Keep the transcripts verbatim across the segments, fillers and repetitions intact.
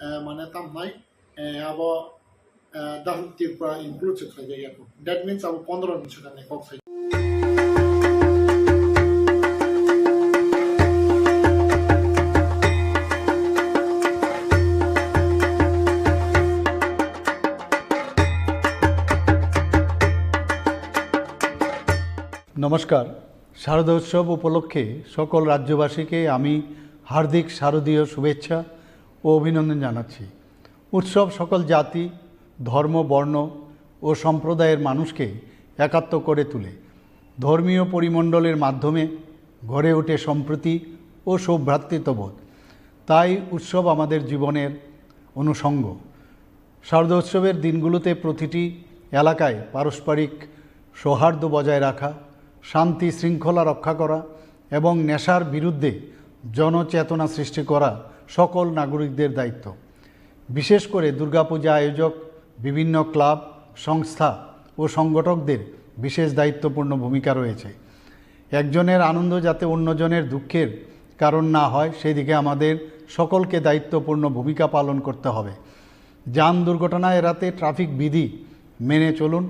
eh, mane tamnai, eh, abo, eh, doesn't Tripura include se khlaijak ya. That means abo pondro ni swkang ni kok sai. নমস্কার। শারদোৎসব উপলক্ষে সকল রাজ্যবাসীকে আমি হার্দিক শারদীয় শুভেচ্ছা ও অভিনন্দন জানাচ্ছি। উৎসব সকল জাতি, ধর্ম, বর্ণ ও সম্প্রদায়ের মানুষকে একাত্ম করে তোলে। ধর্মীয় পরিমণ্ডলের মাধ্যমে গড়ে ওঠে সম্প্রীতি ও সৌভ্রাতৃত্ববোধ। তাই উৎসব আমাদের জীবনের অনুষঙ্গ। শারদোৎসবের দিনগুলোতে প্রতিটি এলাকায় পারস্পরিক সৌহার্দ্য বজায় রাখা, শান্তি শৃঙ্খলা রক্ষা করা এবং নেশার বিরুদ্ধে জনচেতনা সৃষ্টি করা সকল নাগরিকদের দায়িত্ব। বিশেষ করে দুর্গাপূজা আয়োজক, বিভিন্ন ক্লাব, সংস্থা ও সংগঠকদের বিশেষ দায়িত্বপূর্ণ ভূমিকা রয়েছে। একজনের আনন্দ যাতে অন্যজনের দুঃখের কারণ না হয়, সেদিকে আমাদের সকলকে দায়িত্বপূর্ণ ভূমিকা পালন করতে হবে। যান দুর্ঘটনা এড়াতে ট্রাফিক বিধি মেনে চলুন।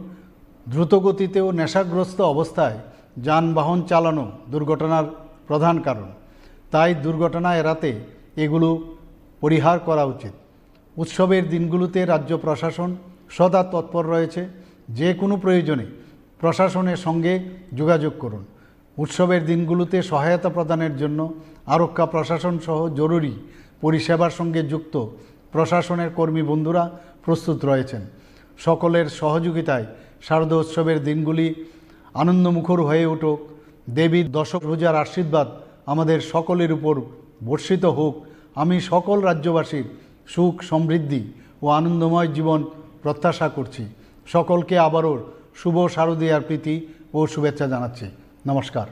দ্রুতগতিতে ও নেশাগ্রস্ত অবস্থায় যানবাহন চালানো দুর্ঘটনার প্রধান কারণ। তাই দুর্ঘটনা এড়াতে এগুলো পরিহার করা উচিত। উৎসবের দিনগুলোতে রাজ্য প্রশাসন সদা তৎপর রয়েছে। যে কোনো প্রয়োজনে প্রশাসনের সঙ্গে যোগাযোগ করুন। উৎসবের দিনগুলোতে সহায়তা প্রদানের জন্য আরক্ষা প্রশাসন সহ জরুরি পরিষেবার সঙ্গে যুক্ত প্রশাসনের কর্মী বন্ধুরা প্রস্তুত রয়েছেন। সকলের সহযোগিতায় শারদোৎসবের দিনগুলি আনন্দমুখর হয়ে উঠুক। দেবীর দশভুজার আশীর্বাদ আমাদের সকলের উপর বর্ষিত হোক। আমি সকল রাজ্যবাসীর সুখ, সমৃদ্ধি ও আনন্দময় জীবন প্রত্যাশা করছি। সকলকে আবারও শুভ শারদীয়ার প্রীতি ও শুভেচ্ছা জানাচ্ছি। নমস্কার।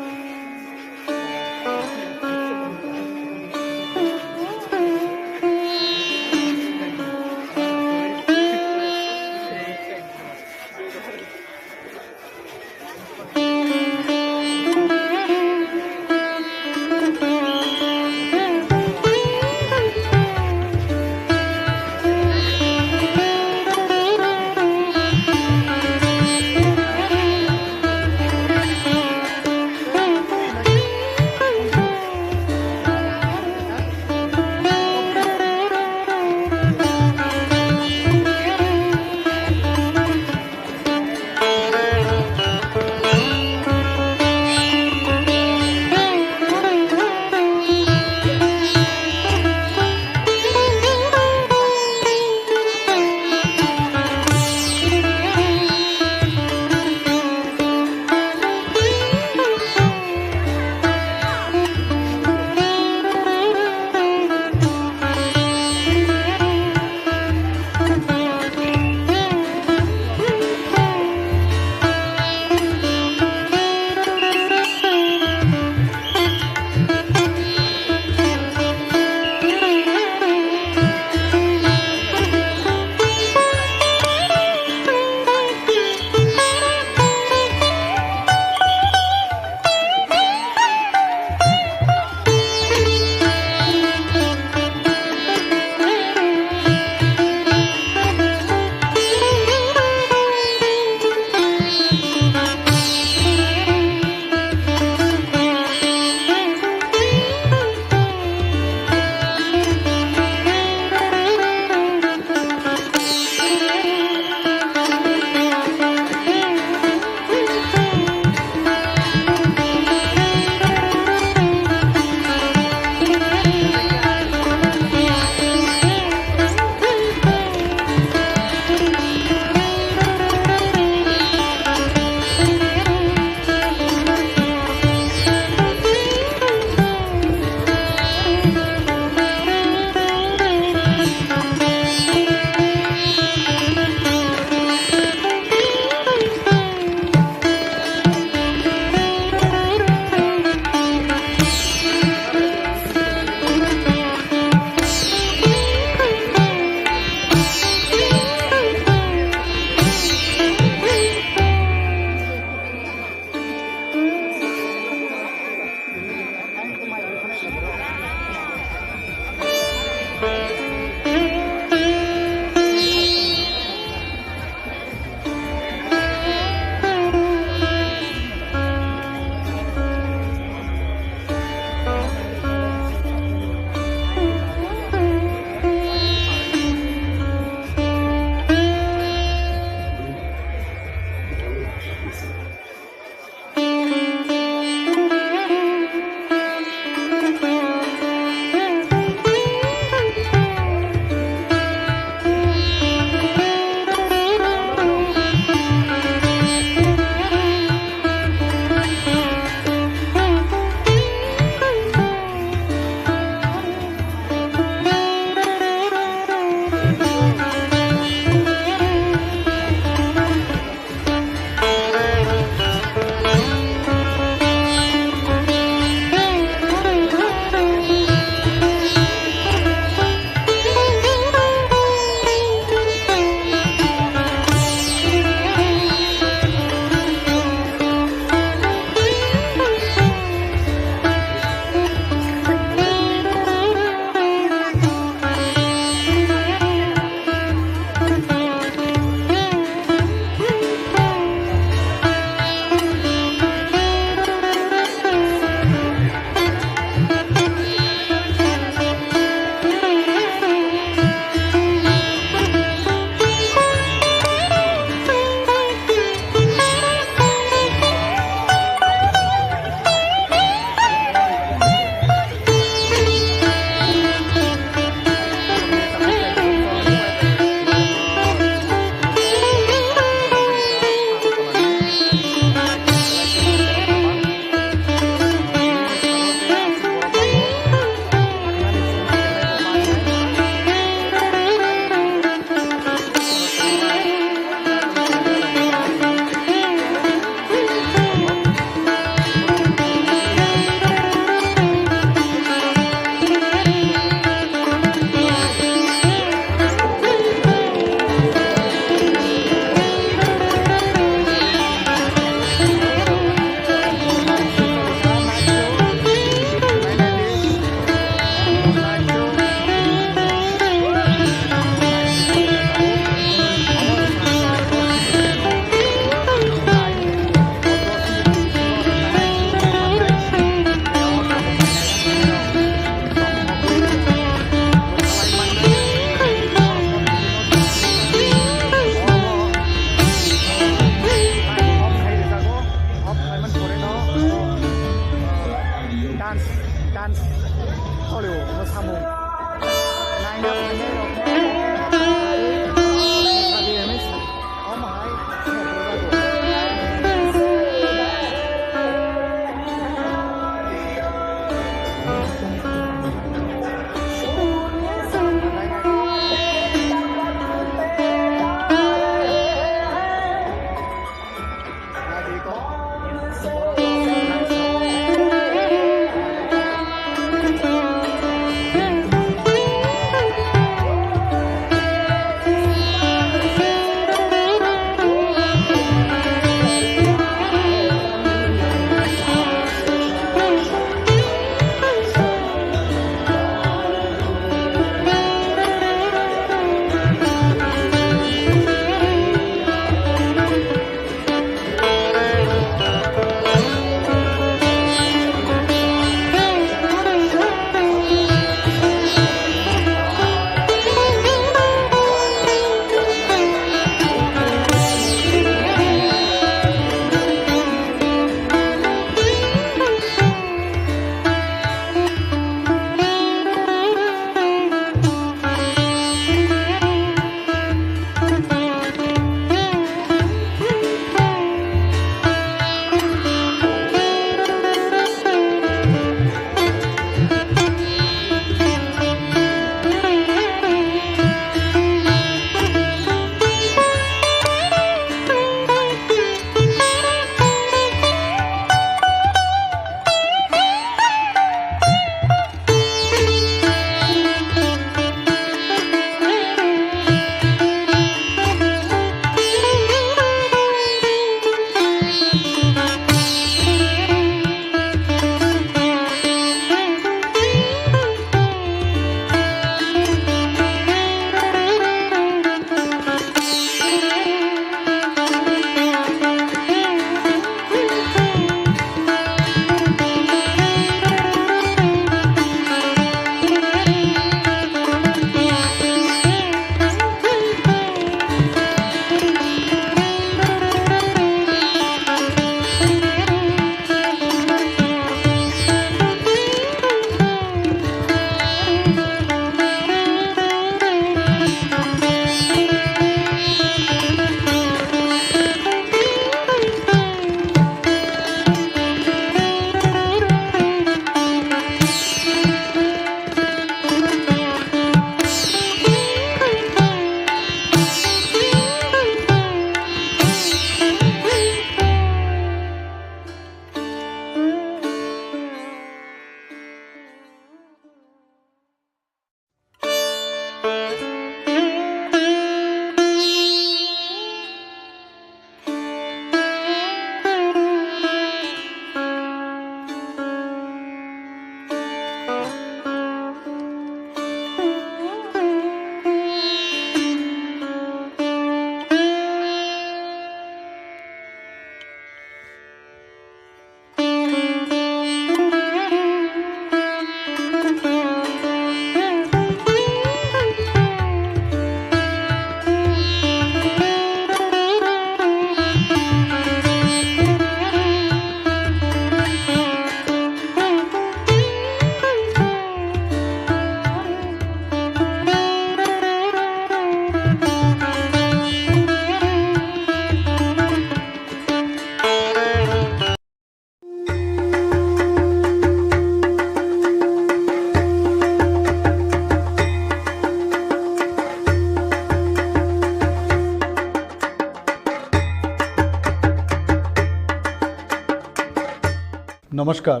নমস্কার।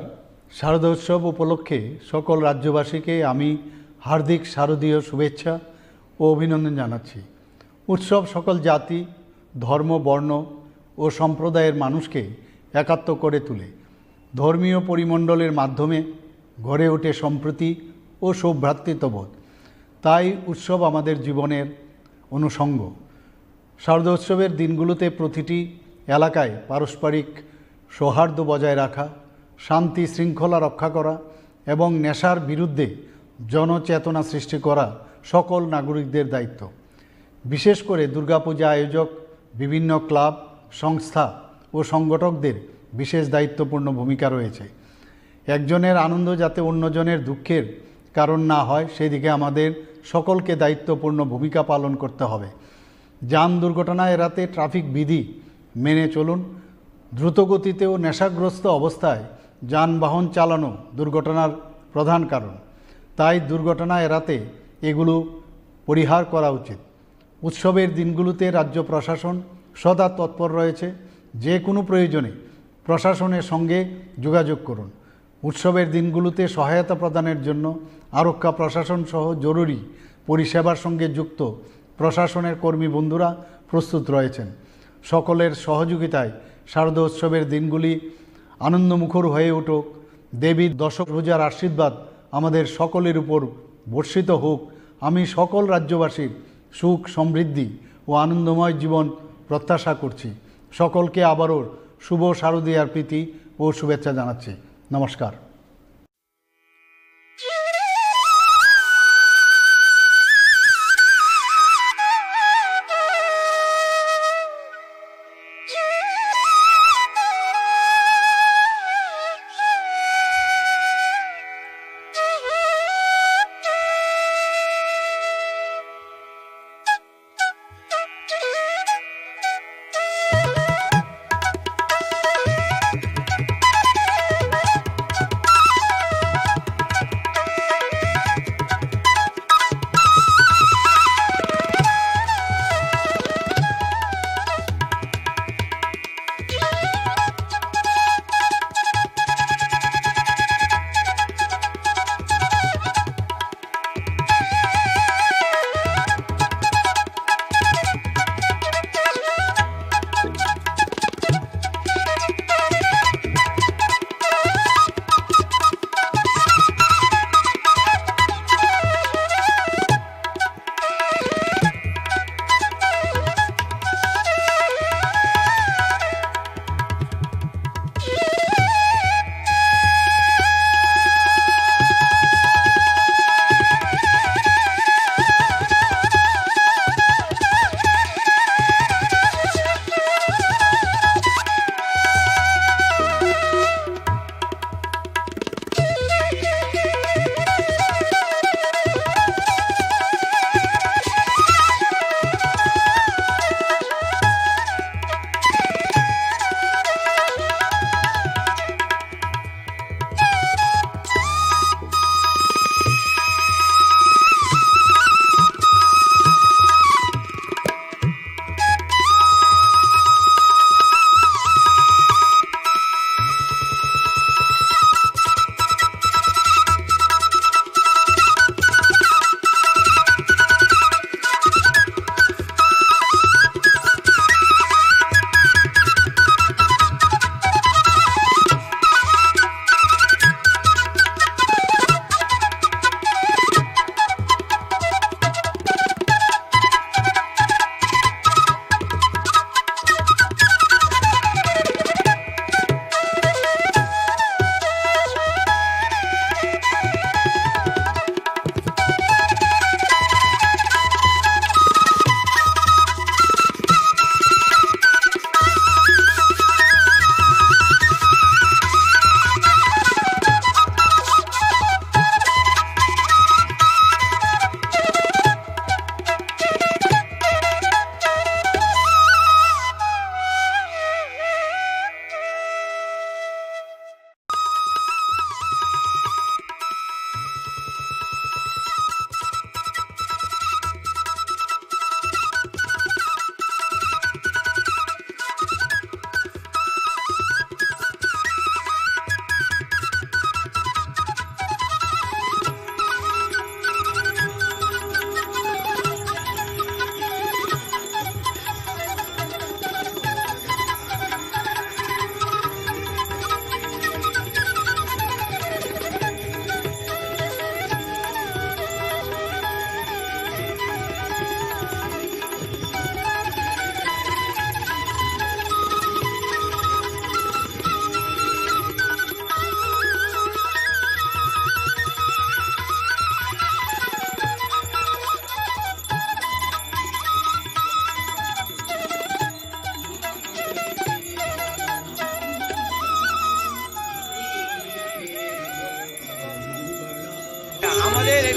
শারদোৎসব উপলক্ষে সকল রাজ্যবাসীকে আমি হার্দিক শারদীয় শুভেচ্ছা ও অভিনন্দন জানাচ্ছি। উৎসব সকল জাতি, ধর্ম, বর্ণ ও সম্প্রদায়ের মানুষকে একাত্ম করে তোলে। ধর্মীয় পরিমণ্ডলের মাধ্যমে গড়ে ওঠে সম্প্রীতি ও সৌভ্রাতৃত্ববোধ। তাই উৎসব আমাদের জীবনের অনুষঙ্গ। শারদোৎসবের দিনগুলোতে প্রতিটি এলাকায় পারস্পরিক সৌহার্দ্য বজায় রাখা, শান্তি শৃঙ্খলা রক্ষা করা এবং নেশার বিরুদ্ধে জনচেতনা সৃষ্টি করা সকল নাগরিকদের দায়িত্ব। বিশেষ করে দুর্গাপূজা আয়োজক, বিভিন্ন ক্লাব, সংস্থা ও সংগঠকদের বিশেষ দায়িত্বপূর্ণ ভূমিকা রয়েছে। একজনের আনন্দ যাতে অন্যজনের দুঃখের কারণ না হয়, সেদিকে আমাদের সকলকে দায়িত্বপূর্ণ ভূমিকা পালন করতে হবে। যান দুর্ঘটনা এড়াতে ট্রাফিক বিধি মেনে চলুন। দ্রুতগতিতে ও নেশাগ্রস্ত অবস্থায় যানবাহন চালানো দুর্ঘটনার প্রধান কারণ। তাই দুর্ঘটনা এড়াতে এগুলো পরিহার করা উচিত। উৎসবের দিনগুলোতে রাজ্য প্রশাসন সদা তৎপর রয়েছে। যে কোনো প্রয়োজনে প্রশাসনের সঙ্গে যোগাযোগ করুন। উৎসবের দিনগুলোতে সহায়তা প্রদানের জন্য আরক্ষা প্রশাসন সহ জরুরি পরিষেবার সঙ্গে যুক্ত প্রশাসনের কর্মী বন্ধুরা প্রস্তুত রয়েছেন। সকলের সহযোগিতায় শারদোৎসবের দিনগুলি আনন্দমুখর হয়ে উঠুক। দেবীর দশভুজার আশীর্বাদ আমাদের সকলের উপর বর্ষিত হোক। আমি সকল রাজ্যবাসীর সুখ, সমৃদ্ধি ও আনন্দময় জীবন প্রত্যাশা করছি। সকলকে আবারও শুভ শারদীয়ার প্রীতি ও শুভেচ্ছা জানাচ্ছি। নমস্কার।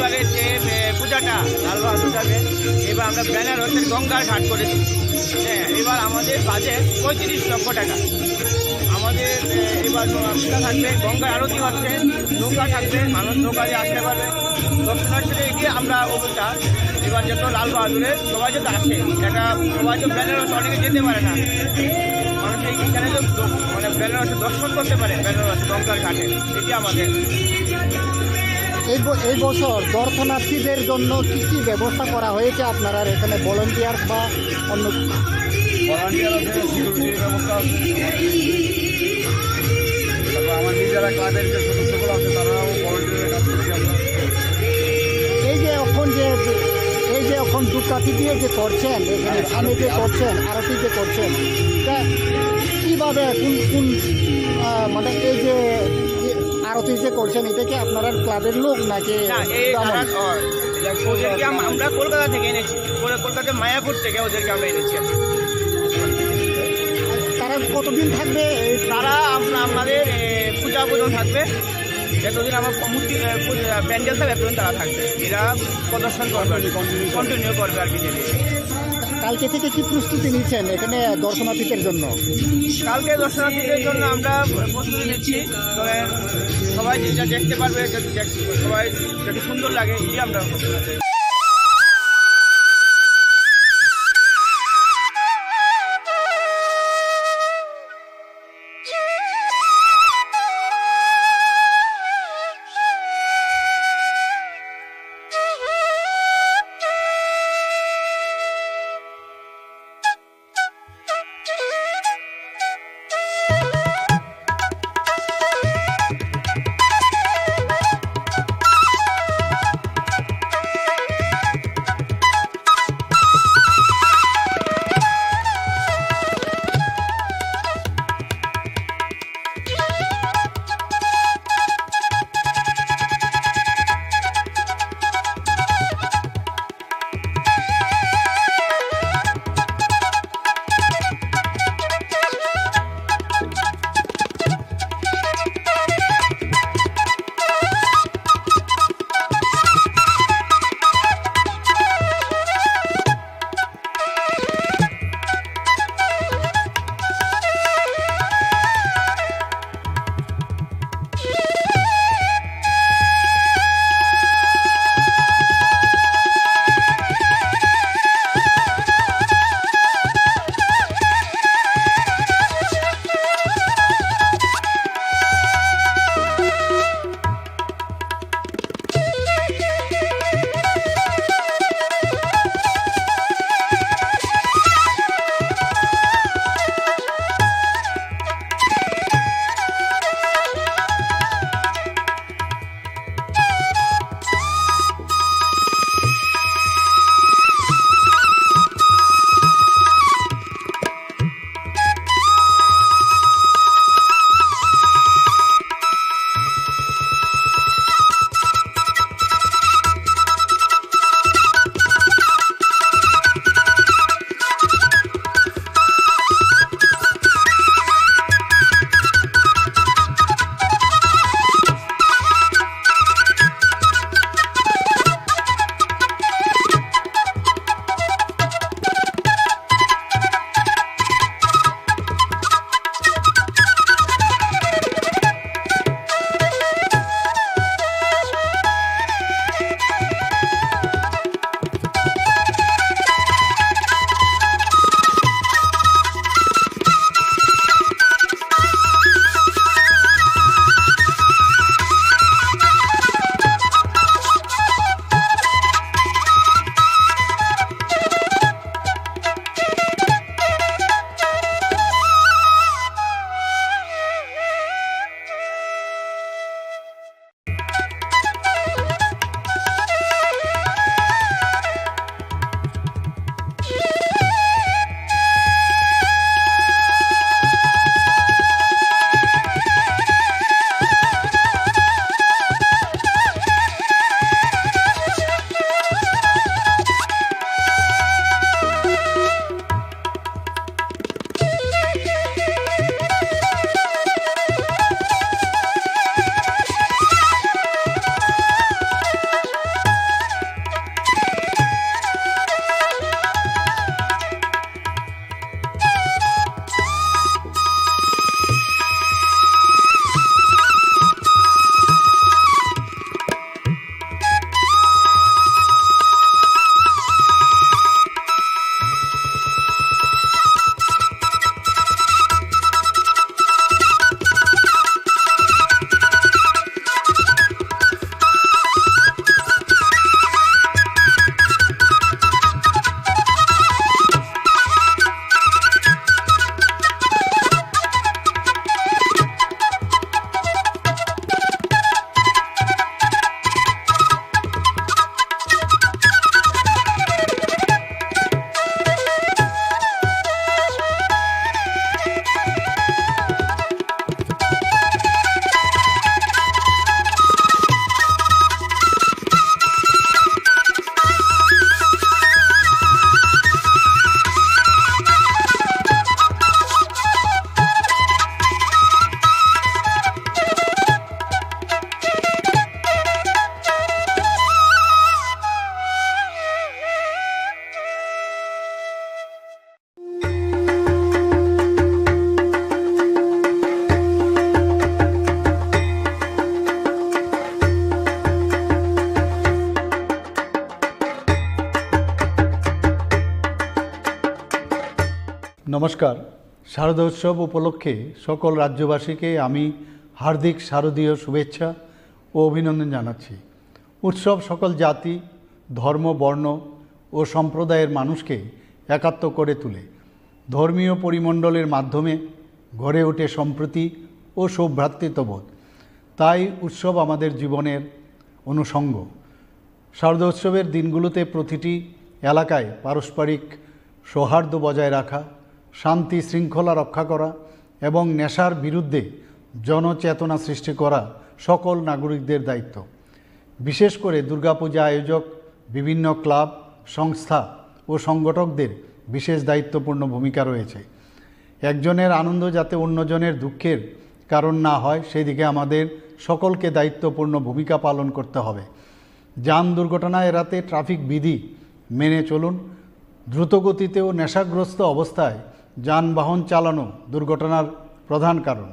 যে, এ, পূজাটা লাল বাহাদুর যাবে, এবার আমরা বেনারসের গঙ্গার ঘাট করেছি। হ্যাঁ, এবার আমাদের বাজেট পঁয়ত্রিশ লক্ষ টাকা। আমাদের, এ, এবার পূজা থাকবে, গঙ্গার আরতি হচ্ছে, নৌকা থাকবে, মানুষ নৌকা দিয়ে আসতে পারবে। দর্শনার্থীদের এগিয়ে আমরা অভিযান এবার যত লাল বাহাদুরের সবাই যত আসে, এটা সবাই তো বেনারস অনেকে যেতে পারে না, মানুষ এই এখানে তো দ-, মানে বেনারসে দর্শন করতে পারে, বেনারস গঙ্গার ঘাটে, এটি আমাদের। এই ব-, এই বছর দর্শনার্থীদের জন্য কি কি ব্যবস্থা করা হয়েছে আপনারা এখানে, ভলান্টিয়ার বা অন্য? ভলান্টিয়ার আছে, সিকিউরিটির ব্যবস্থা আছে। তারপর আমার নিজেরা ক্লাবের যে সদস্যগুলো আছে, তারাও ভলান্টিয়ারের কাজ করছি আমরা। এই যে এখন যে, এই যে এখন ধূপকাঠি দিয়ে যে করছেন, এখানে হ্যাঁ, সামনে যে আরতি। করছেন, আরতি যে করছেন, তা কিভাবে, কোন, কোন, আহ, মানে এই যে, যে আরতি যে করছেন, এটা কি আপনারা ক্লাবের লোক নাকি না, এই গ্রাম? তারা, ও, ওদেরকে আম-, আমরা কলকাতা থেকে এনেছি, ওরা কলকাতা মায়াপুর থেকে ওদেরকে আমরা এনেছি। তারা কতদিন থাকবে এই? তারা আমরা আমাদের, এ, পূজা পর্যন্ত থাকবে, যতদিন আমার মূর্তি, এ, পূজা, প্যান্ডেল থাকবে, ততদিন তারা থাকবে। এরা প্রদর্শন করবে আর কি, কন্টিনিউ করবে আর কি। কালকে থেকে কি প্রস্তুতি নিচ্ছেন এখানে দর্শনার্থীদের জন্য? কালকে দর্শনার্থীদের জন্য আমরা প্রস্তুতি নিচ্ছি, তবে সবাই যেটা দেখতে পারবে, যাতে দেখ-, সবাই যাতে সুন্দর লাগে, এই আমরা প্রস্তুতি নিচ্ছি। নমস্কার। শারদোৎসব উপলক্ষে সকল রাজ্যবাসীকে আমি হার্দিক শারদীয় শুভেচ্ছা ও অভিনন্দন জানাচ্ছি। উৎসব সকল জাতি, ধর্ম, বর্ণ ও সম্প্রদায়ের মানুষকে একাত্ম করে তোলে। ধর্মীয় পরিমণ্ডলের মাধ্যমে গড়ে ওঠে সম্প্রীতি ও সৌভ্রাতৃত্ববোধ। তাই উৎসব আমাদের জীবনের অনুষঙ্গ। শারদোৎসবের দিনগুলোতে প্রতিটি এলাকায় পারস্পরিক সৌহার্দ্য বজায় রাখা, শান্তি শৃঙ্খলা রক্ষা করা এবং নেশার বিরুদ্ধে জনচেতনা সৃষ্টি করা সকল নাগরিকদের দায়িত্ব। বিশেষ করে দুর্গাপূজা আয়োজক, বিভিন্ন ক্লাব, সংস্থা ও সংগঠকদের বিশেষ দায়িত্বপূর্ণ ভূমিকা রয়েছে। একজনের আনন্দ যাতে অন্যজনের দুঃখের কারণ না হয়, সেদিকে আমাদের সকলকে দায়িত্বপূর্ণ ভূমিকা পালন করতে হবে। যান দুর্ঘটনা এড়াতে ট্রাফিক বিধি মেনে চলুন। দ্রুতগতিতে ও নেশাগ্রস্ত অবস্থায় যানবাহন চালানো দুর্ঘটনার প্রধান কারণ।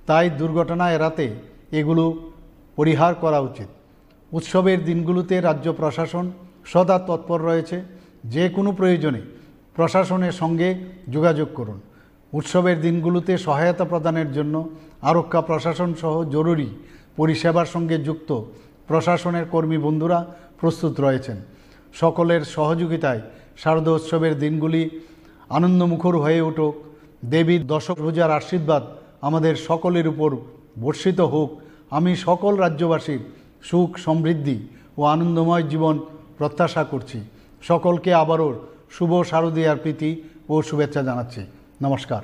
তাই দুর্ঘটনা এড়াতে এগুলো পরিহার করা উচিত। উৎসবের দিনগুলোতে রাজ্য প্রশাসন সদা তৎপর রয়েছে। যে কোনো প্রয়োজনে প্রশাসনের সঙ্গে যোগাযোগ করুন। উৎসবের দিনগুলোতে সহায়তা প্রদানের জন্য আরক্ষা প্রশাসন সহ জরুরি পরিষেবার সঙ্গে যুক্ত প্রশাসনের কর্মী বন্ধুরা প্রস্তুত রয়েছেন। সকলের সহযোগিতায় শারদোৎসবের দিনগুলি আনন্দমুখর হয়ে উঠুক। দেবীর দশভুজার আশীর্বাদ আমাদের সকলের উপর বর্ষিত হোক। আমি সকল রাজ্যবাসীর সুখ, সমৃদ্ধি ও আনন্দময় জীবন প্রত্যাশা করছি। সকলকে আবারও শুভ শারদীয়ার প্রীতি ও শুভেচ্ছা জানাচ্ছি। নমস্কার।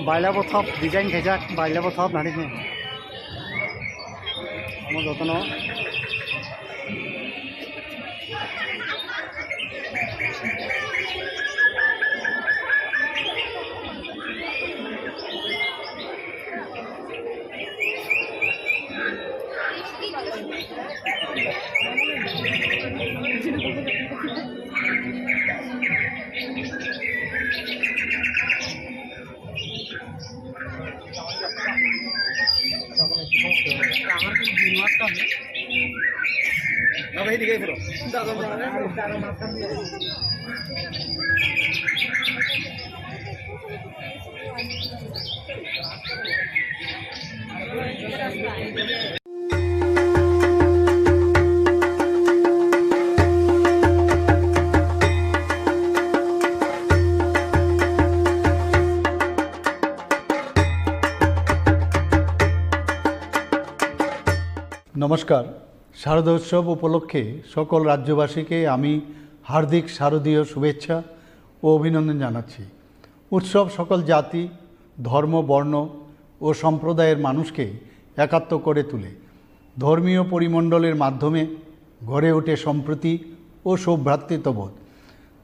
Bailabo thop design khaijak, bailabo thop nani khe. Omo jotono. নমস্কার। শারদোৎসব উপলক্ষে সকল রাজ্যবাসীকে আমি হার্দিক শারদীয় শুভেচ্ছা ও অভিনন্দন জানাচ্ছি। উৎসব সকল জাতি, ধর্ম, বর্ণ ও সম্প্রদায়ের মানুষকে একাত্ম করে তোলে। ধর্মীয় পরিমণ্ডলের মাধ্যমে গড়ে ওঠে সম্প্রীতি ও সৌভ্রাতৃত্ববোধ।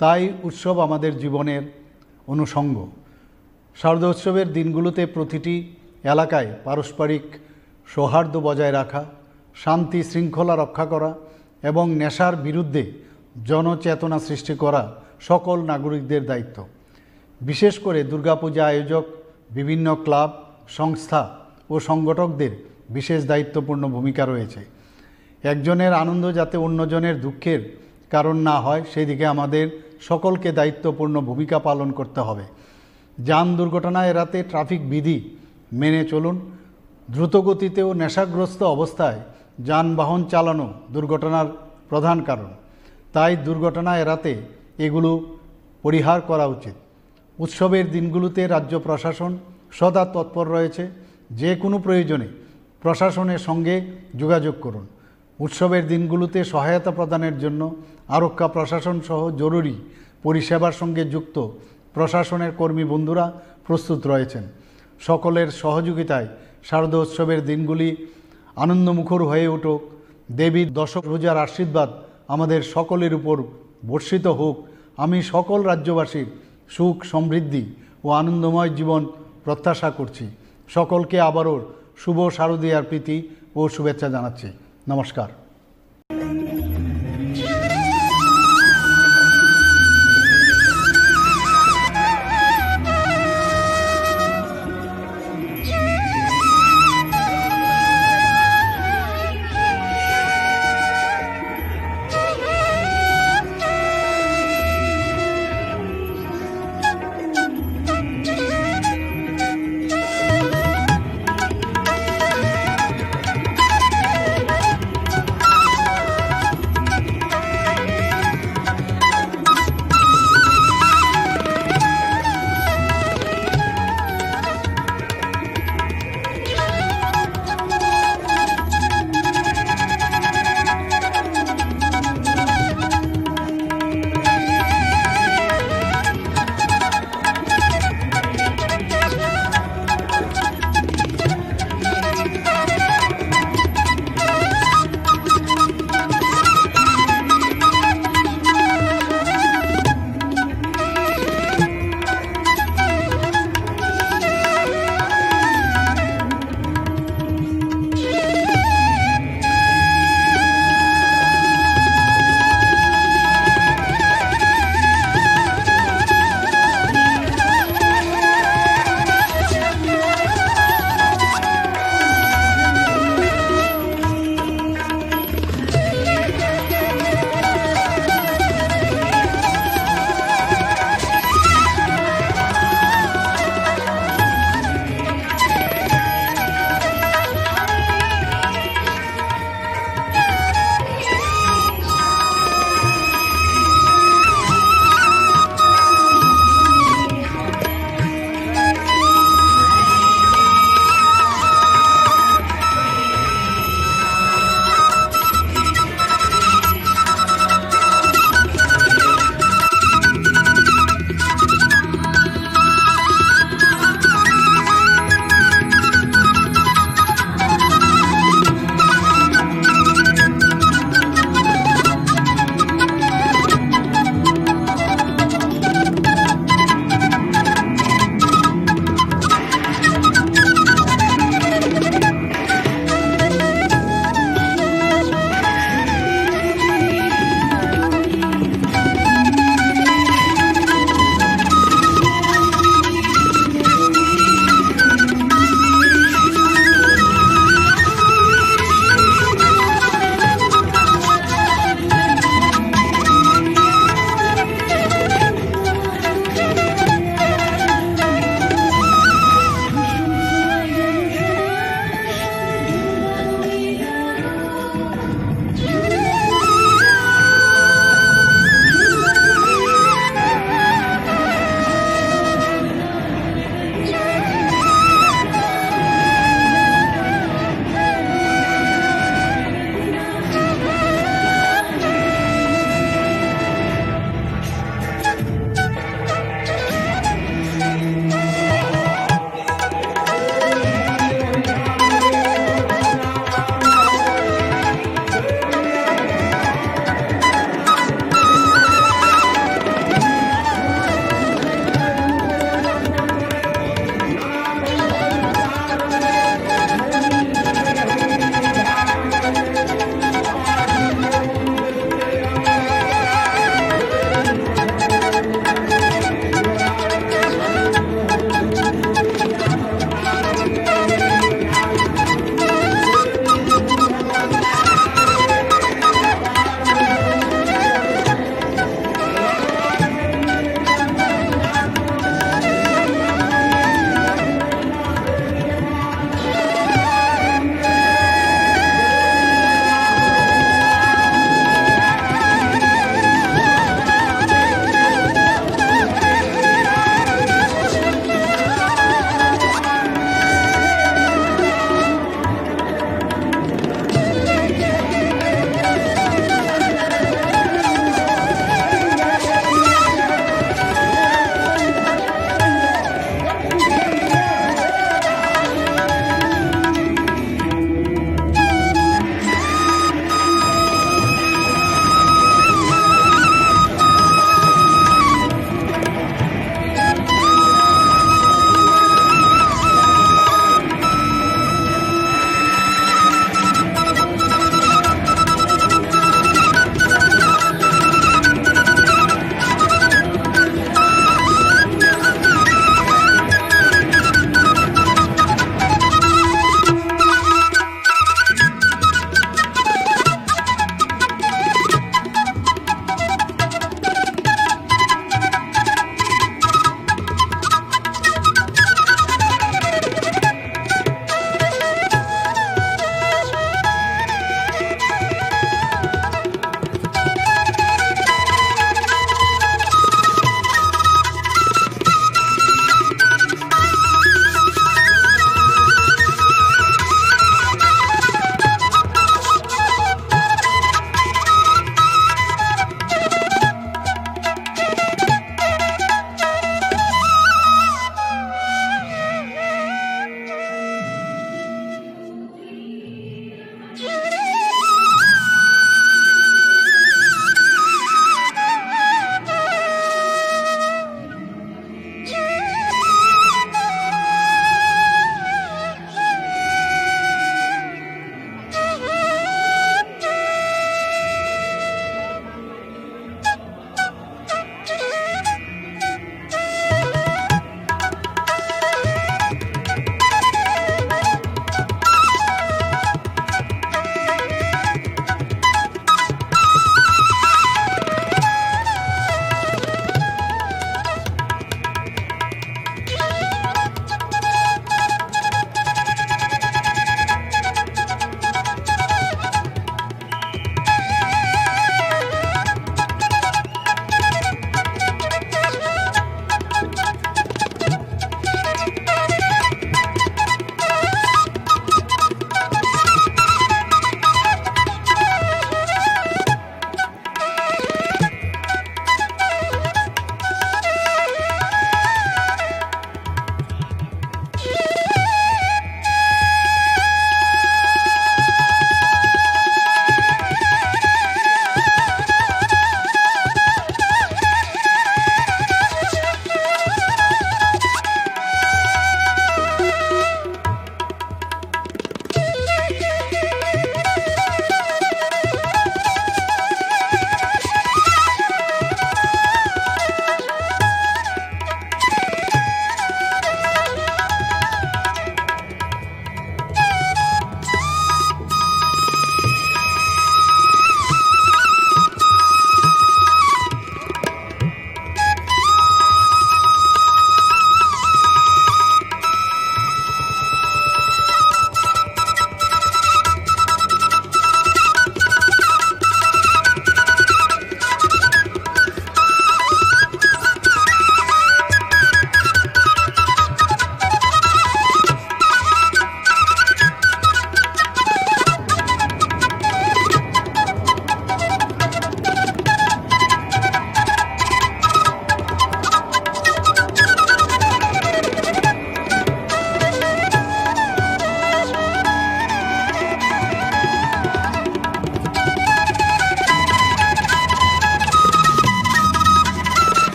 তাই উৎসব আমাদের জীবনের অনুষঙ্গ। শারদোৎসবের দিনগুলোতে প্রতিটি এলাকায় পারস্পরিক সৌহার্দ্য বজায় রাখা, শান্তি শৃঙ্খলা রক্ষা করা এবং নেশার বিরুদ্ধে জনচেতনা সৃষ্টি করা সকল নাগরিকদের দায়িত্ব। বিশেষ করে দুর্গাপূজা আয়োজক, বিভিন্ন ক্লাব, সংস্থা ও সংগঠকদের বিশেষ দায়িত্বপূর্ণ ভূমিকা রয়েছে। একজনের আনন্দ যাতে অন্যজনের দুঃখের কারণ না হয়, সেদিকে আমাদের সকলকে দায়িত্বপূর্ণ ভূমিকা পালন করতে হবে। যান দুর্ঘটনা এড়াতে ট্রাফিক বিধি মেনে চলুন। দ্রুতগতিতে ও নেশাগ্রস্ত অবস্থায় যানবাহন চালানো দুর্ঘটনার প্রধান কারণ। তাই দুর্ঘটনা এড়াতে এগুলো পরিহার করা উচিত। উৎসবের দিনগুলোতে রাজ্য প্রশাসন সদা তৎপর রয়েছে। যে কোনো প্রয়োজনে প্রশাসনের সঙ্গে যোগাযোগ করুন। উৎসবের দিনগুলোতে সহায়তা প্রদানের জন্য আরক্ষা প্রশাসন সহ জরুরি পরিষেবার সঙ্গে যুক্ত প্রশাসনের কর্মী বন্ধুরা প্রস্তুত রয়েছেন। সকলের সহযোগিতায় শারদোৎসবের দিনগুলি আনন্দমুখর হয়ে উঠুক। দেবীর দশভুজার আশীর্বাদ আমাদের সকলের উপর বর্ষিত হোক। আমি সকল রাজ্যবাসীর সুখ, সমৃদ্ধি ও আনন্দময় জীবন প্রত্যাশা করছি। সকলকে আবারও শুভ শারদীয়ার প্রীতি ও শুভেচ্ছা জানাচ্ছি। নমস্কার।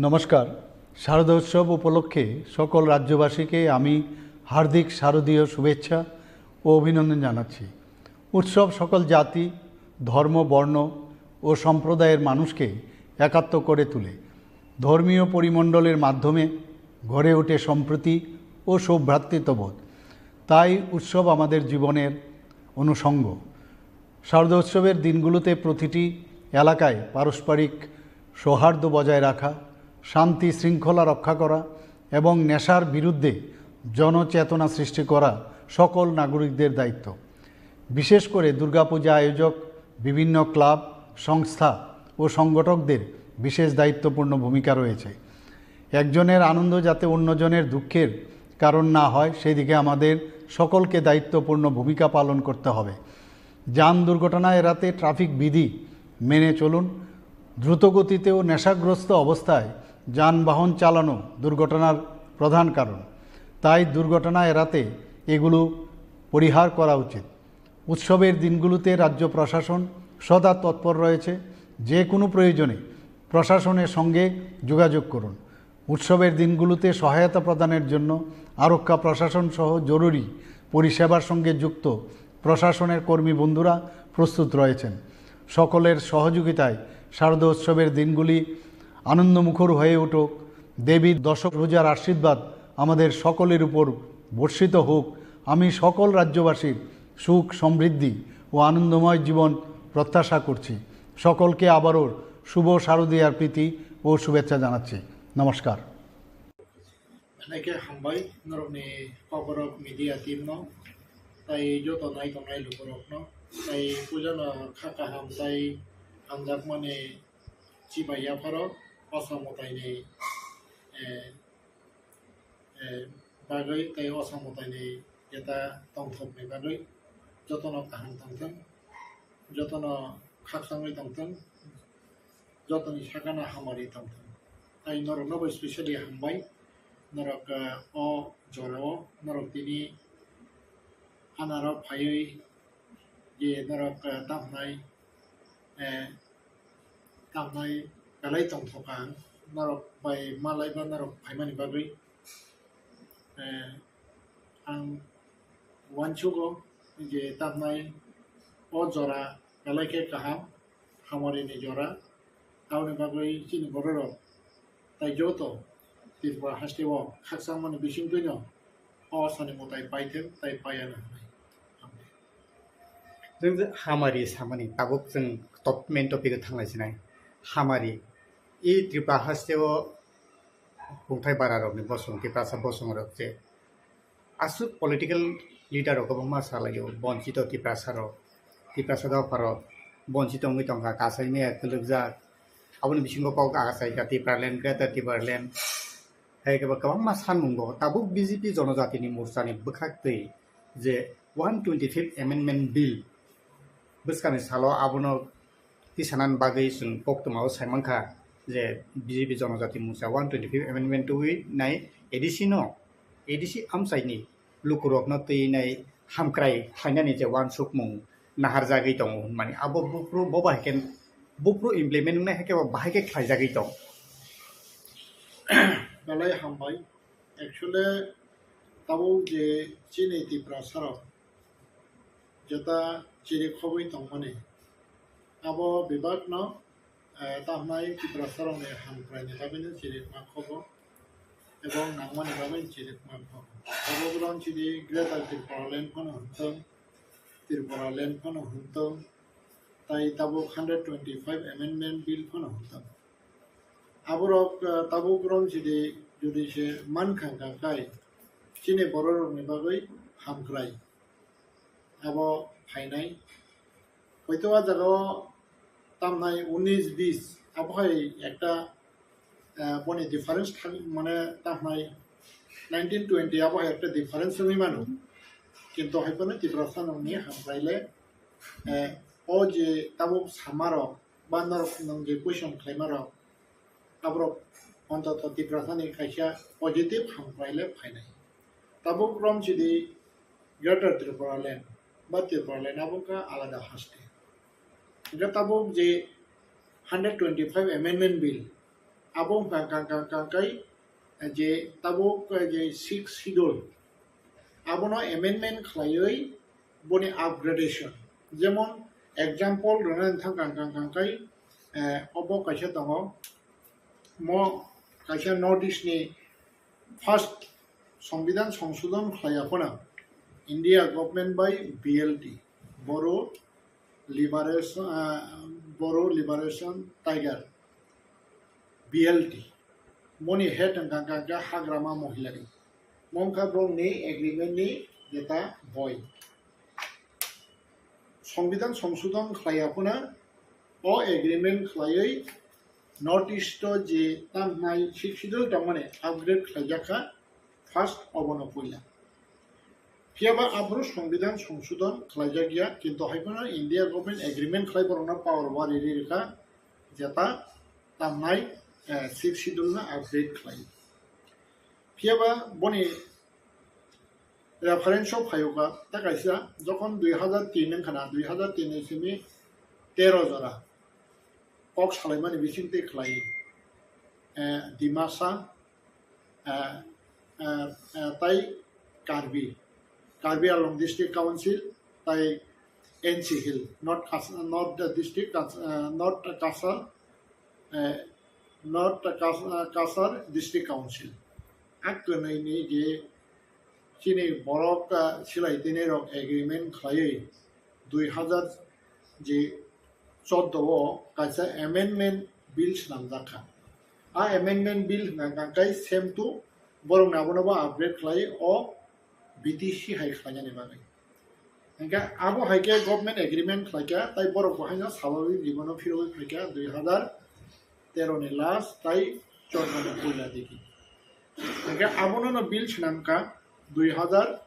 নমস্কার। শারদোৎসব উপলক্ষে সকল রাজ্যবাসীকে আমি হার্দিক শারদীয় শুভেচ্ছা ও অভিনন্দন জানাচ্ছি। উৎসব সকল জাতি, ধর্ম, বর্ণ ও সম্প্রদায়ের মানুষকে একাত্ম করে তোলে। ধর্মীয় পরিমণ্ডলের মাধ্যমে গড়ে ওঠে সম্প্রীতি ও সৌভ্রাতৃত্ববোধ। তাই উৎসব আমাদের জীবনের অনুষঙ্গ। শারদোৎসবের দিনগুলোতে প্রতিটি এলাকায় পারস্পরিক সৌহার্দ্য বজায় রাখা, শান্তি শৃঙ্খলা রক্ষা করা এবং নেশার বিরুদ্ধে জনচেতনা সৃষ্টি করা সকল নাগরিকদের দায়িত্ব। বিশেষ করে দুর্গাপূজা আয়োজক, বিভিন্ন ক্লাব, সংস্থা ও সংগঠকদের বিশেষ দায়িত্বপূর্ণ ভূমিকা রয়েছে। একজনের আনন্দ যাতে অন্যজনের দুঃখের কারণ না হয়, সেদিকে আমাদের সকলকে দায়িত্বপূর্ণ ভূমিকা পালন করতে হবে। যান দুর্ঘটনা এড়াতে ট্রাফিক বিধি মেনে চলুন। দ্রুতগতিতে ও নেশাগ্রস্ত অবস্থায় যানবাহন চালানো দুর্ঘটনার প্রধান কারণ। তাই দুর্ঘটনা এড়াতে এগুলো পরিহার করা উচিত। উৎসবের দিনগুলোতে রাজ্য প্রশাসন সদা তৎপর রয়েছে। যে কোনো প্রয়োজনে প্রশাসনের সঙ্গে যোগাযোগ করুন। উৎসবের দিনগুলোতে সহায়তা প্রদানের জন্য আরক্ষা প্রশাসন সহ জরুরি পরিষেবার সঙ্গে যুক্ত প্রশাসনের কর্মী বন্ধুরা প্রস্তুত রয়েছেন। সকলের সহযোগিতায় শারদোৎসবের দিনগুলি আনন্দমুখর হয়ে উঠুক। দেবীর দশভুজার আশীর্বাদ আমাদের সকলের উপর বর্ষিত হোক। আমি সকল রাজ্যবাসীর সুখ, সমৃদ্ধি ও আনন্দময় জীবন প্রত্যাশা করছি। সকলকে আবারও শুভ শারদীয়ার প্রীতি ও শুভেচ্ছা জানাচ্ছি। নমস্কার। Belai khe hambai norokni koborok media team no, tai joto nai tongnai lukurok no, tai puja no kha kaham tai hamjakmani chibai yapharok, Osam motaini, eh, eh, bagwi tai Osam motaini jeta tongthokni bagwi jotono kaham tongthwng, jotono khakchangwi tongthwng, jotoni sakano hamari tongthwng. Tai norokno bo specially hambai, norok, eh, o jorao norok tini anaro phaiwi je norok, eh, tamhnai, eh, tamhnai belai tongthokha, norok bai malaiba norok phaimani bagwi. Eh, ang uansugo je tamhnai o jora belai khe kaham, hamari ni jora, aboni bagwi chini bororok tai joto Tripura haste o khakchangmani bisingtwino o sani mwtai paithwng tai paiya no hwnwi. Hambai. Jwng je hamari samani tabuk jwng top main topic o thanglai sinai. Hamari. I Tripura haste o kungthai bara rokni bosong, Tiprasa bosong rok je aswk political leader rok kwbangma salaio, bonchito Tiprasa rok, Tiprasa dopha rok bonchito wngwi tongkha, kasaimaya kwlwkjak. Aboni bisingo kok achaika Tipraland, Greater Tipraland. Hai khe bo kwbangma sanmung bo tabuk B J P Jonojatini Morchani bwkhak twi je one twenty-fifth Amendment Bill bwskangni salo abono tisanani bagwi chwng koktwmao saimankha je B J P Jonojati Morcha one twenty-fifth Amendment twiwi nai A D C no, A D C amchaini lukurokno twi nai hamkrai khlainani je uansukmung naharjagwi tongo hwnmani abo buphuru bo bahai khe buphuru implement wngnai hai khe bo bahai khe khlaijagwi tong. Belai hambai. Actually, tabuk je chini Tiprasa rok jeta chiri khogwi tongmani, abo bebak no, eh, tamhnai Tiprasa rokni hamkrai ni bagwi no chiri ma khogo, ebong nangmani bagwi chiri ma khogo. Abo bwrang chini Greater Tripura Land phano hwntong, Tripura Land phano hwntong, tai tabuk hundred twenty-five Amendment Bill phano hwntong. Aborok, eh, tabuk rom chidi jodi se mankha hwnkha khai chini bororokni bagwi hamkrai abo phainai. Hoito a jagao tamnai unis bis abo hai ekta, eh, boni difference thang mane tamnai nineteen twenty abo hai ekta difference wngwi mano. Kintu hai phano Tiprasa nokni hamkrai le, eh, o je tabuk samarok ba norok nwng je question khlaimarok, aborok ontoto Tiprasani kaisa positive hamkrai le phainai. Tabuk rom chidi Greater Tripura Land ba Tripura Land abo wngkha alada haste. Hingkhe tabuk je hundred twenty-five Amendment Bill, Abo wngkha kang kang kang kai je tabuk je sixth schedule, abono amendment khlaiwi boni upgradation. Jemon example rwna thang kang kang kang kai, eh, obo kaisa tongo, mo kaisa North East ni first Songbidan Songsodon khlaiya phano India government bai B L T, Boru Liberation, ah, Boru Liberation Tiger, B L T. Moni head wngkha kha Hagrama Mohilari. Mongkha borokni agreement ni jeta boi. Songbidan Songsodon khlaiya phano o agreement khlaiwi North East o je tamhnai sixth schedule tongmani upgrade khlaijak kha, first obono puila. Phiyaba aphuru Songbidan Songsodon khlaijak ya, kintu hai phano India government agreement khlai borokno power wari ri rwkha, jeta tamhnai, eh, sixth schedule no upgrade khlai. Phiyaba boni reference o phaio kha, ta kaisa jokhon dui hazar tin wngkha na, dui hazar tin ni simi tero jora kok salaimani bising twi khlai, eh, Dimasa, eh, eh, eh, tai Karbi, Karbi Anglong District Council, tai N C Hill, North Kas-, North District Kas-, eh, North Cachar, eh, North Kas-, eh, Cachar District Council. A kwnwi ni je chini borok, ah, silai tini rok agreement khlaiwi dui hazar je chordo o kaisa amendment bill swnamjak kha. A amendment bill hwnkha kha kai same to borokni abono bo upgrade khlai o B T C hai khlainani bagwi. Hingkhe abo hai khe government agreement khlai kha, tai borok bo haino swabhabik jibon o phirogwi phai kha dui hazar tero ni last tai chordo ni puila digi. Hingkhe abono no bill swnam kha dui hazar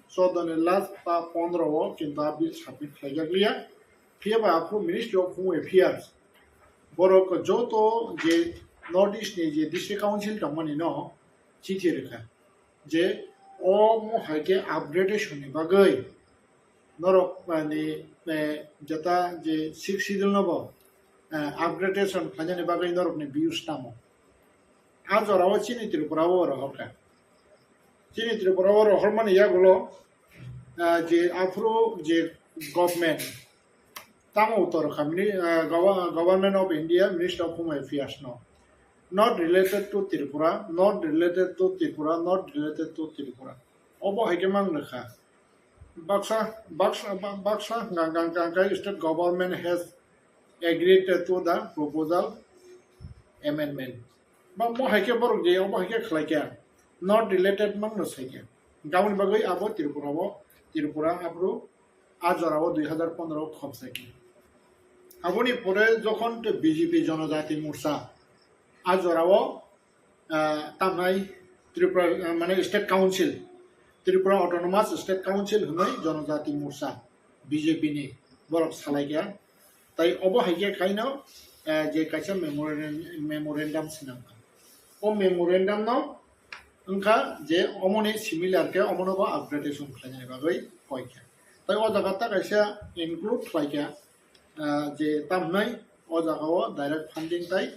chordo ni last ba pondro o, kintu a bill submit khlaijak liya. Phiyaba aphuru Ministry of Home Affairs borok joto je North East ni je District Council tongmani no chithi rwkha je omo hai khe upgradation ni bagwi norok, mani, eh, jeta je sixth schedule no bo, eh, upgradation khlainani bagwi norokni views tamo. A jorao chini Tripura o rohorkha. Chini Tripura o rohormani yagulo, ah, je aphuru je government, tamo utor kha, mini-, ah, Gov-, Government of India, Ministry of Home Affairs no. Not related to Tripura, not related to Tripura, not related to Tripura. Obo hai khe mang rwkha. Baksa, baksa, ba-, baksa hwnkha kha, hwnkha kha state government has agreed to the proposal amendment. Ba mo hai khe borok je, obo hai khe khlai kha. Not related mang no sai kha. Gaboni bagwi abo Tripura o, Tripura aphuru a jora o dui hazar pondro o khopsai kha. Aboni pore jokhon to B J P Jonojati Morcha a jora o, ah, tamnai Tripura, ah, mane State Council, Tripura Autonomous State Council hwnwi Jonojati Morcha B J P ni borok salai kha. Tai obo hai khe khaino, eh, je kaisa memorandum, memorandum swnam kha. O memorandum no wngkha je omoni similar khe omono bo upgradation khlainani bagwi koi kha. Tai o jaga ta kaisa include khlai kha, ah, je tamnai o jaga o direct funding tai,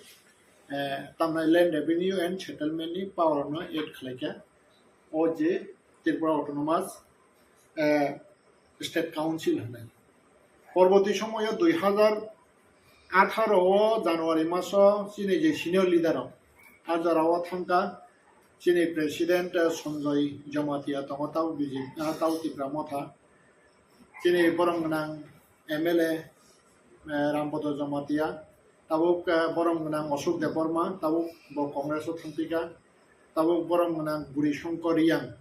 eh, tamnai Land Revenue and Settlement ni power no add khlai kha. O je Tripura Autonomous, eh, State Council hwnwi. Porborti somoyo dui hazar atharo o January maso chini je senior leader rok a jora o thangkha, chini President, eh, Sanjoy Jamatia tongo, tau B J P, ah, tau Tipra Motha, chini borom gwnang M L A, eh, Rambodo Jamatia, tabuk, eh, borom gwnang Ashok Debbarma, tabuk bo Congress o thangpikha, tabuk borom gwnang Buri Shankar Reang,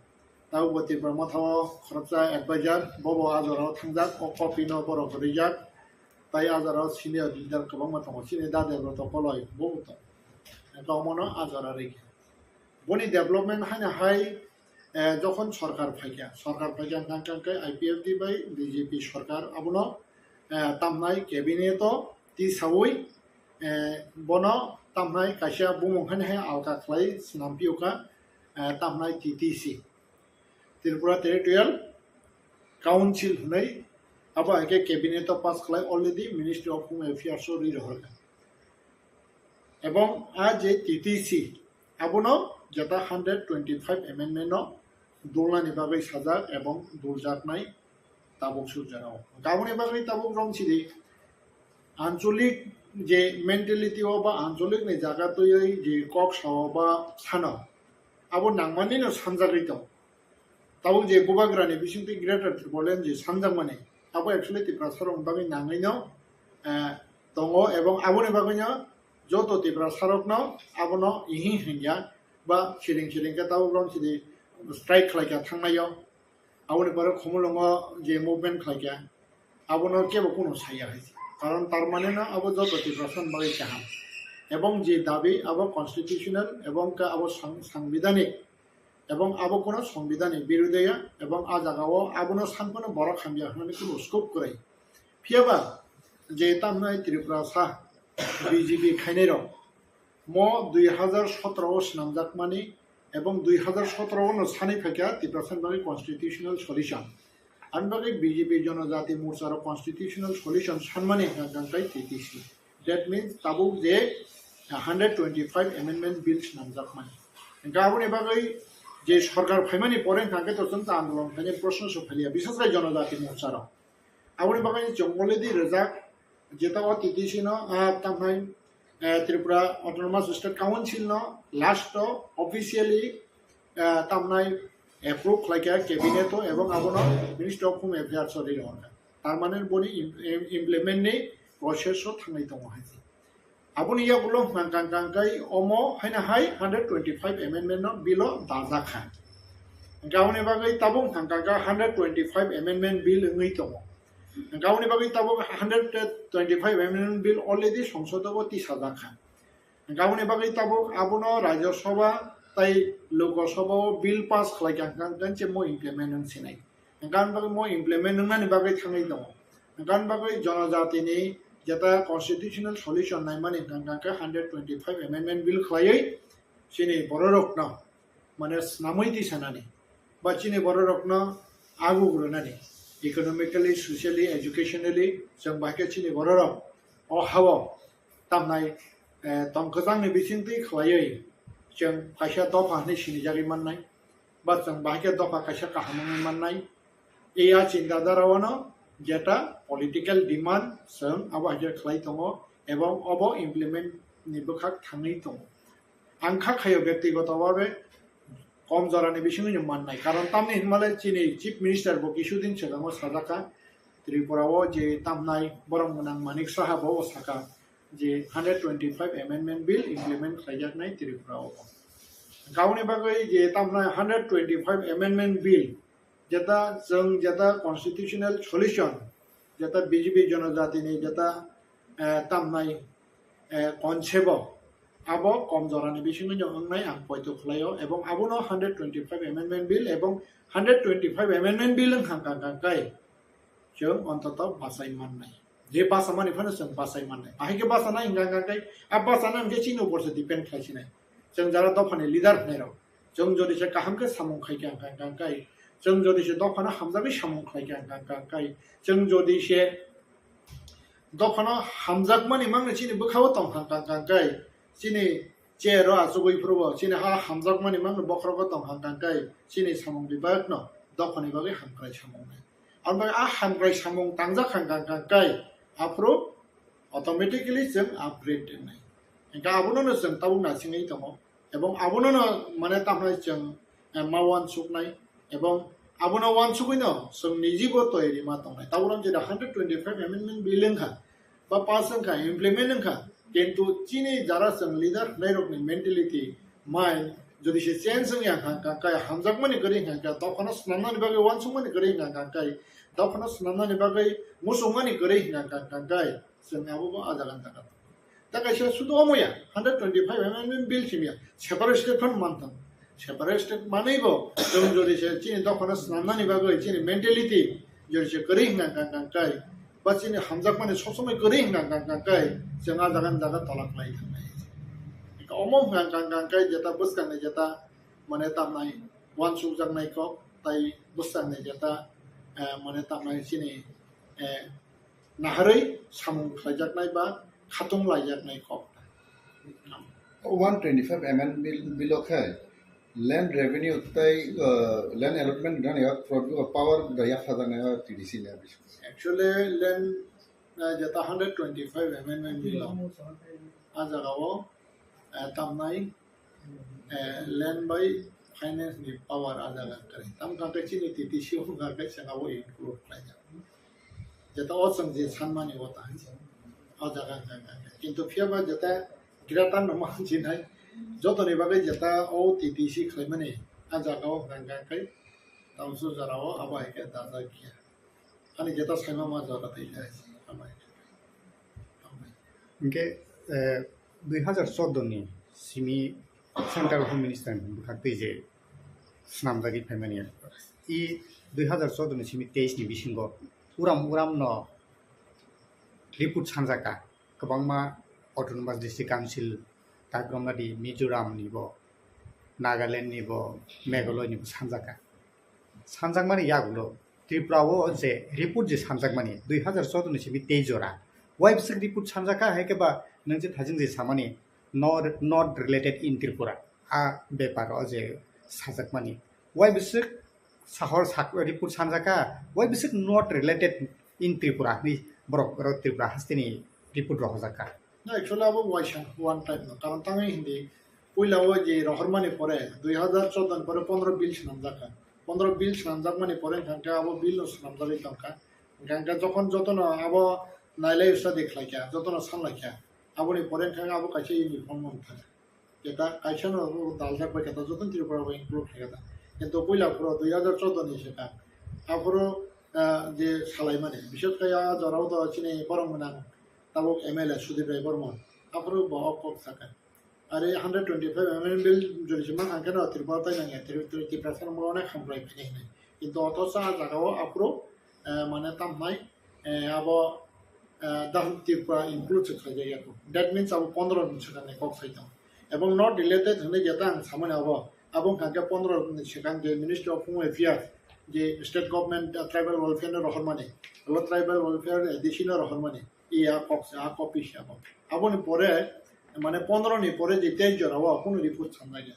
tabuk bo Tipra Motha o khoroksa advisor, bobo a jora o thangjak, o copy no borok rijak, tai a jora o senior leader kwbangma tongo, chini Da Debroto Koloi, bobo tongo. Eka omono a jora rikha. Boni development haino hai, eh, jokhon sorkar phaikha, sorkar phaikha hwnkha hwnkhe I P F T bai B J P sorkar abono, eh, tamnai cabinet o tisaui, eh, bono tamnai kaisa bumung haino hai alka khlai swnam phiyokha, eh, tamnai T T C, Tripura Territorial Council hwnwi, abo hai khe cabinet o pass khlai already Ministry of Home Affairs o ri rohorkha. Ebong a je T T C, abono jeta hundred twenty-five amendment no dulnani bagwi sajak ebong duljaknai tabuk surjak. Aboni bagwi tabuk romsidi ancholik je mentality o ba ancholik ni jaga twiwi je kok sao ba sano, abo nangmani no sanjagwi tong. Tabuk je bubagrani bisingtwi Greater Tipraland je sanjakmani, abo actually Tiprasarokni bagwi nangwino, eh, tongo, ebong aboni bagwino joto Tiprasarokno abono ihing hingya ba siring siring khe tabuk romsidi strike khlaikha thangnaio. Aboni pore Khumulwngo je movement khlaikha, abono kebo kuno saya hai. Karon tar mane no abo joto Tiprasani bagwi kaham. Ebong je dabi abo constitutional ebong ka abo sang-, sangbidhanik ebong abo kuno songbidhanni birudeya, ebong a jagao abono sanphano borok hamya hwnwi kuno scope kwrwi. Phiyaba je tamnai Tripura sa B J P khainairok mo dui hazar sotro o swnamjakmani ebong dui hazar sotro o no sanwi phaikha Tiprasani bagwi constitutional solution. Ani bagwi B J P Jonojati Morcha rok constitutional solution sanmani hwnkha hwnkha khe T T C. That means tabuk je hundred twenty-five amendment bill swnamjakmani. Hwnkha aboni bagwi je sorkar phaimani pore hwnkha khe to chwng ta andolon khainai proshno se phaliya, bishes khe Jonojati Morcha rok. Aboni bagwi chwng already rijak, jeta o T T C no, ah, tamhai, eh, Tripura Autonomous State Council no last o officially, eh, tamnai approve khlaikha cabinet o ebong abono Ministry of Home Affairs o rirokha. Tar mane boni im-, im-, implement ni process o thangwi tongo hai. Aboni yagulo hwnkha hwnkha hwnkha khe omo haino hai hundred twenty-five amendment no bill o dajak kha. Hwnkha aboni bagwi tabuk hwnkha hwnkha khe hundred twenty-five amendment bill wngwi tongo. Hwnkha aboni bagwi tabuk hundred twenty-five amendment bill already Songsod o tisajak kha. Hwnkha aboni bagwi tabuk abono Rajya Sabha tei Lok Sabha o bill pass khlaikha hwnkha hwnkha khe mo implement wng sinai. Hwnkha aboni bagwi mo implement wngnani bagwi thangwi tongo. Hwnkha aboni bagwi Jonojatini jeta constitutional solution naimani hwnkha hwnkha khe hundred twenty-five amendment bill khlaiwi chini bororokno, mane, swnamwi tisanani ba chini bororokno aguk rwnani, economically, socially, educationally, chwng bai khe chini bororok o hao tamnai, eh, tongkwchangni bisingtwi khlaiwi chwng kaisa dopha hwnwi sinijagwi mannai. Ba chwng bahai khe dopha kaisa kaham wngwi mannai. Ei a chinta dhara o no jeta political demand chwng abo hai khe khlai tongo ebong obo implement ni bwkhak thangwi tongo. Ang kha khaio byaktigoto bhabe kom jorani bisingtwi no mannai, karon tamni hinmale chini Chief Minister bo kisudin swkango sajak kha, Tripura o je tamnai borok gwnang Manik Saha bo saka je hundred twenty-five amendment bill implement khlaijaknai Tripura o. Aboni bagwi je tamnai hundred twenty-five amendment bill, jeta chwng jeta constitutional solution, jeta B J P Jonojatini jeta, eh, tamnai, eh, concept o, abo kom jorani bisingo no wngnai ang poito khlaio, ebong abono hundred twenty-five amendment bill ebong hundred twenty-five amendment bill wngkha hwnkha hwnkha khe chwng ontoto bachai mannai. Je bachamani phano chwng bachai mannai. Bahai khe bachanai hwnkha hwnkha khe, a bachana hwnkhe chini upor se depend khlai sinai. Chwng jara dophani leader hwnwi rok, chwng jodi se kaham khe samung khai kha hwnkha hwnkha khe, chwng jodi se dophano hamjagwi samung khlai kha hwnkha hwnkha khe, chwng jodi se dophano hamjakmani mangno chini bwkhao tong hwnkha hwnkha khe, chini chair o achugwi phuru bo chini ha hamjakmani mangno bokhorogo tong hwnkha hwnkha khe, chini samung bebakno dophani bagwi hamkrai samung nai. Aboni bagwi a hamkrai samung tangjak hwnkha hwnkha khe, aphuru automatically chwng upgrade wngnai. Hwnkha abono no chwng tabuk naisingwi tongo, ebong abono no, mane, tamhai chwng, eh, ma uansuknai, ebong abono uansugwi no chwng nijibo toyari ma tongnai. Tabuk rok jeta hundred twenty-five amendment bill wngkha, ba pass wngkha, implement wngkha, kintu chini jara chwng leader hwnwi rokni mentality, mind, jodi se change wngya hwnkha hwnkha khe, hamjakmani kwrwi hwnkha hwnkha khe, dophano swnamnani bagwi uansukmani kwrwi hwnkha hwnkha khe, dophano swnamnani bagwi muchungmani kwrwi hwnkha hwnkha khe, chwng abo bo a jaga ni jaga. Ta kaisa sudu omo ya, hundred twenty-five amendment bill simi ya, separate state phano manthang. Separate state manwi bo, chwng jodi se chini dophano swnamnani bagwi, chini mentality, jodi se kwrwi hwnkha hwnkha khe, ba chini hamjakmani sob somoi kwrwi hwnkha hwnkha khe, chwng a jaga ni jaga tola khlai thangnai. Omo hwnkha hwnkha khe jeta bwskangni jeta, mane, tamnai uansukjaknai kok, tai bwskangni jeta, eh, mane, tamnai chini, eh, naharwi samung khlaijaknai ba khatung laijaknai kok. One twenty-five amendment bill, bill o khe land revenue tei, uh, land allotment gani o pro-, power da yak sajak nai o T D C ni a bising. Actually, land, uh, jeta hundred twenty-five amendment bill o, a jaga o, uh, tamnai, uh, land by finance ni power a jaga kari. Tam kha khe chini T D C o kha khe saka o include khlai jak. Jeta o chwng je sanmani o ta hai se. O jaga hwnka hwnka khe. Kintu phiya ba jeta greater no ma jinai, jotoni bagwi jeta o T D C khlaimani a jaga o hwnka hwnka khe tamsu jora o abo hai khe dajak ya. Ani jeta saima ma jora tei khe abo hai khe. Hwnkhe, eh, dui hazar choudo ni simi Central Home Minister ni bwkhak twi je swnamjagwi phaimani. I dui hazar choudo ni simi teis ni bisingo uram uram no report sanjaka kwbangma Autonomous District Council, Takromadi, Mizoram ni bo, Nagaland ni bo, Meghalaya ni bo sanjaka. Sanjakmani yagulo Tripura o je report je sanjakmani dui hazar choudo ni simi tei jora. Waibwswk report sanjakha hai khe ba nwng je thajing je samani not, not related in Tripura. A bepar o je sajakmani. Waibwswk sahor sak-, report sanjakha, waibwswk not related in Tripura hinwi borok, borok Tripura hasteni report rohorjakha. Na, actually abo waisa one time no. Karon tangwi hindi puila o je rohormani pore, dui hazar choudo ni pore pondro bill swnamjakha. Pondro bill swnamjakmani pore hwnkha khe abo bill no swnamjagwi tongkha. Hwnkha khe jokhon jotono abo nailai study khlaikha, jotono sanlaikha. Aboni pore hwnkha khe abo kaisa uniform wng thangkha. Jeta kaisa no daljak bai khe ta joto Tripura bai include khlai khe ta. Kintu puila phuru dui hazar choudo ni swkang. Aphuru, ah, je salaimani, bishes khe a jorao to chini borok gwnang tabuk M L A Sudip Rai Bormon. Aphuru bo o kok sakha. Are hundred twenty-five amendment bill jodi se mankha khe no Tripura tai nangya, Tri-, Tri-, Tiprasa no onek hamkrai phainai hinwi. Kintu othocho a jagao aphuru, ah, mane tamnai, eh, abo, eh, Dahuk Tripura include se khlaijak ya kho. That means abo pondro ni swkang ni kok sai tongo. Ebong not related hwnwi jeta ang samani abo, abo wngkha khe pondro ni swkang je Ministry of Home Affairs, je state government, eh, tribal welfare no rohormani, alo tribal welfare A D C no rohormani, iya kok se, a copy se abo. Aboni pore, mane pondro ni pore je teis jora o kunu report sanjak ya.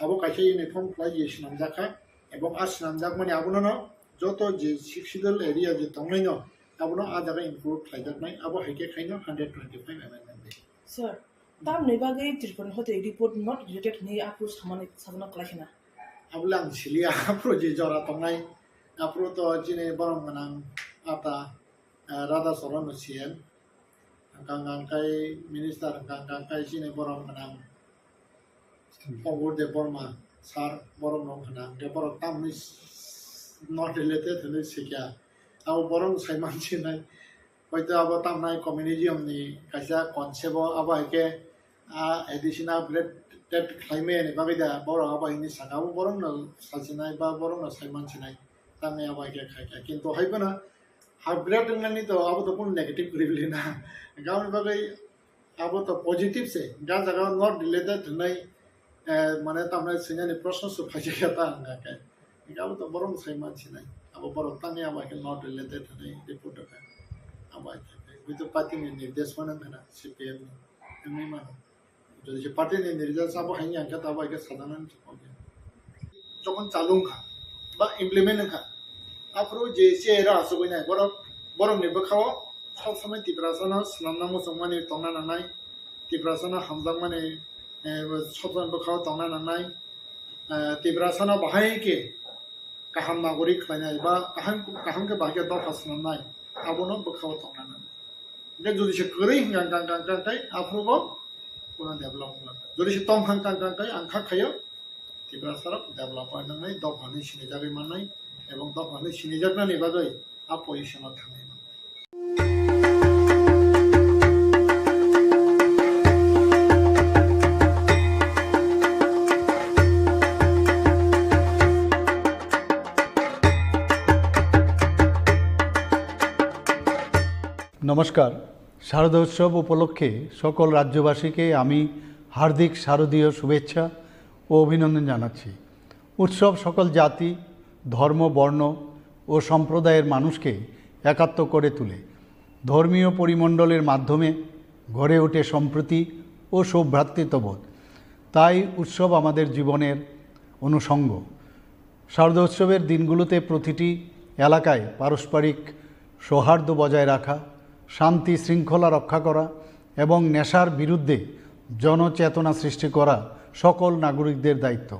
Abo kaisa uniform khlai je swnamjak kha, ebong a swnamjakmani abono no joto je Sixth Schedule area je tongnaino abono a jaga include khlaijaknai, abo hai khe khaino hundred twenty-five amendment bill. Sir, tamni bagwi Tripura ni hote report not related hinwi aphuru samani sajana kwlai khna? Abole ang siliya, aphuru je jora tongnai, aphuru to chini borom gwnang ata, eh, Radha Charan no C M, hwnkha hwnkha khe minister, hwnkha hwnkha khe chini borom gwnang Obur Debbarma sir, borok no hwnkha hwnkhe borok tamni not related hinwi sikya. Abo borok sai mansinai. Hoito abo tamnai communism ni kaisa concept o, abo hai khe a additional upgrade khlaimani bagwi da borok abo hinwi saka. Abo borok no sasinai ba borok no sai mansinai. Tamni abo hai khe khai kha. Kintu hai phano upgrade wngnani to abo to kunu negative kwrwi na. Aboni bagwi abo to positive se, ga jaga not related hinwi, eh, mane tamni swinani proshno se phaikha ta hwnka khe. Abo to borok sai mansinai. Abo borok tangwi abo khe not related hinwi report rwkha. Abo khe, hwito party ni nirdesh mano wngkha na, C P M ni. Wngwi mano. Jodi se party ni nirdesh abo hai wngkha ta abo khe sajaknani se. Jokhon chalu wngkha ba implement wngkha, aphuru je C A R asugwi nai borok, borokni bwkhao sob somoi Tiprasano swnamna muchungmani tongna nangnai, Tiprasano hamjakmani, eh, sob somoi bwkhao tongna nangnai, eh, Tiprasano bahai khe kaham nagorik khlainai ba kaham, kaham khe bahai khe dopha swnamnai, abono bwkhao tongna nangnai. Hwnkhe jodi se kwrwi hwnkha, hwnkha, hwnkha, hwnkha, hwnkha, aphuru bo kuno develop wngkha. Jodi se tong hwnkha, hwnkha, hwnkha, ang kha khaio, Tiprasa rok develop oi nangnai, dopha hinwi sinijagwi mannai, ebong dopha hinwi sinijaknani bagwi a position o thangwi mannai. নমস্কার। শারদোৎসব উপলক্ষে সকল রাজ্যবাসীকে আমি হার্দিক শারদীয় শুভেচ্ছা ও অভিনন্দন জানাচ্ছি। উৎসব সকল জাতি, ধর্ম, বর্ণ ও সম্প্রদায়ের মানুষকে একাত্ম করে তোলে। ধর্মীয় পরিমণ্ডলের মাধ্যমে গড়ে ওঠে সম্প্রীতি ও সৌভ্রাতৃত্ববোধ। তাই উৎসব আমাদের জীবনের অনুষঙ্গ। শারদোৎসবের দিনগুলোতে প্রতিটি এলাকায় পারস্পরিক সৌহার্দ্য বজায় রাখা, শান্তি শৃঙ্খলা রক্ষা করা এবং নেশার বিরুদ্ধে জনচেতনা সৃষ্টি করা সকল নাগরিকদের দায়িত্ব।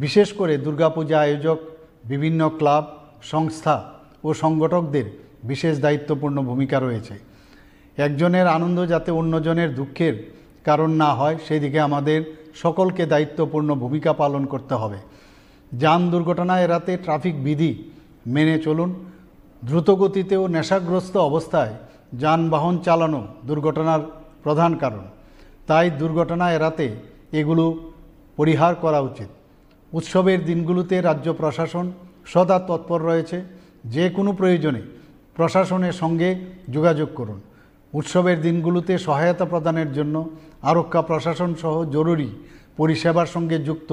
বিশেষ করে দুর্গাপূজা আয়োজক, বিভিন্ন ক্লাব, সংস্থা ও সংগঠকদের বিশেষ দায়িত্বপূর্ণ ভূমিকা রয়েছে। একজনের আনন্দ যাতে অন্যজনের দুঃখের কারণ না হয়, সেদিকে আমাদের সকলকে দায়িত্বপূর্ণ ভূমিকা পালন করতে হবে। যান দুর্ঘটনা এড়াতে ট্রাফিক বিধি মেনে চলুন। দ্রুতগতিতে ও নেশাগ্রস্ত অবস্থায় যানবাহন চালানো দুর্ঘটনার প্রধান কারণ। তাই দুর্ঘটনা এড়াতে এগুলো পরিহার করা উচিত। উৎসবের দিনগুলোতে রাজ্য প্রশাসন সদা তৎপর রয়েছে। যে কোনো প্রয়োজনে প্রশাসনের সঙ্গে যোগাযোগ করুন। উৎসবের দিনগুলোতে সহায়তা প্রদানের জন্য আরক্ষা প্রশাসন সহ জরুরি পরিষেবার সঙ্গে যুক্ত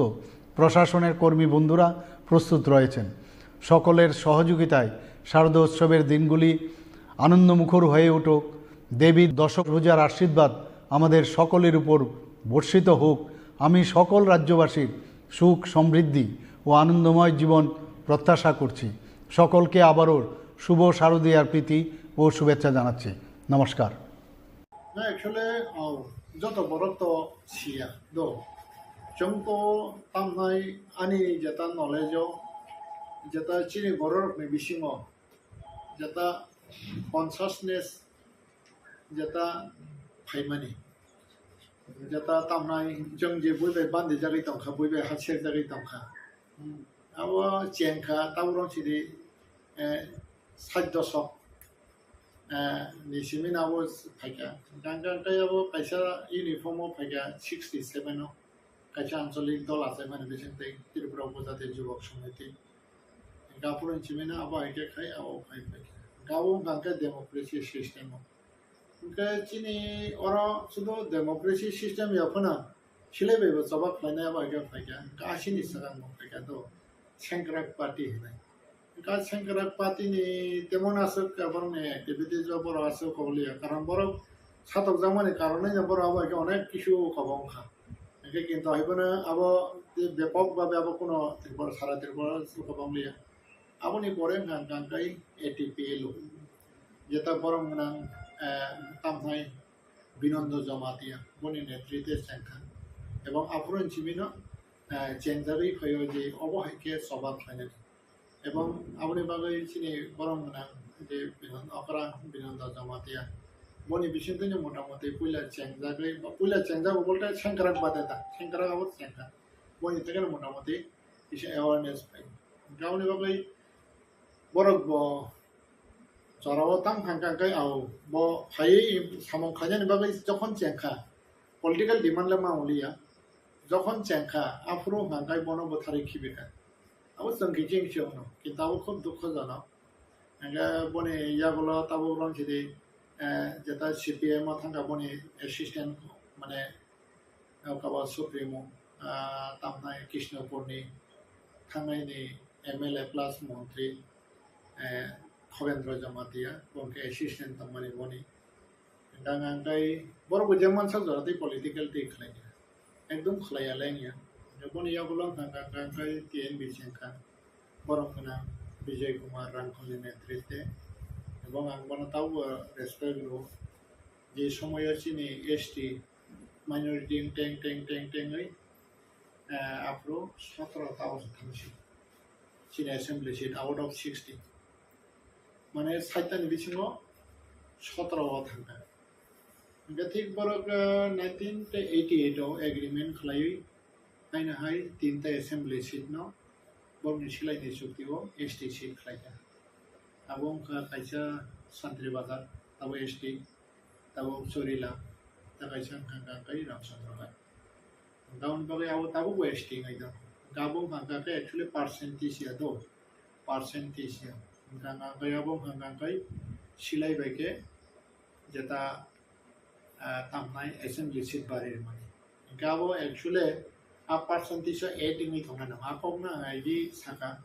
প্রশাসনের কর্মী বন্ধুরা প্রস্তুত রয়েছেন। সকলের সহযোগিতায় শারদোৎসবের দিনগুলি আনন্দমুখর হয়ে উঠুক। দেবী দশভুজার আশীর্বাদ আমাদের সকলের উপর বর্ষিত হোক। আমি সকল রাজ্যবাসীর সুখ, সমৃদ্ধি ও আনন্দময় জীবন প্রত্যাশা করছি। সকলকে আবারও শুভ শারদীয়ার প্রীতি ও শুভেচ্ছা জানাচ্ছি। নমস্কার। Na actually, oh, joto borok to siya do. Chwng to tamnai ani jeta knowledge o, jeta chini borok ni bisingo, jeta consciousness, jeta phaimani, jeta tamnai chwng je bui bai bandi jagwi tongkha, bui bai ha ser jagwi tongkha. Abo chengkha, tabuk rong sidi, eh, sait dosok, eh, ni simi abo phaikha. Gang gang tei abo kaisa uniform o phaikha sixty seven o, kaisa ancholik dol achaimani bising tei Tripura Upajati Jubak Samiti. Gapur ni simi no abo hai khe khai abo phai phaikha. Gabo hwnkha khe democracy system o. Hwnkhe chini oro sudu democracy system ya phano silai bai bo choba khlainai abo hai khe phaikha. Hwnkhe asini swkang bo phaikha do. Sengkrak party hinwi. Hwnkhe sengkrak party ni temon aswk borokni activities o borok aswk kok liya. Karon borok satokjakmani karonwi no borok abo hai khe onek kisu kobong kha. Hwnkhe kintu hai phano abo bepok babe abo kuno Tripura, sara Tripura o kobong liya. Aboni pore hwnkha hwnkha khe A T P L o. Jeta borok gwnang, eh, tamhai Binondo Jamatia, boni netritwe chengkha. Ebong aphuru simi no, eh, chengjagwi phaio je obo hai khe choba khlainani. Ebong aboni bagwi chini borok gwnang je Binon-, okra Binondo Jamatia. Boni bisingtwi no motamoti puila chengjagwi, puila chengjago bolte sengkrak bade ta, sengkrak abo chengkha. Boni theke no motamoti kisa awareness phai. Hwnkhe aboni bagwi borok bo jorao tang hwnkha hwnkhe, ao bo phaiwi samung khainani bagwi jokhon chengkha, political demand le ma wngya, jokhon chengkha, aphuru hwnkha hwnkhe bono bwtharwi khibikha. Abo chwng kiching se wngno, kintu abo khub dukhojonok. Hwnkhe boni yagulo tabuk rong sidi, eh, jeta C P I M o thangkha boni assistant, mane, Nokabo Supremo, ah, tamnai Krishnapurni thangnai ni M L A plus montri, eh, Khovendra Jamatia, bo khe assistant tongmani boni. Hwnkhe ang khe borok bo je mansa jora tei political tei khlai kha. Ekdom khlai ya le wngya. Boni yagulo hwnkha hwnkha khe T N B se wngkha. Borok gwnang Bijay Kumar Rangkhol ni netritwe. Ebong ang bono tabukbo respect rwo. Je somoyo chini S T minority teng teng teng tengwi, eh, aphuru sotro ta o thangsi. Chini assembly seat out of sixty. Mane saitani bisingo sotro o thangkha. Hwnkhe thik borok, eh, nineteen eighty-eight o agreement khlaiwi haino hai tinta assembly seat no borokni silaini chukti o S T seat khlaikha. Abo wngkha kaisa Santri Bazar, abo S T, tabuk Chorila, ta kaisa wngkha hwnkha khe Ramchandra Ghat. Hwnkha aboni bagwi abo tabukbo S T wngwi tongo. Hwnkha abo wngkha khe actually percentage ya do, percentage ya. Hwnkha hwnkha khe abo wngkha hwnkha khe silai bai khe jeta, ah, tamnai assembly seat bari rwmani. Hwnkha abo actually a percentage o add wngwi tongnai nang. A kokno ang agi saka,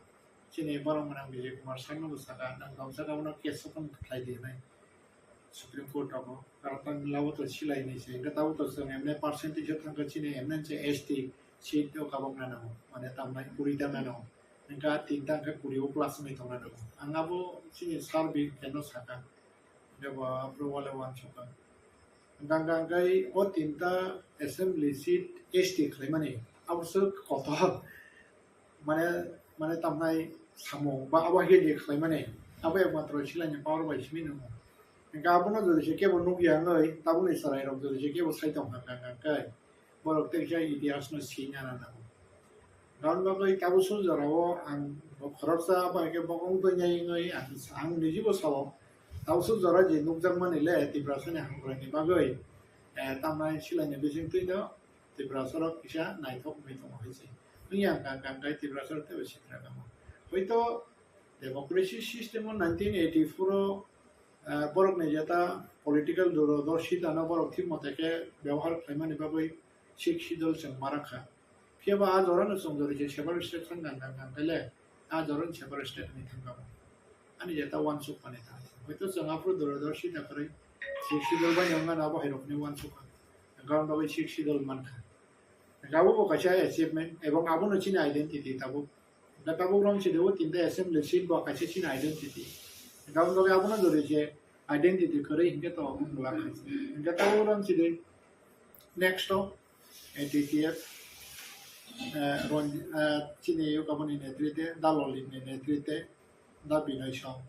chini borok gwnang Bijay Kumar Sharma bo saka, nang tong saka abono case open khlai di hinwi. Supreme Court rogo, karon Tamil Nadu to silai ni se, hingke tabuk to chwng emne percentage o thangkha chini emne se S T seat o kabok na nango, mane tamnai kuri ta na nango, hingke a tinta hingke kuri o plus wngwi tongna nango. Ang abo chini survey keno saka, hingke bo aphuru wale wansukha. Hingke hingke o tinta assembly seat S T khlaimani, abo se kotor. Mane, mane tamnai samung ba abo hai khe khlaimani, abo ekmatro silai ni power bai simi nungo. Hingke abono jodi se kebo nukya wngwi, tabukni chwrairok jodi se kebo sai tongkha hwnka hwnka khe, borok tei khe itihasno sina na nango. Aboni bagwi tabuk suk jorao ang bo khoroksa abo hai khe bo wng tongya wngwi ang, ang nijibo sao, tabuk suk jora je nukjakmani le Tiprasani hamkraini bagwi, eh, tamnai silai ni bisingtwi no Tiprasarok kisa naithok wngwi tongo hai se. Wngya hwnka hwnka hwnkhe Tiprasarok teibo sitra kamo. Hoito democracy system o nineteen eighty-four o, ah, borokni jeta political durodorshita no borok thik mote khe byabohar khlaimani bagwi Sixth Schedule chwng ma rakha. Phiya ba a jorano chwng jori je separate state thang gang gang gang khe le, a jorano separate state wngwi thang kamo. Ani jeta wansuk mani thang. Hoito chwng aphuru durodorshita kwrwi Sixth Schedule bai wngmano abo hai rokni wansuk kha. Ground bagwi Sixth Schedule mankha. Hingke abo bo kaisa achievement, ebong abono chini identity tabuk. Hingke tabuk rong chini o tinta assembly seat bo kaisa chini identity. Hingke aboni bagwi abono jori je identity kwrwi hingke to omo wngla kha. Hingke tabuk rong chini next o A T T F, eh, Ron-, eh, chini o kaboni netrite, Dalolini netrite, Da Binoy Song,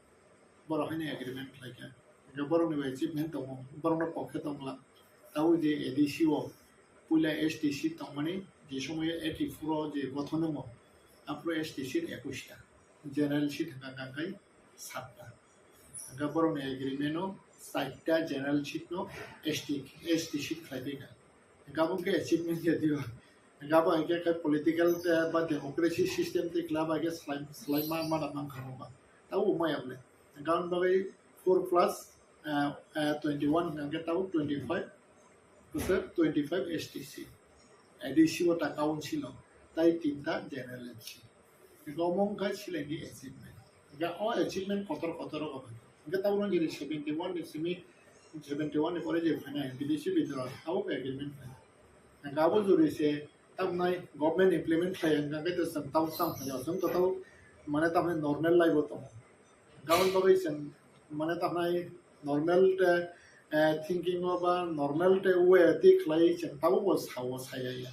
borok haino agreement khlaikha. Hingke borokni bai achievement tongo, borokno pokhe tongla. Tabuk je A D C o puila S T seat tongmani, je somoyo eighty-four o je gothono, aphuru S T seat ekush ta, general seat hwnka hwnka khe satta. Hingke borokni agreement o chaita general seat no S T, S T seat khlai phaikha. Hingke abo khe achievement ya diba. Hingke abo hai khe political te ba democracy system te khlai bai khe slai, slai ma, ma da mang kha ba. Tabuk maya bole. Hingke aboni bagwi four plus, eh, eh, twenty-one hingke tabuk twenty-five, kwchak twenty-five S T seat. A D C o ta council o, tai tinta general seat. Hingke omo wngkha silai ni achievement. Hingke o achievement kotor kotor rok bai. Hingke tabuk rong jodi seventy-one ni simi, seventy-one ni pore je phainai B D C bidro abo agreement phainai. Hingke abo jodi se tamnai government implement khlai hingke hingke to chwng tabuk tang phainai, chwng to tabuk mane tamnai normal life o tongo. Hingke aboni bagwi chwng mane tamnai normal te, eh, thinking o ba normal te way te khlai chwng tabuk bo sao saya ya.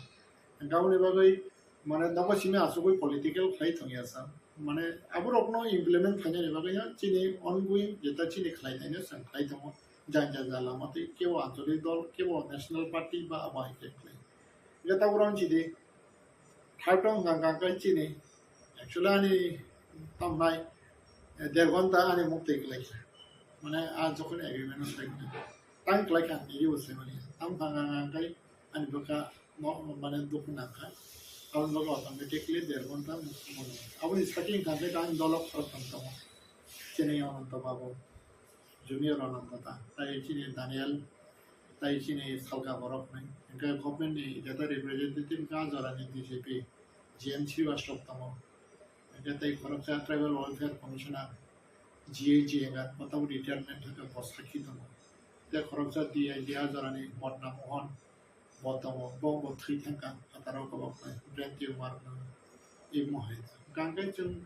Hingke aboni bagwi mane nogo simi asugwi political khlai thangya sa. Mane aborokno implement khlainani bagwi no chini ongoing jeta chini khlai taino chwng khlai tongo. Jang jang jala mate kebo ancholik dol, kebo national party ba abo hai khe khlai. Hingke tabuk rong chidi thai tong hwnka hwnka khe chini actually ani tamnai, eh, der ghonta ani muk twi khlai kha. Mane a jokhon agreement o sai kha. Tang khlai kha ani use mani. Tam hwnka hwnka khe ani bwkha no, mane dukhu nangkha. Aboni bagwi automatically der ghonta mukti mano. Aboni sakhe wngkha khe ang dolo khoroktham tongo. Chini Ananta Babu, Junior Ananta ta, tai chini Daniel, tai chini salka borok nai. Hingke government ni jeta representative wngkha jorani D G P, G M Srivastava tongo. Hingke tei khoroksa Tribal Welfare Commissioner, G A G wngkha, bo tabuk retirement wngkha, bo sakhi tongo. Tei khoroksa D I G a jorani Modna Mohan, bo tongo, bo, bo thwi thangkha, phataro kolok bai, brain tumor no, imo hai. Hingkhe chwng,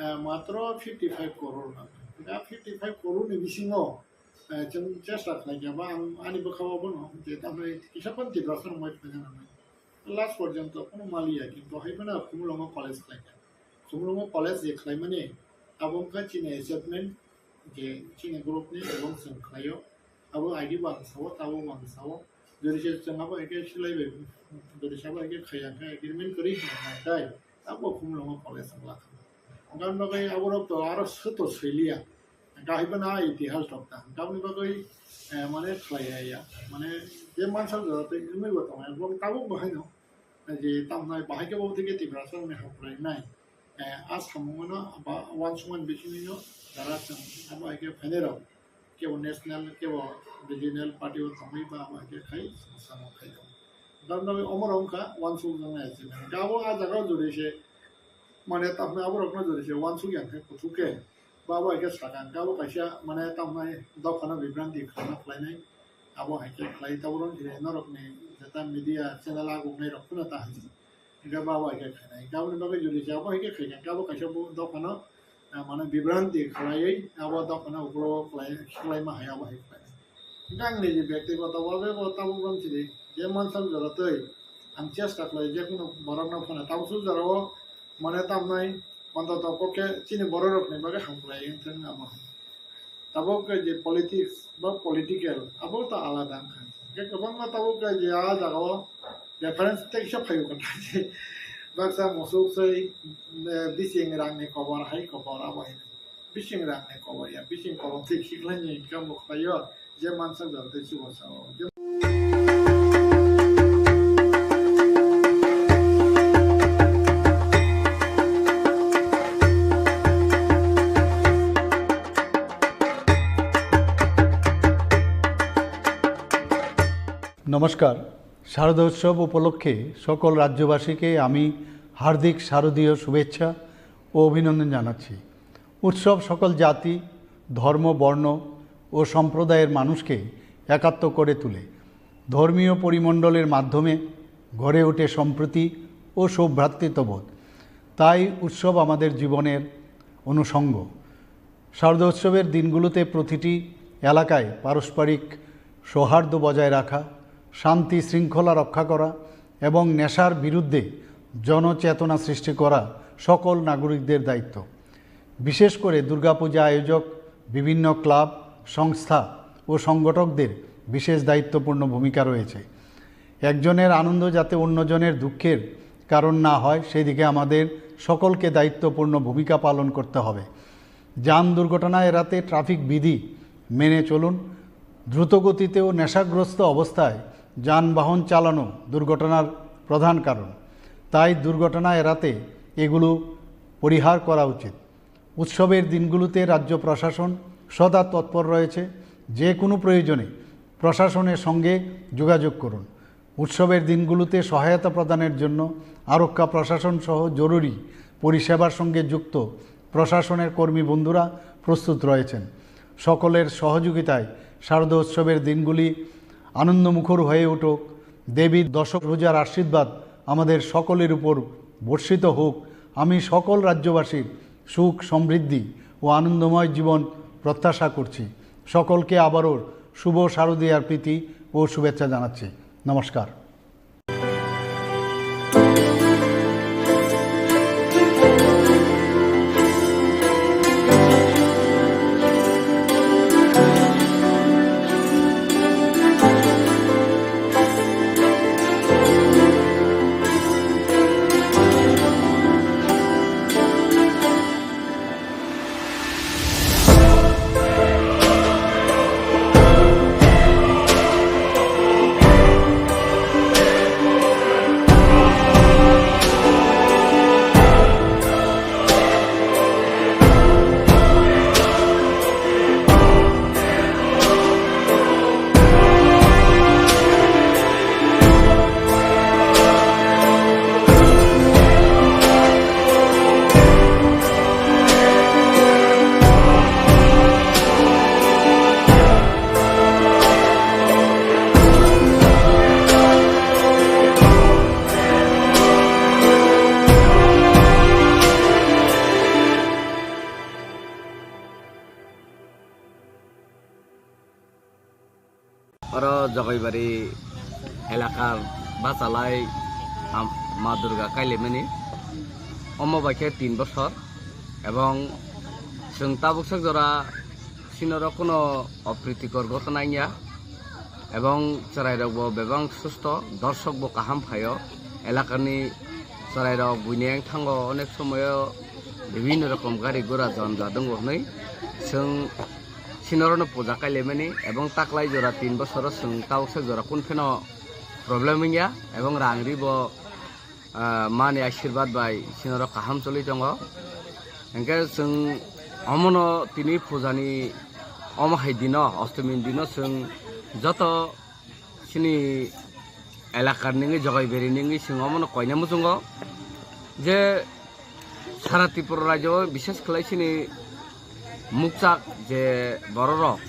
eh, matro fifty five crore nangkha. Hingkhe fifty five crore ni bisingo, eh, chwng chesta khlaikha ba ang ani bwkhao bono je tamni kisa phano Tiprasa rok mai phaina nangnai. Last porjonto kono maliya, kintu hai phano Khumulwngo college khlaikha. Khumulwngo college je khlaimani abo wngkha chini achievement, je chini group ni ebong chwng khlaio. Abo I D bo ang sao, tabo bo ang sao. Jodi se chwng abo hai khe silai bai, jodi se abo hai khe khaiya khe agreement kwrwi hwnka hwnka khe, abo Khumulwngo college wng lakha. Hwnka hwnba khe aborok to aro swto swiliya. Hwnka hai phano a itihas rok ta. Hwnka hwnba khe, eh, mane khlaiya ya. Mane je mansa jora tei wngwi bo tongo. Ebong tabuk bo haino je tamnai bahai khe bo thike Tiprasa rokni hamkrai nai. Eh, a samung no ba uansukmani bisingtwi no jara chwng abo hai khe phainai rok kebo national kebo regional party o tongwi ba abo hai khe khai samung khai tongo. Tamni bagwi omo rok wngkha uansukjaknai achievement. Hwnkhe abo a jaga o jodi se mane tamni abo rok no jodi se uansuk ya khe kuthuk khe Ba bo hai khe sakha hwnkhe abo kaisa mane tamnai dophano bibranti khwlana khlainai. Abo hai khe khlai tabuk rwng khe norokni jeta media channel agugnai rok phano ta hai. Hingke ba bai khe khainai. Hingke aboni bagwi jodi se abo hai khe khaikha, hingke abo kaisa bo dophano, ah, mane bibranti khlaiwi abo dophano ulo khlai, khlaima hai abo hai khlainai. Hingke ang niji byaktigoto bhabe bo tabuk rwng sidi je mansak jora twi ang chesta khlai je kunu borokno phano tabuk suk jorao mane tamnai ontoto kok khe chini bororokni bagwi hamkrai wngthang abo hai. Tabuk khe je politics ba political, abo to alada wngkha. Hingke kwbangma tabuk khe je a jagao reference teisa phaio kwthai se. Baksa musuk sei, eh, bising rangni kobor hai kobor abo hai. Bising rangni kobor ya, bising kobor tei khiklai ni income bo khlaio, je mansak jora tei chubacha o. নমস্কার। শারদোৎসব উপলক্ষে সকল রাজ্যবাসীকে আমি হার্দিক শারদীয় শুভেচ্ছা ও অভিনন্দন জানাচ্ছি। উৎসব সকল জাতি, ধর্ম, বর্ণ ও সম্প্রদায়ের মানুষকে একাত্ম করে তোলে। ধর্মীয় পরিমণ্ডলের মাধ্যমে গড়ে ওঠে সম্প্রীতি ও সৌভ্রাতৃত্ববোধ। তাই উৎসব আমাদের জীবনের অনুষঙ্গ। শারদোৎসবের দিনগুলোতে প্রতিটি এলাকায় পারস্পরিক সৌহার্দ্য বজায় রাখা, শান্তি শৃঙ্খলা রক্ষা করা এবং নেশার বিরুদ্ধে জনচেতনা সৃষ্টি করা সকল নাগরিকদের দায়িত্ব। বিশেষ করে দুর্গাপূজা আয়োজক, বিভিন্ন ক্লাব, সংস্থা ও সংগঠকদের বিশেষ দায়িত্বপূর্ণ ভূমিকা রয়েছে। একজনের আনন্দ যাতে অন্যজনের দুঃখের কারণ না হয়, সেই দিকে আমাদের সকলকে দায়িত্বপূর্ণ ভূমিকা পালন করতে হবে। যান দুর্ঘটনা এড়াতে ট্রাফিক বিধি মেনে চলুন। দ্রুতগতিতে ও নেশাগ্রস্ত অবস্থায় যানবাহন চালানো দুর্ঘটনার প্রধান কারণ। তাই দুর্ঘটনা এড়াতে এগুলো পরিহার করা উচিত। উৎসবের দিনগুলোতে রাজ্য প্রশাসন সদা তৎপর রয়েছে। যে কোনো প্রয়োজনে প্রশাসনের সঙ্গে যোগাযোগ করুন। উৎসবের দিনগুলোতে সহায়তা প্রদানের জন্য আরক্ষা প্রশাসন সহ জরুরি পরিষেবার সঙ্গে যুক্ত প্রশাসনের কর্মী বন্ধুরা প্রস্তুত রয়েছেন। সকলের সহযোগিতায় শারদোৎসবের দিনগুলি আনন্দমুখর হয়ে উঠুক। দেবীর দশ ভুজার আশীর্বাদ আমাদের সকলের উপর বর্ষিত হোক। আমি সকল রাজ্যবাসীর সুখ, সমৃদ্ধি ও আনন্দময় জীবন প্রত্যাশা করছি। সকলকে আবারও শুভ শারদীয়ার প্রীতি ও শুভেচ্ছা জানাচ্ছি। নমস্কার। Oro Jogaibari elakar bachalai, am, Ma Durga kailaimani. Omo bai khe tin bosor ebong chwng tabuk sak jora sinoro kuno opritikor gotona wngya ebong chwrairokbo bebak susto, dorsokbo kaham phaio. Elakani chwrairok buini wngthango onek somoyo bibinno rokom gari gura jam ja tongo hwnwi chwng sinorokno puja kailaimani ebong taklai jora tin bosoro chwng tabuksa jora kun pheno problem wngya ebong rang ribo, ah, mani ashirbad bai sinorok kaham choli tongo. Hwnkhe chwng omono tini pujani omo hai dino, ostomini dino chwng joto chini elakar ningwi, Jogaibari ningwi chwng omono koina muchungo je sara Tripura rajyo, bishes khlai chini Mukchak je bororok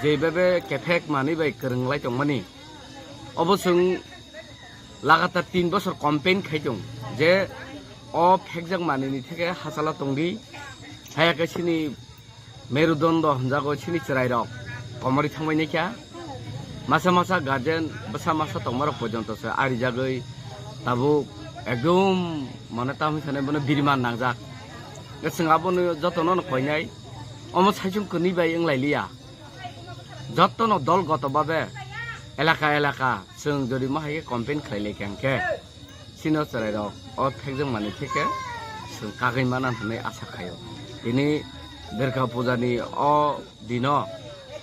jeibabe kephek manwi bai kwrwnglai tongmani, obo chwng lagatar tin bosor campaign khai tong je o phekjak manwini theke hachala tongdi, haya khe chini merudondo hwnjago chini chwrairok komorwi thangbai naikha. Masa masa guardian bwsa masa tongmarok porjonto se arijagwi tabuk ekdom mane tamni sanai bono biriman nangjak. Chwng abono jotono no koinai, omo saichung kwnwi bai wnglailiya. Jotono dol goto babe elaka elaka chwng jodi ma hai khe campaign khlai lai kha hwnkhe, chini o chwrairok o phekjak manwi theke chwng kagwi mana hwnwi asa khaio. Tini Durga Puja ni o dino,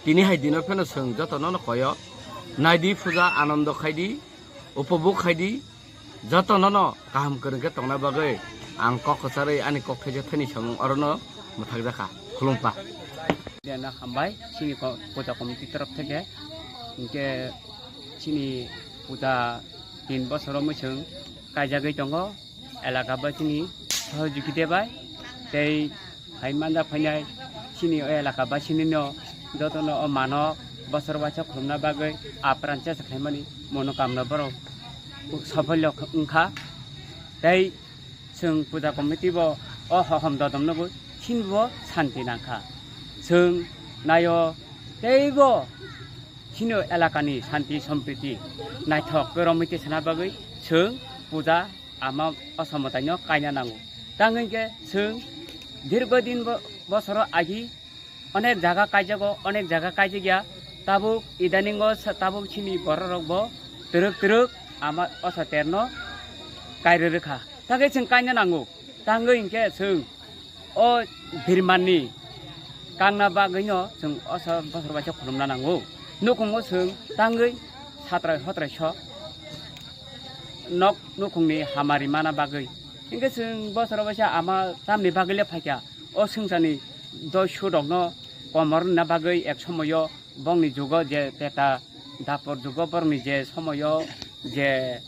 tini hai dino pheno chwng jotono no koyo, naidi puja anondo khaidi, upobhog khaidi, jotono no kaham kwrwng khe tongna bagwi ang kok kwcharwi ani kok thaijakthani samung orono mwthakjakha. Khulumkha. Hambai chini ko-, puja committee torof theke, hinkhe chini puja tin bosoro mwchwng kaijagwi tongo, elaka bai chini sohojogita bai tei hai manjak phainai chini o elaka basinino jotono o mano bosor waisa khulumna bagwi apran chesa khlaimani monokamna borok sopholyo wngkha. Tei chwng puja committee bo o hohom dodom nugwi chini bo santi nangkha. Chwng naio teibo chini elakani santi sompriti naithok khe romwi tisana bagwi chwng puja ama o somataino kaina nango. Tang hwnkhe chwng dirgo din bo-, bosoro agi onek jaga kaijago, onek jaga kaijak ya. Tabuk idaningo sa-, tabuk chini bororok bo twrwk twrwk ama o soterno kairwi rwkha. Tang khe chwng kaina nango. Tang hwnkhe chwng o birmanni kangna bagwino chwng o sa-, bosor waisa khulumna nango. Nukhungo chwng tangwi satrai hotrai so nok nukhungni hamari mana bagwi. Hinkhe chwng bosor waisa ama tamni bagwi le phaikha. O swngcharni doi sudokno komor wngna bagwi ek somoyo bongni jugo je peta dapor jugo borokni je somoyo je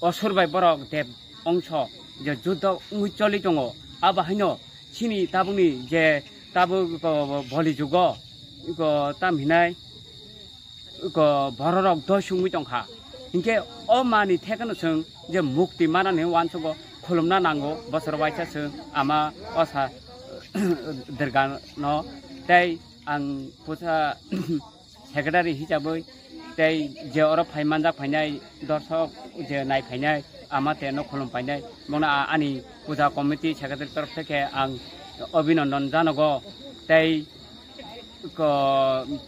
osur bai borok deb ongso je judo wngwi choli tongo, abo haino chini tabukni je tabuk ko boli jugo ko tam hinai ko bororok doi sungwi tongkha. Hinkhe o mani thekeno chwng je mukti manani uansugo khulumna nango, bosor waisa chwng ama osa Durgano tei ang pusa secretary hisabwi tei je oro phai manjak phainai dorsok je nai phainai ama terno khulum phainai bono a-, ani puja committee secretary torof theke ang obinondon janogo tei ko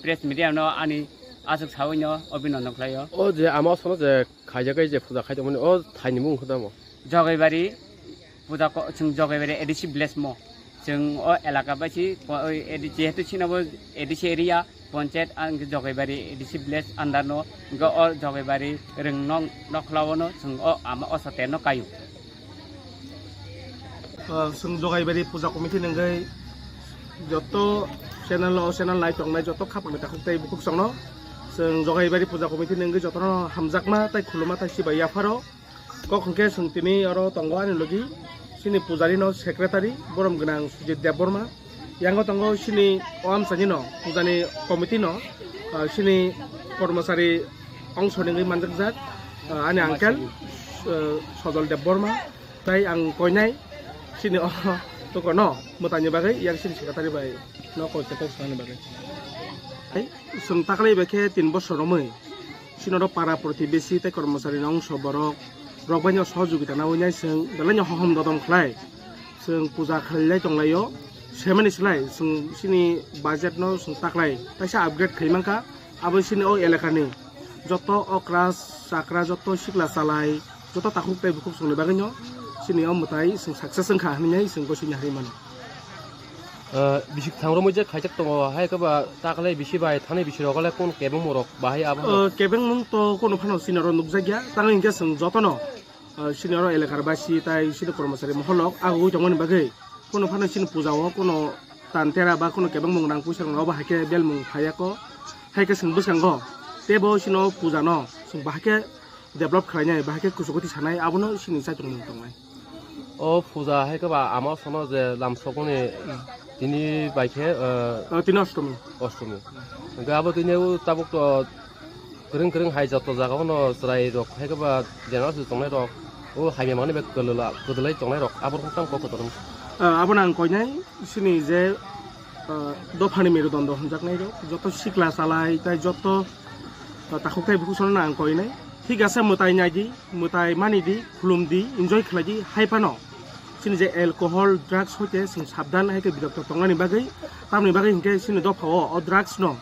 press media no ani aswk sawi no obinondon khlaio. O je ama sono je khaijak je puja khai tongmani o thaini mung khe tamo? Jogaibari puja ko-, chwng Jogaibari A D C village mo. Chwng o elaka bai si po-, oi A D C, jehetu chini bo A D C area, ponchayat ang Jogaibari A D C village under no, hwnkhe o Jogaibari rwng nok, nokhlao no chwng o ama o sote no kaio. Ah, chwng Jogaibari puja committee nungwi joto channel o channel nai tongnai joto khapang ni takhuk tei bukhuk chwngno chwng Jogaibari puja committee nungwi jotono hamjakma tei khuluma tei sibai yapharo. Kok hwnkhe chwng tini oro tongo ani logi chini pujari no secretary borom gwnang Sujit Debbarma. Yango tongo chini o amchaini no pujani committee no, ah, chini kormosari ongso nungwi manjakjak, ah, ani uncle, ah, Sojol Debbarma. Tai ang koinai chini o toko no mwtaini bagwi yang chini secretary bai no koi khe kok sanani bagwi. Hai, chwng taklai bai khe tin bosor romwi chini oro para protibesi tei kormosari no ongso borok rok bai no sohojogita nawi nai chwng belai no hohom dodom khlai chwng puja khlai lai tong lai o. Semani slai chwng chini budget no chwng taklai taisa upgrade khai mankha. Abo chini o elakani joto okra chakra, joto sikla chalai, joto takhuk tei bukhuk chwngni bagwino chini o mwtai chwng success wngkha hinwi chwng gosini hari mano. Ah, bisik thangrokmwi je khaijak tongo, hai khe ba taklai bisi bai thani bisi rok le kun kebengmung rok bahai abo? Ah, kebengmung to kono phano chini oro nukjakya, tamo hinkhe chwng jotono, ah, chini oro elakar basi tai chini kormosari mohol rok agugwi tongmani bagwi kono phano chini puja o kono tan tera ba kono kebengmung rang puisa rok no obo hai khe belmung phaiya ko, hai khe chwng bwskango teibo chini o puja no chwng bahai khe develop khlainai, bahai khe kuchukwtwi sanai, abono chini chaitung mung tongnai. O puja hai khe ba ama sono je lamsokmani Tini bai khe, ah, Ah, tini Ostomi. Ostomi. Hwnkhe abo tini o tabuk to kwrwng kwrwng hai joto jaga o no chwrai rok hai khe ba general se tongnai rok o hamya mani bai kwdwla-, kwdwlai tongnai rok abo rok tamo kok kwdwlwng. Ah, abo nang koinai sini je, ah, dophani merudondo hwnjaknai rok joto sikla chalai tai joto, ah, takhuk tai bukhuk sono nang koinai. Thik ase mwtai nai di. Mwtai mani di, khulum di, enjoy khlai di, hai phano chini je alcohol, drugs hoite chwng sabdan hai khe birokto tongnani bagwi, tamni bagwi hinkhe chini dopha o, o drugs no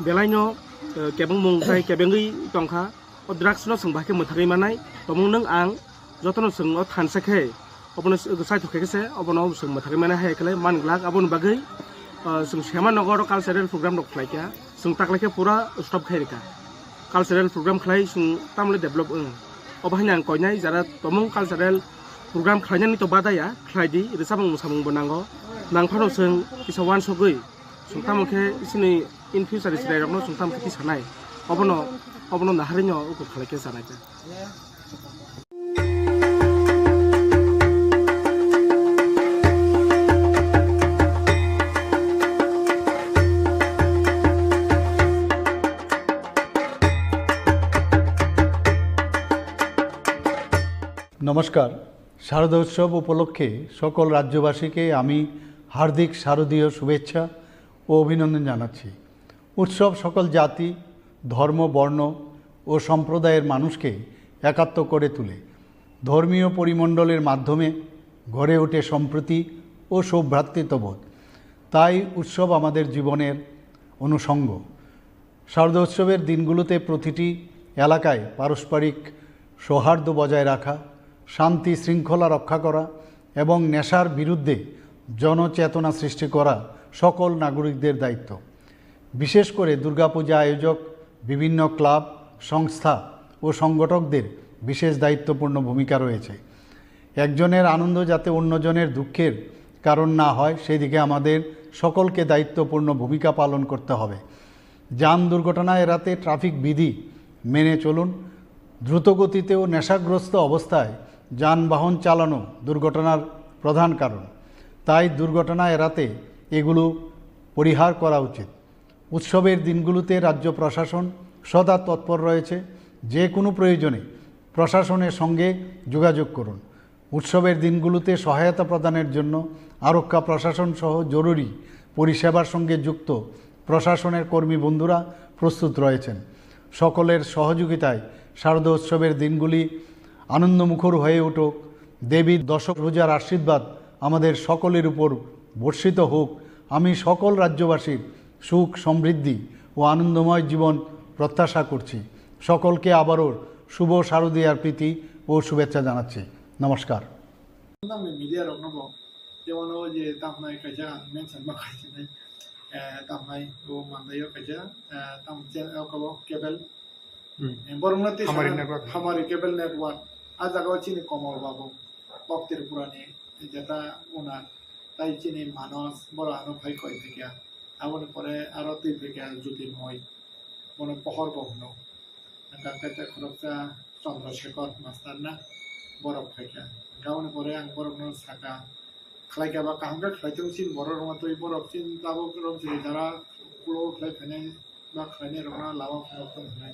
belai no, eh, kebengmung tai kebengwi tongkha, o drugs no chwng bahai khe mwthagwi manai, tomung nwng ang jotono chwng o thansa khe obono chaithok khe se obono chwng mwthagwi manai hai khlai man glak, aboni bagwi, eh, chwng sema nogo oro cultural program rok khlai kha, chwng taklai khe pura stop khai rwkha. Cultural program khlai chwng tamle develop wng. Obo haino ang koinai jara tomung cultural program khlainani to badaya, khlai di, rwchapmung mwsamung bo nango. Nang phano chwng kisa uansugwi, chwng tamo khe chini in future chwrairokno chwng tamo khe tisanai. Obono, obono naharino ukur khlai khe chanai kha. নমস্কার। শারদোৎসব উপলক্ষে সকল রাজ্যবাসীকে আমি হার্দিক শারদীয় শুভেচ্ছা ও অভিনন্দন জানাচ্ছি। উৎসব সকল জাতি, ধর্ম, বর্ণ ও সম্প্রদায়ের মানুষকে একাত্ম করে তোলে। ধর্মীয় পরিমণ্ডলের মাধ্যমে গড়ে ওঠে সম্প্রীতি ও সৌভ্রাতৃত্ববোধ। তাই উৎসব আমাদের জীবনের অনুষঙ্গ। শারদোৎসবের দিনগুলোতে প্রতিটি এলাকায় পারস্পরিক সৌহার্দ্য বজায় রাখা, শান্তি শৃঙ্খলা রক্ষা করা এবং নেশার বিরুদ্ধে জনচেতনা সৃষ্টি করা সকল নাগরিকদের দায়িত্ব। বিশেষ করে দুর্গাপূজা আয়োজক, বিভিন্ন ক্লাব, সংস্থা ও সংগঠকদের বিশেষ দায়িত্বপূর্ণ ভূমিকা রয়েছে। একজনের আনন্দ যাতে অন্যজনের দুঃখের কারণ না হয়, সেদিকে আমাদের সকলকে দায়িত্বপূর্ণ ভূমিকা পালন করতে হবে। যান দুর্ঘটনা এড়াতে ট্রাফিক বিধি মেনে চলুন। দ্রুতগতিতে ও নেশাগ্রস্ত অবস্থায় যানবাহন চালানো দুর্ঘটনার প্রধান কারণ। তাই দুর্ঘটনা এড়াতে এগুলো পরিহার করা উচিত। উৎসবের দিনগুলোতে রাজ্য প্রশাসন সদা তৎপর রয়েছে। যে কোনো প্রয়োজনে প্রশাসনের সঙ্গে যোগাযোগ করুন। উৎসবের দিনগুলোতে সহায়তা প্রদানের জন্য আরক্ষা প্রশাসন সহ জরুরি পরিষেবার সঙ্গে যুক্ত প্রশাসনের কর্মী বন্ধুরা প্রস্তুত রয়েছেন। সকলের সহযোগিতায় শারদোৎসবের দিনগুলি আনন্দমুখর হয়ে উঠুক। দেবী দশভুজার আশীর্বাদ আমাদের সকলের উপর বর্ষিত হোক। আমি সকল রাজ্যবাসীর সুখ, সমৃদ্ধি ও আনন্দময় জীবন প্রত্যাশা করছি। সকলকে আবারও শুভ শারদীয়ার প্রীতি ও শুভেচ্ছা জানাচ্ছি। নমস্কার। Nokni media rokno bo, jemon o je tamnai kaisa ang mention ma khaisini, eh, tamnai bo mandaio kaisa, eh, tam channel o kabo cable. Hmm. Eh, borokno tei Hamari sana network. Hamari cable network. A jaga o chini Komol babu, kok Tripura ni, jeta owner, tai chini Manos, boro ano phai koi phaikha. Aboni pore aro twi phaikha Jyoti Moi, bono Pohor bo hwno. Hwnkha khe tei khoroksa Chandra Shekhar master na borok phaikha. Hwnkha aboni pore ang borokno sakha, khlai kha ba kaham khe khlai thung chini borok rokno twi borok chini tabuk rok jili jara ulo khlai phainai ba khlainai rokno lama phunuk thung hwnwi.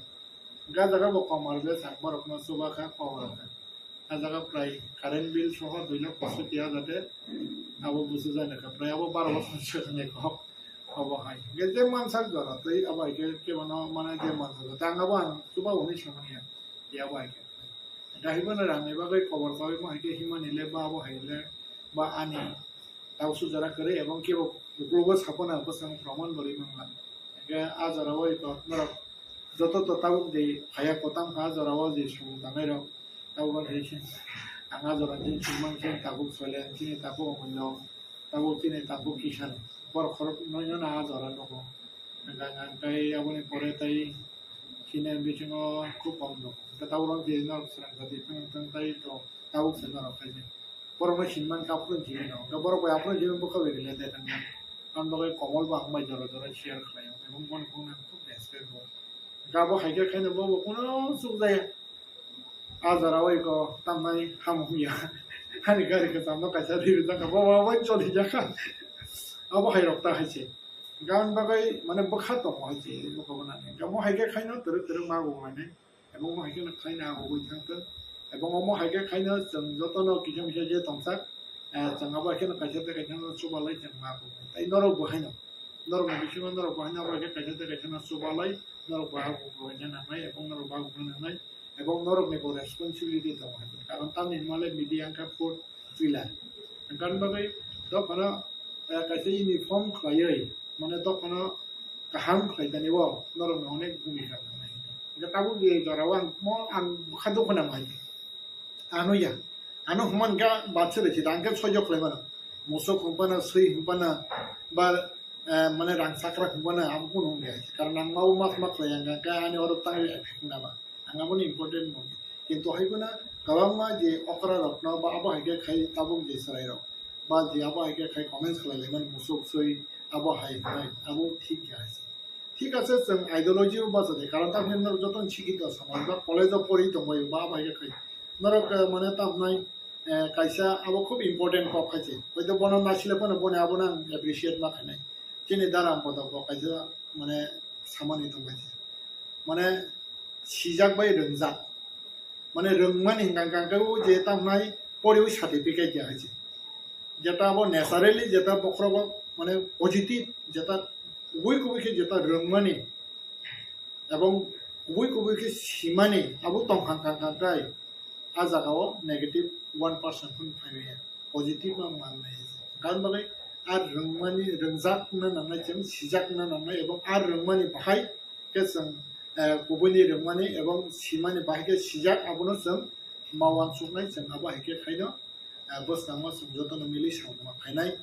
Hwnkha jaga bo Komol ble sak borokno chuba kha kok rok kha. A jaga prai current bill soho dui lakh poisotti hajar de abo busu jani kha, prai abo baro bosor se hwnwi kok obo hai. Hwnkhe je mansak jora tei abo hai khe kebono mane je mansak jora tei ang abo ang chuba hwnwi samani ya, ya abo hai khe. Hwnkhe hai bono rangni bagwi kobor kaui mo hai khe himani le ba abo hai le ba ani tausu jora kwrwi ebong kebo uklogo saphana bwskango proman bo rwi mangla. Hwnkhe a jora o eko norok joto to tabuk de phaiya kwtam kha a jora o je song tangnai rok. Tabuk hai se ang a jora chini chwngmang chini tabuk Soilen, chini tabuk Omullo, tabuk chini tabuk Kisan. Borok khorok noino na a jora nugo. Hwnkhe aboni pore tei chini bisingo khub kok nugo. Hwnkhe tabuk rok je norok swrang jati thang thang tai to tabuk se norok khai se. Borokno sinmani khe aphuru jini no. Hwnkhe borok bai aphuru jini bwkha bai related wngya. Aboni bagwi Komol bo ang bai jora jora share khlaio. Ebong bono phone ang khub respect rwo. Hwnkhe abo hai khe khaino bo bo kuno chukjaya. A jora o eko tamnai hamung ya. Ani gari kwcham no kaisa ri rijak kha. Bo bo bai choli jak kha. Abo hai rok ta hai se. Gan bagwi mane bwkha tongo hai se, abo hwnani. Omo hai khe khaino twrwk twrwk ma bo hwnani. Ebong omo hai khe khaino abo hui thang thung. Ebong omo hai khe khaino chwng jotono kisa misa je tongsak, eh, chwng abo hai kheno kaisa tei kaisa no chubalai chwng ma bo. Tai norok bo haino. Norok ni bisingo norok bo haino abo hai khe kaisa tei kaisa no chubalai, norok bo abo bo nangnai, ebong norok bo abo bo nangnai. Ebong norok ni bo responsibility tongo hai. Karon tamni hwnmale media wngkha fourth pillar. Hwnkhani bagwi dophano, eh, kaisa uniform khlaiwi, mane dophano kaham khlai tani o norok ni onek bhumika nangnai. Hwnkhe tabuk je jora o ang mo ang bwkha dukhu nang hai. Ano ya. Ano hwnman kha batse rwchi da, ang khe soijo khlai mano. Musuk hwnphano, swi hwnphano, ba, eh, mane rang chakra hwnphano, abo kunu hwnkhe. Karon ang mabo ma ma khlai ang kha, ani oro tangwi effect wngna ba. Ang aboni important mani. Kintu hai phano kwbangma je okra rokno ba abo hai khe khai tabuk je chwrai rok. Ba je abo hai khe khai comments khlai lai mani musuk swi abo hai hwnai, abo thik ya hai se. Thik ase, chwng ideology o bacha de, karon tamni norok joto ni sikhito samaj ba college o pori tongbai ba abo hai khe khai. Norok, eh, mane tamnai, eh, kaisa abo khub important kok khai se. Hoito bono naisile phano boni abono ang appreciate ma khainai. Chini dara ang bodo bo kaisa mane samani tong khai se. Mane sijak bai rwngjak. Mane rwngmani hwnka hwnka khe o je tamnai poriwi certificate ya hai se. Jeta abo naturally jeta bokhorogo mane positive jeta kubui kubui khe jeta rwngmani ebong kubui kubui khe simani abo tongkha hwnka hwnka khe a jaga o negative one percent phano phai maya. Positive ma man nai. Karon bagwi a rwngmani, rwngjak wngna nangnai, chwng sijak wngna nangnai, ebong a rwngmani bahai khe chwng, eh, kubuini rwngmani ebong simani bahai khe sijak, abono chwng ma uansuknai, chwng abo hai khe khaino, eh, bwskango chwng jotono mili samung ma khainai.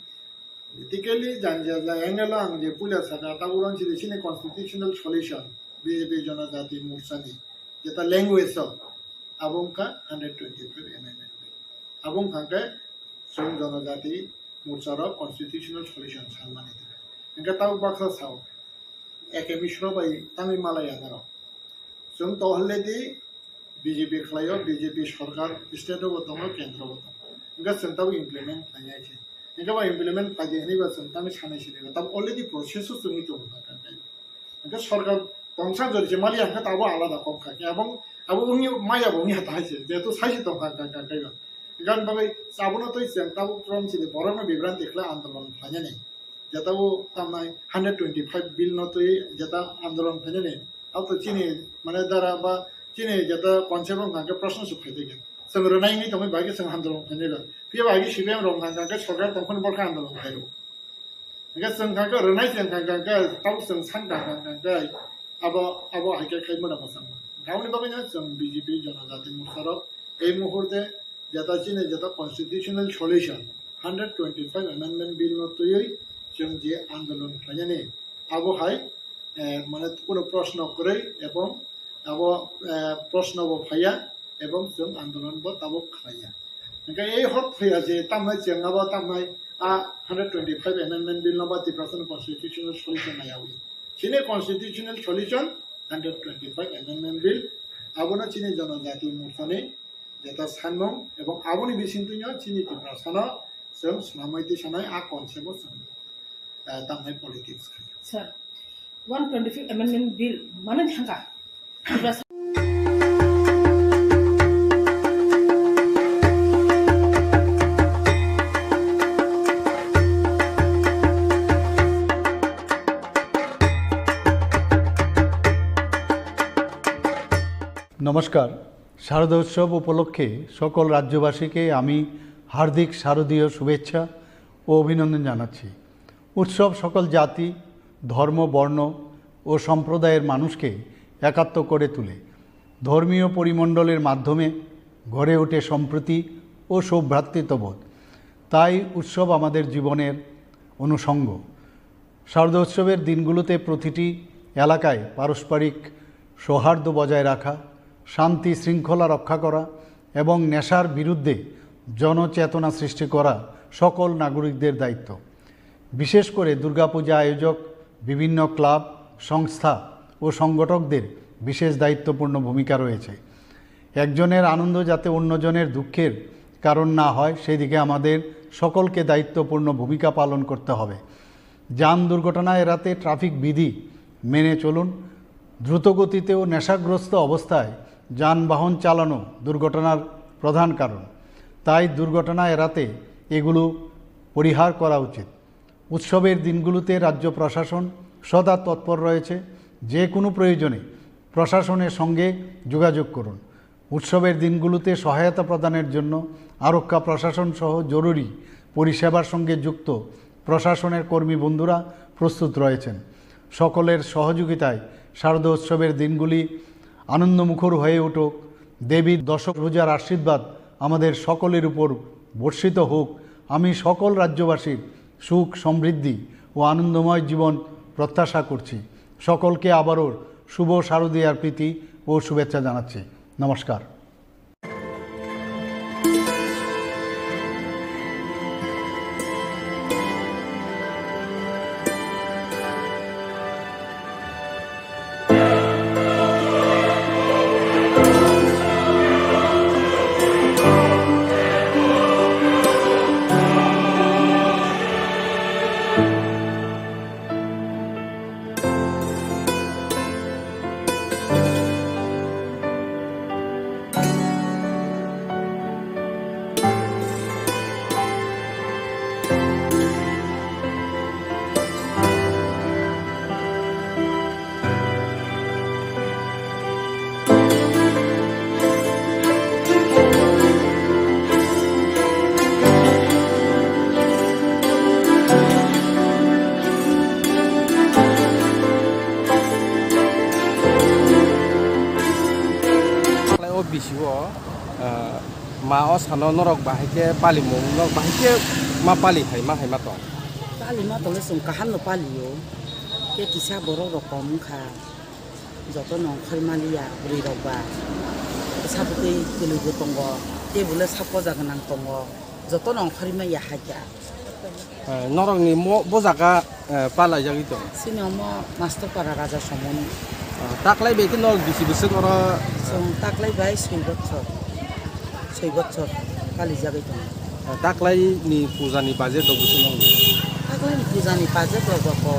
Politically jani jani angle o ang je puila saka, tabuk rang chini, chini constitutional solution, B J P Jonojati Morcha ni, jeta language o, abo wngkha hundred twenty-five amendment bill. Abo wngkha khe chwng Jonojati Morcha rok constitutional solution sanmani. Hwnkhe tabuk baksa sao, A K Mishra bai tangwi malaya norok. Chwng to already B J P khlaio, B J P sorkar state o bo tongo, kendro bo tongo. Hwnkhe chwng tabuk implement khlainai khe. Hwnkhe bo implement khlai di hwnwi ba chwng tangwi sanai sini. Tabuk already process o chwngwi tongo kha kha khe. Hwnkhe sorkar tongsa jori se mali hwnkhe abo alada kok kha khe. Abong, abo wngya maya bo wngya ta hai se. Jehetu sai se tong kha kha kha khe. Gan bagwi abono twi chwng tabuk from sini borokno bibranti khlai andolon khlainani. Jeta o tamnai hundred twenty-five bill no twi jeta andolon khainani, abo to chini mane dara ba chini jeta concept wngkha khe proshno se phai tongkha. Chwng rwnai wngwi tongwi bai khe chwng andolon khainai ba. Phiya bai khe C P M rok wngkha khe sorkar tongphani borok khe andolon khairw. Hwnkhe chwng kha khe rwnai se wngkha khe tabuk chwng san kha kha khe abo, abo hai khe khai mano mwchang. Aboni bagwi no chwng B J P Jonojati Morcha rok ei muhurte jeta chini jeta constitutional solution, hundred twenty-five amendment bill no twiwi chwng je andolon khlainani, abo hai, eh, mane kuno proshno kwrwi ebong abo, eh, proshno bo phaiya ebong chwng andolon bo tabuk khlaiya. Hwnkhe ei hor phaiya je tamnai chwng abo tamnai a hundred twenty-five amendment bill no ba Tiprasa ni constitutional solution naiyawi. Chini constitutional solution hundred twenty-five amendment bill, abono chini Jonojati Morcha ni jeta sanmung, ebong aboni bisingtwino chini Tiprasano chwng swnamwi twi sanai a concept o chwng, eh, tamnai politics khai. Sir, one twenty-five amendment bill mane thangkha. Tiprasa নমস্কার। শারদোৎসব উপলক্ষে সকল রাজ্যবাসীকে আমি হার্দিক শারদীয় শুভেচ্ছা ও অভিনন্দন জানাচ্ছি। উৎসব সকল জাতি, ধর্ম, বর্ণ ও সম্প্রদায়ের মানুষকে একাত্ম করে তোলে। ধর্মীয় পরিমণ্ডলের মাধ্যমে গড়ে ওঠে সম্প্রীতি ও সৌভ্রাতৃত্ববোধ। তাই উৎসব আমাদের জীবনের অনুষঙ্গ। শারদোৎসবের দিনগুলোতে প্রতিটি এলাকায় পারস্পরিক সৌহার্দ্য বজায় রাখা, শান্তি শৃঙ্খলা রক্ষা করা এবং নেশার বিরুদ্ধে জনচেতনা সৃষ্টি করা সকল নাগরিকদের দায়িত্ব। বিশেষ করে দুর্গাপূজা আয়োজক, বিভিন্ন ক্লাব, সংস্থা ও সংগঠকদের বিশেষ দায়িত্বপূর্ণ ভূমিকা রয়েছে। একজনের আনন্দ যাতে অন্যজনের দুঃখের কারণ না হয়, সেই দিকে আমাদের সকলকে দায়িত্বপূর্ণ ভূমিকা পালন করতে হবে। যান দুর্ঘটনা এড়াতে ট্রাফিক বিধি মেনে চলুন। দ্রুতগতিতে ও নেশাগ্রস্ত অবস্থায় যানবাহন চালানো দুর্ঘটনার প্রধান কারণ, তাই দুর্ঘটনা এড়াতে এগুলো পরিহার করা উচিত। উৎসবের দিনগুলোতে রাজ্য প্রশাসন সদা তৎপর রয়েছে। যে কোনো প্রয়োজনে প্রশাসনের সঙ্গে যোগাযোগ করুন। উৎসবের দিনগুলোতে সহায়তা প্রদানের জন্য আরক্ষা প্রশাসন সহ জরুরি পরিষেবার সঙ্গে যুক্ত প্রশাসনের কর্মী বন্ধুরা প্রস্তুত রয়েছেন। সকলের সহযোগিতায় শারদোৎসবের দিনগুলি আনন্দমুখর হয়ে উঠুক। দেবীর দশভুজার আশীর্বাদ আমাদের সকলের উপর বর্ষিত হোক। আমি সকল রাজ্যবাসীর সুখ, সমৃদ্ধি ও আনন্দময় জীবন প্রত্যাশা করছি। সকলকে আবারও শুভ শারদীয়ার প্রীতি ও শুভেচ্ছা জানাচ্ছি। নমস্কার। O bisi o, ah, ma o sano norok bahai khe palimung, norok bahai khe ma pali hai, ma hai ma tong? Pali ma tongwi chwng kaham no pali o. Khe kisa borok rok kom wngkha. Joto no ongkhor maliya bwrwi rok ba. Sabukwi kwlwi bo tongo, tei bo le sapoja gwnang tongo. Joto no ongkhorwi maya hakya. Eh, norok ni mo, bo jaga, eh, palaijagwi tong? Chini omo Master Para Raja Somoni. Ah, taklai bai khe norok bisi bwswk oro, eh? Chwng taklai bai soi bochor, soi bochor palijagwi tongo. Ah, taklai ni puja ni budget rok bwswk nong? Taklai ni puja ni budget rok bo ko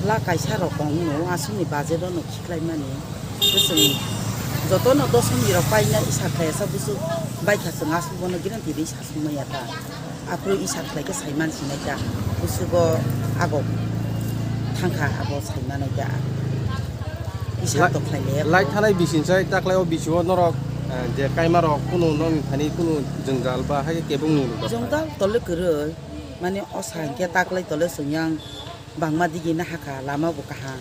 lakh kaisa rok kong no, aswk ni budget o no khiklai mani. Bwswng joto no dosom ni rok paina isa khlai sa bwswk bai kha chwng aswk bono guarantee de isa sung maya ta. Aphuru isa khlai khe saiman sinai ta, kusugo abo thangkha abo saimanai ta. Isa Lai-, to khlai le. Lai thanai bising sai taklai o bising o norok, eh, je kaima rok kunu nokni thani kunu jwngjal ba hai khe kebeng nung rwkha. Jwngjal tole kwrwi, mane o sa hinkhe taklai tole swngyang. Bangma digi na hakha, lama bo kaham.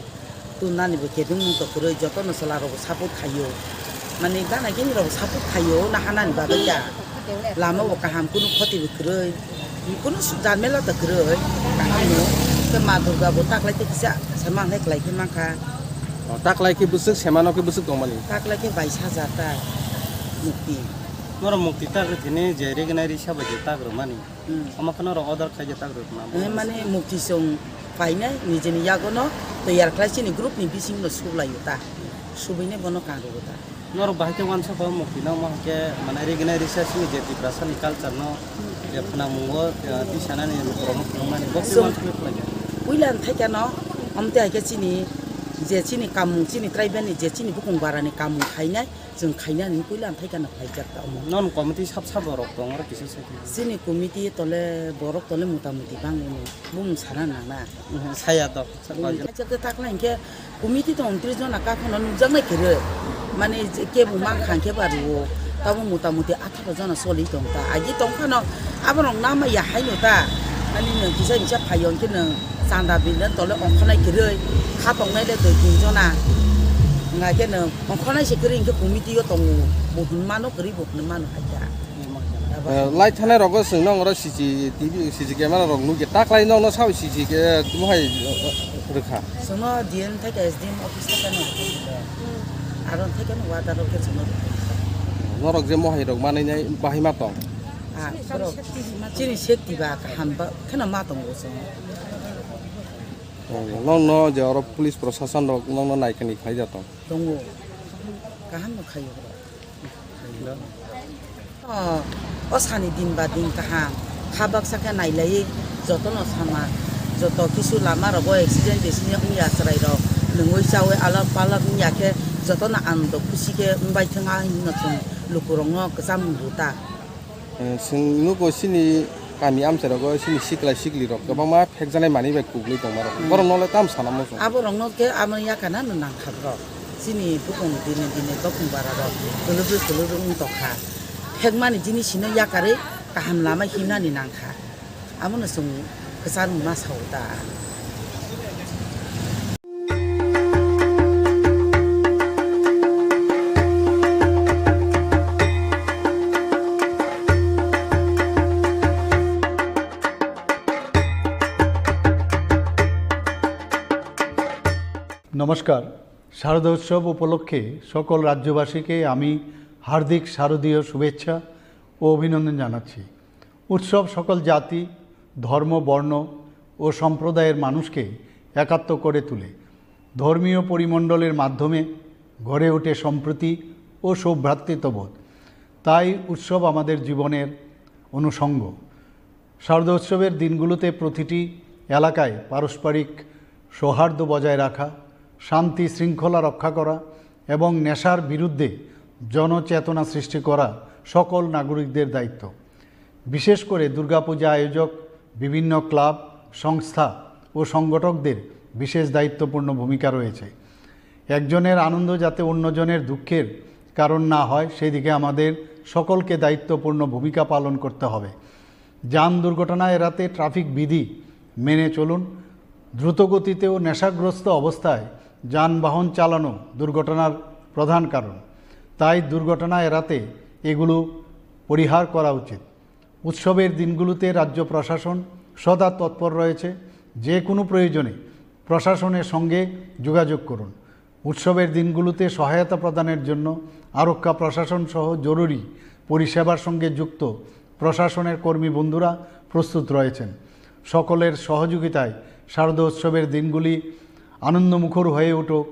Tun nani bo kebeng mung to kwrwi, joto no chwla rok bo support khaio. Mani gana gini rok bo support khaio, na hanani bagwi ya. Lama bo kaham, kunu khoti bo kwrwi. Kunu su-, jamela to kwrwi. Kaham no. Khe Ma Durga bo taklai te kisa, semang hai klai khe mankha. O, taklai khe bwswk, semano khe bwswk tongmani? Taklai khe bais hajar ta mukti. Norok mukti tak rw thini je regnai risa bai je tak rw mani. Hmm. Omo kheno rok order khaijak tak rwkma. Eh, mane mukti chwng painai nijini yagono toyar khlai chini group ni bisingno suklaio ta. Subini bono kangrwo ta. Norok bahai khe uansukha o mukti no, omo hai khe mane regnai risa chini je Tiprasa ni culture no je phwnamungo, eh, tisanani borokno phunuknani bo khe Chwng uansukha khlaijak. Puila thai khe no, omo tei hai khe chini je chini kamung chini tribe ni je chini bukung bara ni kamung khainai. Chwng khaina ni puila thai kana phaijak ta omo. Non committee sab sabo rok tong oro kisa sai. Chini committee tole borok tole mota moti bangwi no bumung sana nana. Mhm, saya to. Bumung khaijak ta takla hinkhe committee to untris jona kakhono nukjaknai kwrwi. Mane je kebo mankha hinkhe ba rwo. Tamo mota moti atharo jona choli tong ta. Agi tong phano aborok nama ya haino ta. Mane nwng kisa kisa phaio hinkhe nwng chanda bini tole ongkhornai kwrwi. Kha tongnai le dui tin jona. Wngkha khe nwng Ongkhornai se kwrwi hinkhe committee o tongo, bo hwnwi mano, kwrwi bo hwnwi mano hai khe. Eh, lai thanai rogo chwng nong oro C C T V, C C camera rok nukya, taklai nokno sao C C ke, eh, mohai, eh, rwkha. Chwngno D M thai khe S D M office thai khe no rwkha. Aro thai khe no order rok khe chwngno rwkha. Norok je mohai rok manwi nai bahai ma tong? Ah, borok chini safety ba kaham ba kheno ma tongo chwng. Oh, nokno je oro police prosason rok nokno naikani khlai ja tong? Tongo. Kaham no khaio borok. Oh, o sani din ba din kaham. Kha baksa khe nailaiwi jotono sama. Joto kisu lama rogo accident besini wngya chwrai rok nwngwi chawi alak palak wngya khe jotono anando khusi khe wngbai thwng a hinwi no chwng lukurokno kwcham rw ta. Eh, chwng nugo chini kami amchai rogo chini sikla sikli rok kwbangma phekjaknai manwi bai kuklwi tongma rok. Hmm. Borok nole tam sana muchung. Abo rokno khe amo yakana no nangkha borok. Chini bukung dini dini bokong bara rok kwlwbwi kwlwbwi wng tongkha. Phekmani jinisino yakarwi kaham lama himnani nangkha. Abono chwng kwchar wngma sao ta. নমস্কার। শারদোৎসব উপলক্ষে সকল রাজ্যবাসীকে আমি হার্দিক শারদীয় শুভেচ্ছা ও অভিনন্দন জানাচ্ছি। উৎসব সকল জাতি, ধর্ম, বর্ণ ও সম্প্রদায়ের মানুষকে একাত্ম করে তুলে। ধর্মীয় পরিমণ্ডলের মাধ্যমে গড়ে ওঠে সম্প্রীতি ও সৌভ্রাতৃত্ববোধ। তাই উৎসব আমাদের জীবনের অনুষঙ্গ। শারদোৎসবের দিনগুলোতে প্রতিটি এলাকায় পারস্পরিক সৌহার্দ্য বজায় রাখা, শান্তি শৃঙ্খলা রক্ষা করা এবং নেশার বিরুদ্ধে জনচেতনা সৃষ্টি করা সকল নাগরিকদের দায়িত্ব। বিশেষ করে দুর্গাপূজা আয়োজক, বিভিন্ন ক্লাব, সংস্থা ও সংগঠকদের বিশেষ দায়িত্বপূর্ণ ভূমিকা রয়েছে। একজনের আনন্দ যাতে অন্যজনের দুঃখের কারণ না হয়, সেই দিকে আমাদের সকলকে দায়িত্বপূর্ণ ভূমিকা পালন করতে হবে। যান দুর্ঘটনা এড়াতে ট্রাফিক বিধি মেনে চলুন। দ্রুতগতিতে ও নেশাগ্রস্ত অবস্থায় যানবাহন চালানো দুর্ঘটনার প্রধান কারণ। তাই দুর্ঘটনা এড়াতে এগুলো পরিহার করা উচিত। উৎসবের দিনগুলোতে রাজ্য প্রশাসন সদা তৎপর রয়েছে। যে কোনো প্রয়োজনে প্রশাসনের সঙ্গে যোগাযোগ করুন। উৎসবের দিনগুলোতে সহায়তা প্রদানের জন্য আরক্ষা প্রশাসন সহ জরুরি পরিষেবার সঙ্গে যুক্ত প্রশাসনের কর্মী বন্ধুরা প্রস্তুত রয়েছেন। সকলের সহযোগিতায় শারদোৎসবের দিনগুলি আনন্দমুখর হয়ে উঠুক।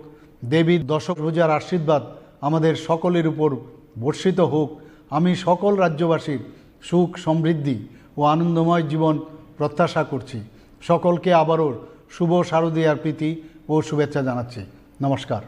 দেবীর দশভুজার আশীর্বাদ আমাদের সকলের উপর বর্ষিত হোক। আমি সকল রাজ্যবাসীর সুখ, সমৃদ্ধি ও আনন্দময় জীবন প্রত্যাশা করছি। সকলকে আবারও শুভ শারদীয়ার প্রীতি ও শুভেচ্ছা জানাচ্ছি। নমস্কার।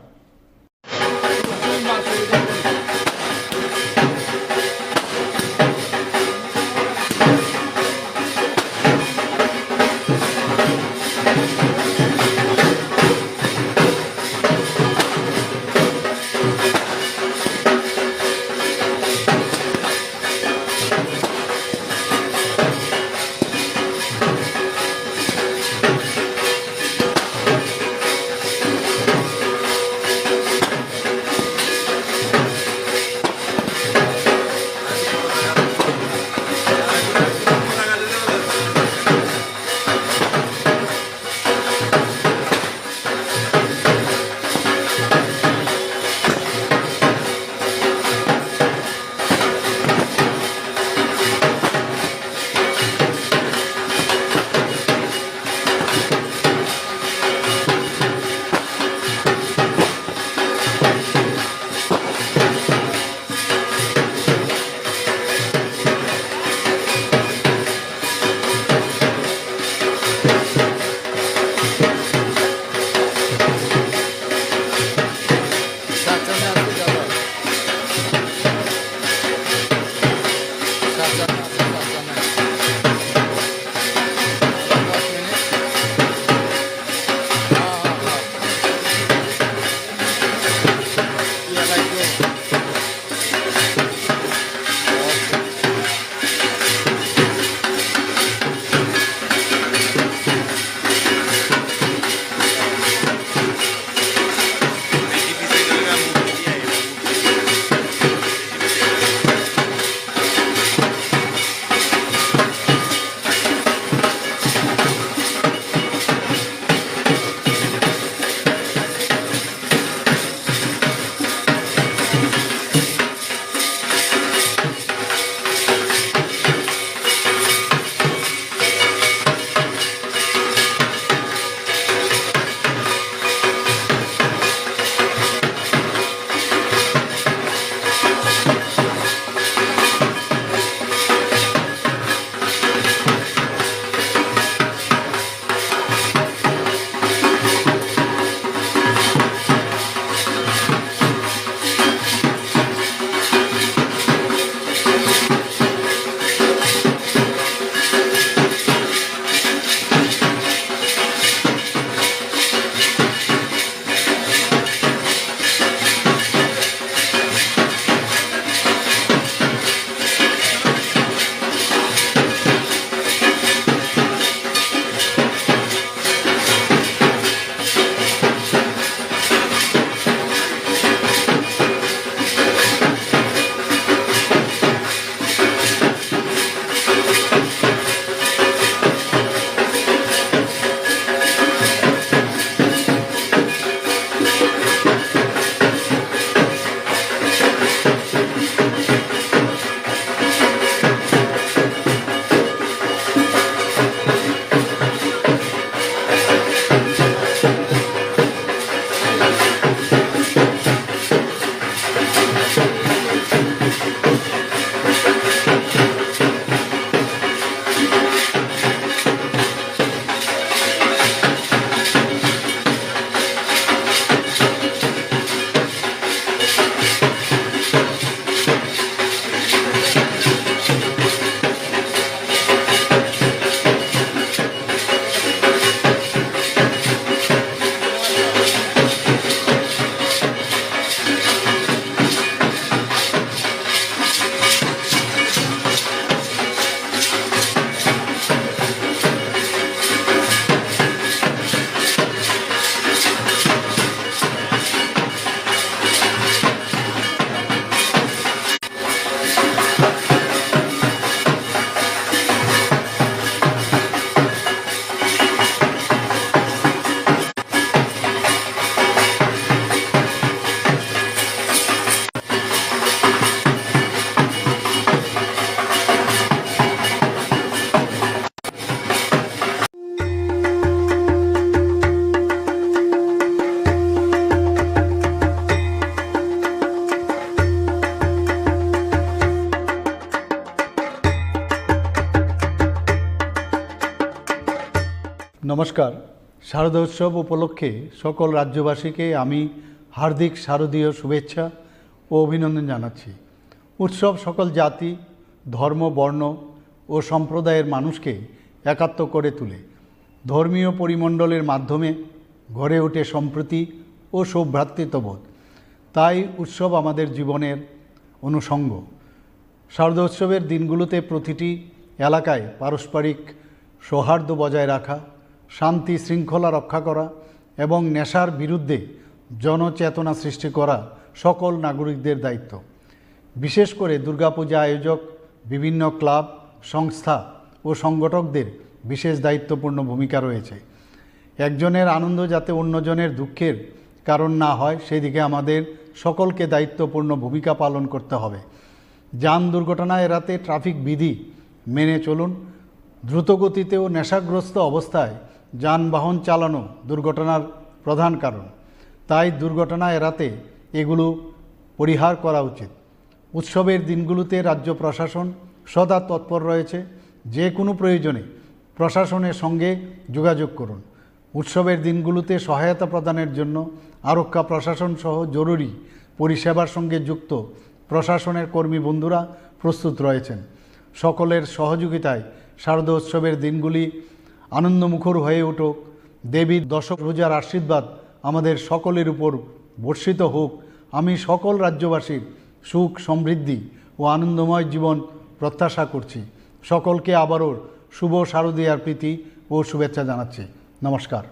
নমস্কার। শারদোৎসব উপলক্ষে সকল রাজ্যবাসীকে আমি হার্দিক শারদীয় শুভেচ্ছা ও অভিনন্দন জানাচ্ছি। উৎসব সকল জাতি, ধর্ম, বর্ণ ও সম্প্রদায়ের মানুষকে একাত্ম করে তুলে। ধর্মীয় পরিমণ্ডলের মাধ্যমে গড়ে ওঠে সম্প্রীতি ও সৌভ্রাতৃত্ববোধ। তাই উৎসব আমাদের জীবনের অনুষঙ্গ। শারদোৎসবের দিনগুলোতে প্রতিটি এলাকায় পারস্পরিক সৌহার্দ্য বজায় রাখা, শান্তি শৃঙ্খলা রক্ষা করা এবং নেশার বিরুদ্ধে জনচেতনা সৃষ্টি করা সকল নাগরিকদের দায়িত্ব। বিশেষ করে দুর্গাপূজা আয়োজক, বিভিন্ন ক্লাব, সংস্থা ও সংগঠকদের বিশেষ দায়িত্বপূর্ণ ভূমিকা রয়েছে। একজনের আনন্দ যাতে অন্যজনের দুঃখের কারণ না হয়, সেদিকে আমাদের সকলকে দায়িত্বপূর্ণ ভূমিকা পালন করতে হবে। যান দুর্ঘটনা এড়াতে ট্রাফিক বিধি মেনে চলুন। দ্রুতগতিতে ও নেশাগ্রস্ত অবস্থায় যানবাহন চালানো দুর্ঘটনার প্রধান কারণ। তাই দুর্ঘটনা এড়াতে এগুলো পরিহার করা উচিত। উৎসবের দিনগুলোতে রাজ্য প্রশাসন সদা তৎপর রয়েছে। যে কোনো প্রয়োজনে প্রশাসনের সঙ্গে যোগাযোগ করুন। উৎসবের দিনগুলোতে সহায়তা প্রদানের জন্য আরক্ষা প্রশাসন সহ জরুরি পরিষেবার সঙ্গে যুক্ত প্রশাসনের কর্মী বন্ধুরা প্রস্তুত রয়েছেন। সকলের সহযোগিতায় শারদোৎসবের দিনগুলি আনন্দমুখর হয়ে উঠুক। দেবীর দশভুজার আশীর্বাদ আমাদের সকলের উপর বর্ষিত হোক। আমি সকল রাজ্যবাসীর সুখ, সমৃদ্ধি ও আনন্দময় জীবন প্রত্যাশা করছি। সকলকে আবারও শুভ শারদীয়ার প্রীতি ও শুভেচ্ছা জানাচ্ছি। নমস্কার।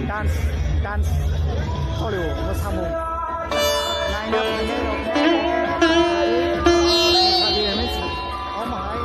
Dance, dance, choli o, mwsamung. Naina phainai rok no, omo hai.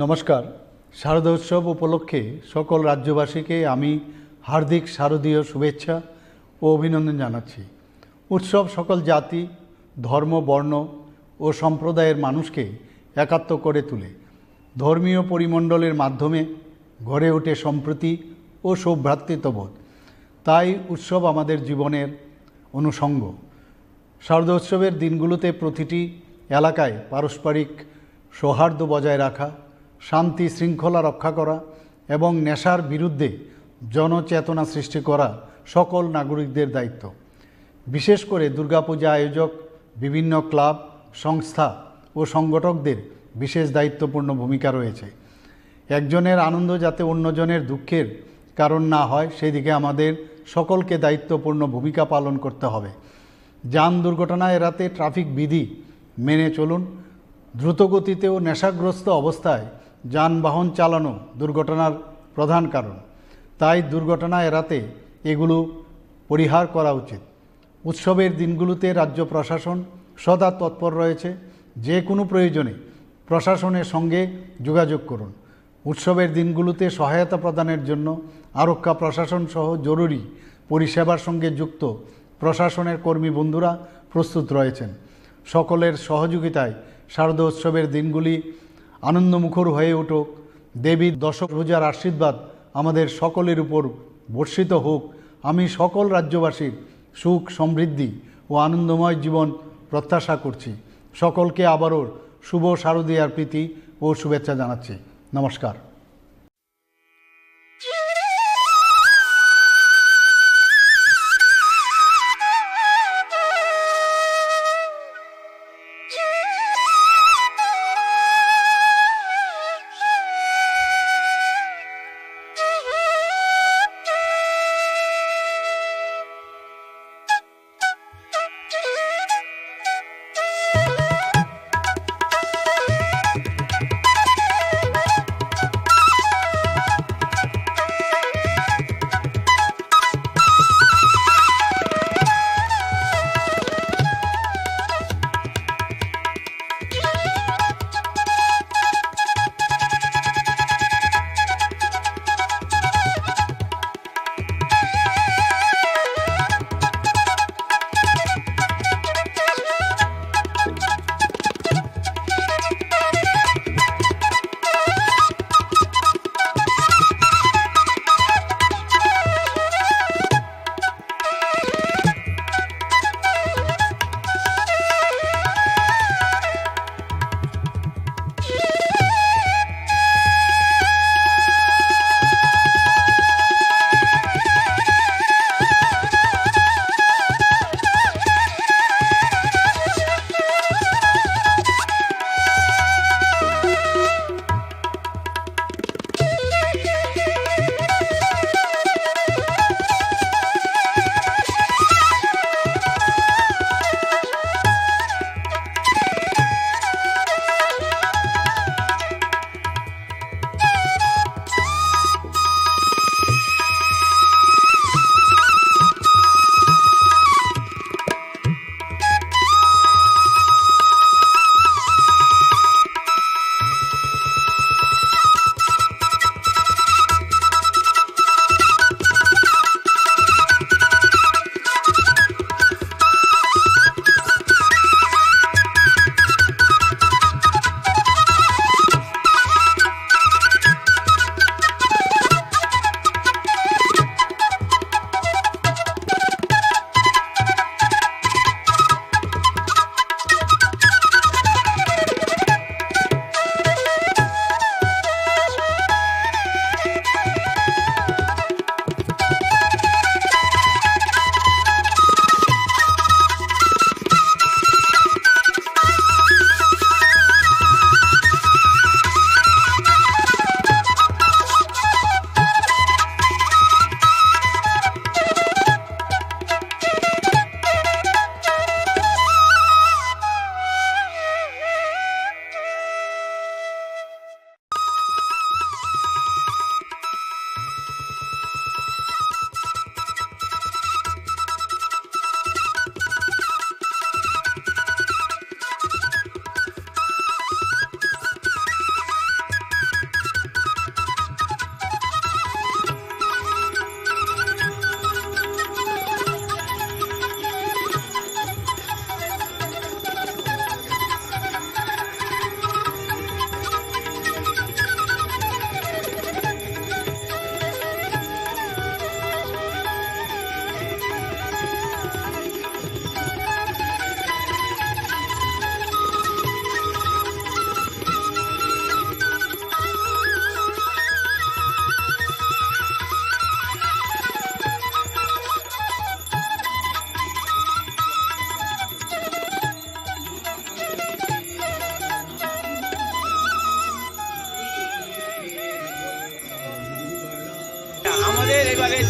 নমস্কার। শারদোৎসব উপলক্ষে সকল রাজ্যবাসীকে আমি হার্দিক শারদীয় শুভেচ্ছা ও অভিনন্দন জানাচ্ছি। উৎসব সকল জাতি, ধর্ম, বর্ণ ও সম্প্রদায়ের মানুষকে একাত্ম করে তুলে। ধর্মীয় পরিমণ্ডলের মাধ্যমে গড়ে ওঠে সম্প্রীতি ও সৌভ্রাতৃত্ববোধ। তাই উৎসব আমাদের জীবনের অনুষঙ্গ। শারদোৎসবের দিনগুলোতে প্রতিটি এলাকায় পারস্পরিক সৌহার্দ্য বজায় রাখা, শান্তি শৃঙ্খলা রক্ষা করা এবং নেশার বিরুদ্ধে জনচেতনা সৃষ্টি করা সকল নাগরিকদের দায়িত্ব। বিশেষ করে দুর্গাপূজা আয়োজক, বিভিন্ন ক্লাব, সংস্থা ও সংগঠকদের বিশেষ দায়িত্বপূর্ণ ভূমিকা রয়েছে। একজনের আনন্দ যাতে অন্যজনের দুঃখের কারণ না হয়, সেই দিকে আমাদের সকলকে দায়িত্বপূর্ণ ভূমিকা পালন করতে হবে। যান দুর্ঘটনা এড়াতে ট্রাফিক বিধি মেনে চলুন। দ্রুতগতিতে ও নেশাগ্রস্ত অবস্থায় যানবাহন চালানো দুর্ঘটনার প্রধান কারণ। তাই দুর্ঘটনা এড়াতে এগুলো পরিহার করা উচিত। উৎসবের দিনগুলোতে রাজ্য প্রশাসন সদা তৎপর রয়েছে। যে কোনো প্রয়োজনে প্রশাসনের সঙ্গে যোগাযোগ করুন। উৎসবের দিনগুলোতে সহায়তা প্রদানের জন্য আরক্ষা প্রশাসন সহ জরুরি পরিষেবার সঙ্গে যুক্ত প্রশাসনের কর্মী বন্ধুরা প্রস্তুত রয়েছেন। সকলের সহযোগিতায় শারদোৎসবের দিনগুলি আনন্দমুখর হয়ে উঠুক। দেবীর দশভুজার আশীর্বাদ আমাদের সকলের উপর বর্ষিত হোক। আমি সকল রাজ্যবাসীর সুখ, সমৃদ্ধি ও আনন্দময় জীবন প্রত্যাশা করছি। সকলকে আবারও শুভ শারদীয়ার প্রীতি ও শুভেচ্ছা জানাচ্ছি। নমস্কার।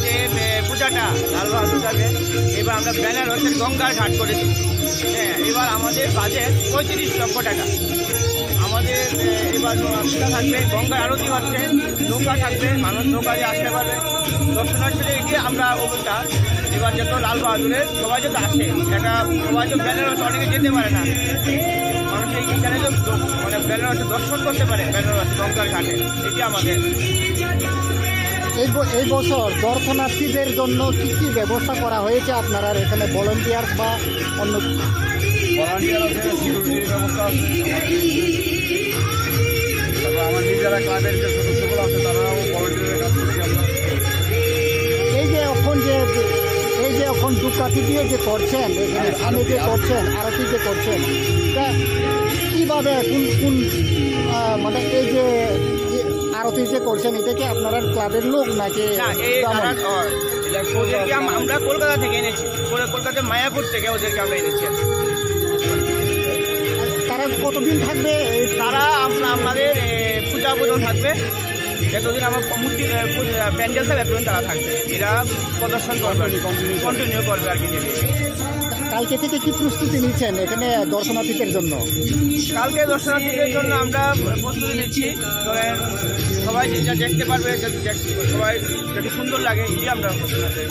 যে, এ, পূজাটা লাল বাহাদুর যাবে, এবার আমরা ব্যানার হচ্ছে গঙ্গার ঘাট করেছি। হ্যাঁ, এবার আমাদের বাজেট পঁয়ত্রিশ লক্ষ টাকা। আমাদের, এ, এবার পূজা থাকবে, গঙ্গার আরতি হচ্ছে, নৌকা থাকবে, মানুষ নৌকা দিয়ে আসতে পারবে। দর্শনার্থীদের এগিয়ে আমরা ওগুলটা এবার যত লাল বাহাদুরের সবাই যত আসে, এটা সবাই তো বেনারস অনেকে যেতে পারে না, মানুষ এই এখানে তো দ-, মানে বেনারসে দর্শন করতে পারে, বেনারস গঙ্গার ঘাটে, এটি আমাদের। এই ব-, এই বছর দর্শনার্থীদের জন্য কি কি ব্যবস্থা করা হয়েছে আপনারা এখানে, ভলান্টিয়ার বা অন্য? ভলান্টিয়ার আছে, সিকিউরিটির ব্যবস্থা আছে। তারপর আমার নিজেরা ক্লাবের যে সদস্যগুলো আছে, তারাও ভলান্টিয়ারের কাজ করছি আমরা। এই যে এখন যে, এই যে এখন ধূপকাঠি দিয়ে যে করছেন, এখানে হ্যাঁ, সামনে যে আরতি। করছেন, আরতি যে করছেন, তা কিভাবে, কোন, কোন, আহ, মানে এই যে, যে আরতি যে করছেন, এটা কি আপনারা ক্লাবের লোক নাকি না, এই গ্রামীণ? তারা, ও, ওদেরকে আম-, আমরা কলকাতা থেকে এনেছি, কল-, কলকাতার মায়াপুর থেকে ওদেরকে আমরা এনেছি। তারা কতদিন থাকবে? এই তারা আম-, আমাদের, এ, পূজা পর্যন্ত থাকবে, যতদিন আমার মূর্তি, এ, পূজা, প্যান্ডেল থাকবে, ততদিন তারা থাকবে। এরা প্রদর্শন করবে আর কি, কন্টিনিউ করবে আর কি। কালকে থেকে কি প্রস্তুতি নিচ্ছেন এখানে দর্শনার্থীদের জন্য? কালকে দর্শনার্থীদের জন্য আমরা প্রস্তুতি নিচ্ছি, তবে সবাই যেটা দেখতে পারবে, যে দেখ-, সবাই যাতে সুন্দর লাগে, এই আমরা প্রস্তুতি নিচ্ছি।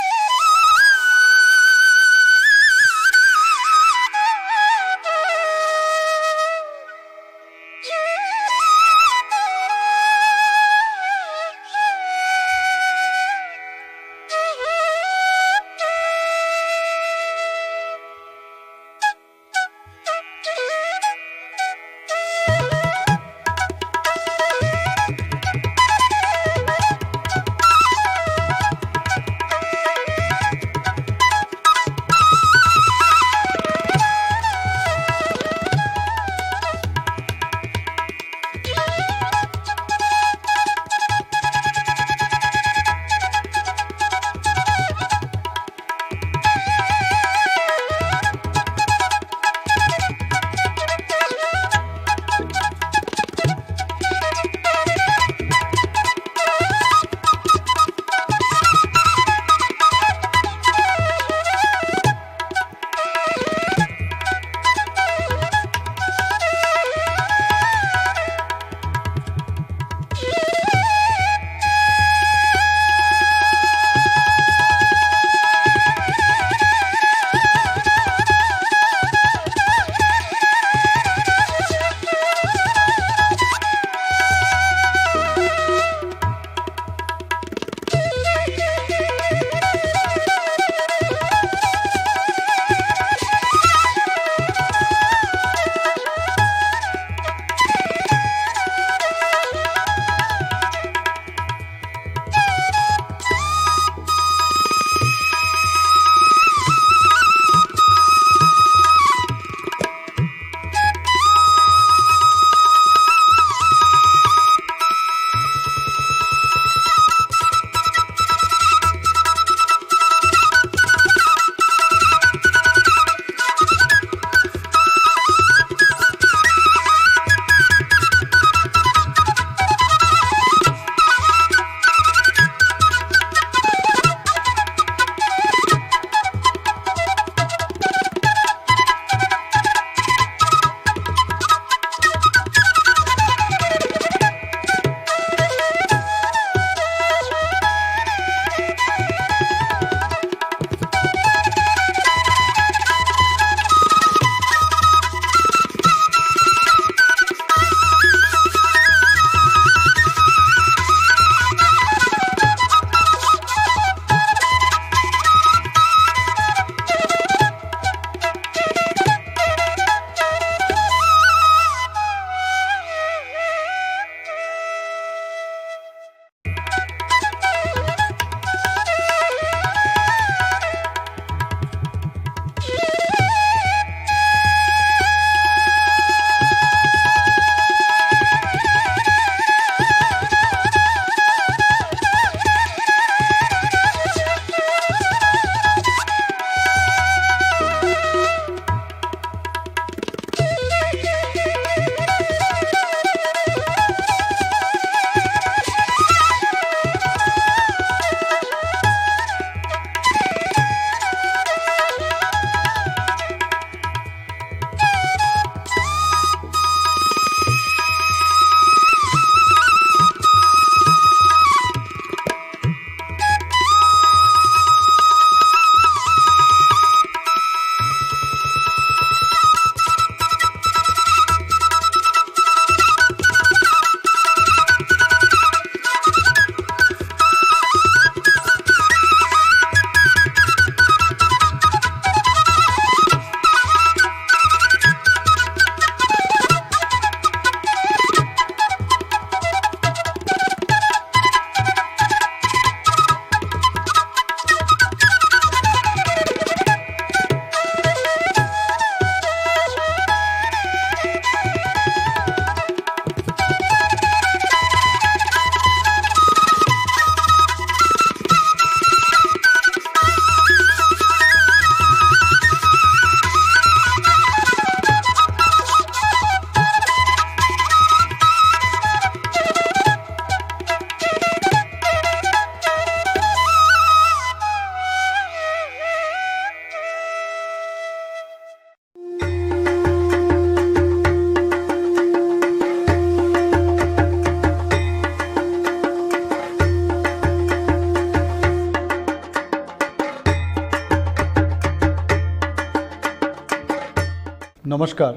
নমস্কার।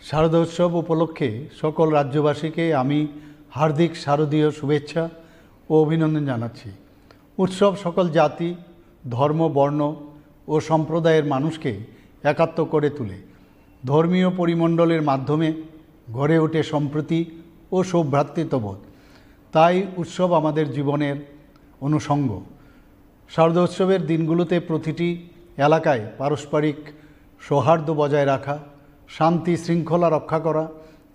শারদোৎসব উপলক্ষে সকল রাজ্যবাসীকে আমি হার্দিক শারদীয় শুভেচ্ছা ও অভিনন্দন জানাচ্ছি। উৎসব সকল জাতি, ধর্ম, বর্ণ ও সম্প্রদায়ের মানুষকে একাত্ম করে তোলে। ধর্মীয় পরিমণ্ডলের মাধ্যমে গড়ে ওঠে সম্প্রীতি ও সৌভ্রাতৃত্ববোধ। তাই উৎসব আমাদের জীবনের অনুষঙ্গ। শারদোৎসবের দিনগুলোতে প্রতিটি এলাকায় পারস্পরিক সৌহার্দ্য বজায় রাখা, শান্তি শৃঙ্খলা রক্ষা করা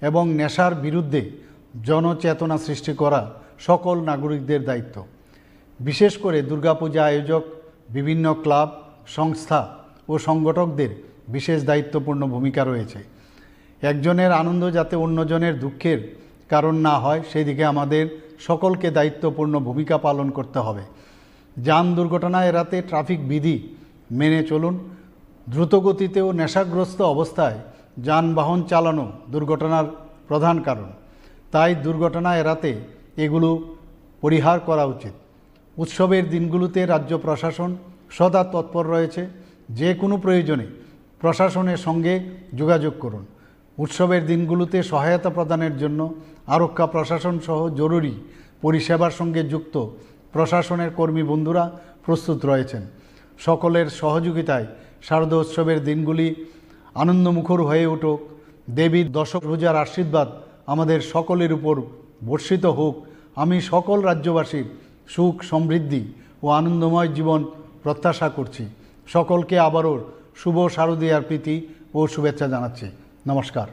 এবং নেশার বিরুদ্ধে জনচেতনা সৃষ্টি করা সকল নাগরিকদের দায়িত্ব। বিশেষ করে দুর্গাপূজা আয়োজক বিভিন্ন ক্লাব, সংস্থা ও সংগঠকদের বিশেষ দায়িত্বপূর্ণ ভূমিকা রয়েছে। একজনের আনন্দ যাতে অন্যজনের দুঃখের কারণ না হয়, সেই দিকে আমাদের সকলকে দায়িত্বপূর্ণ ভূমিকা পালন করতে হবে। যান দুর্ঘটনা এড়াতে ট্রাফিক বিধি মেনে চলুন। দ্রুতগতিতে ও নেশাগ্রস্ত অবস্থায় যানবাহন চালানো দুর্ঘটনার প্রধান কারণ। তাই দুর্ঘটনা এড়াতে এগুলো পরিহার করা উচিত। উৎসবের দিনগুলোতে রাজ্য প্রশাসন সদা তৎপর রয়েছে। যে কোনো প্রয়োজনে প্রশাসনের সঙ্গে যোগাযোগ করুন। উৎসবের দিনগুলোতে সহায়তা প্রদানের জন্য আরক্ষা প্রশাসন সহ জরুরি পরিষেবার সঙ্গে যুক্ত প্রশাসনের কর্মী বন্ধুরা প্রস্তুত রয়েছেন। সকলের সহযোগিতায় শারদোৎসবের দিনগুলি আনন্দমুখর হয়ে উঠুক। দেবীর দশভুজার আশীর্বাদ আমাদের সকলের উপর বর্ষিত হোক। আমি সকল রাজ্যবাসীর সুখ, সমৃদ্ধি ও আনন্দময় জীবন প্রত্যাশা করছি। সকলকে আবারও শুভ শারদীয়ার প্রীতি ও শুভেচ্ছা জানাচ্ছি। নমস্কার।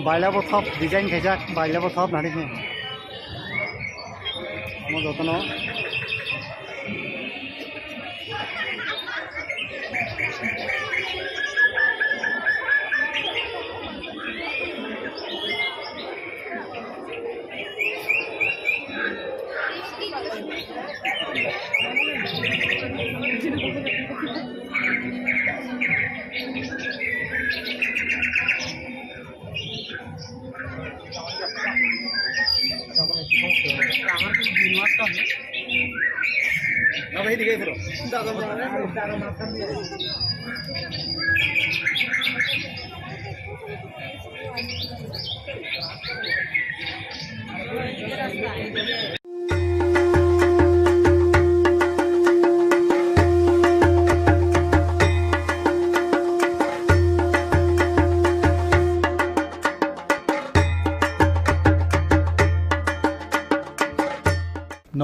Bailabo thop design khaijak, bailabo thop nari khe. Omo jotono.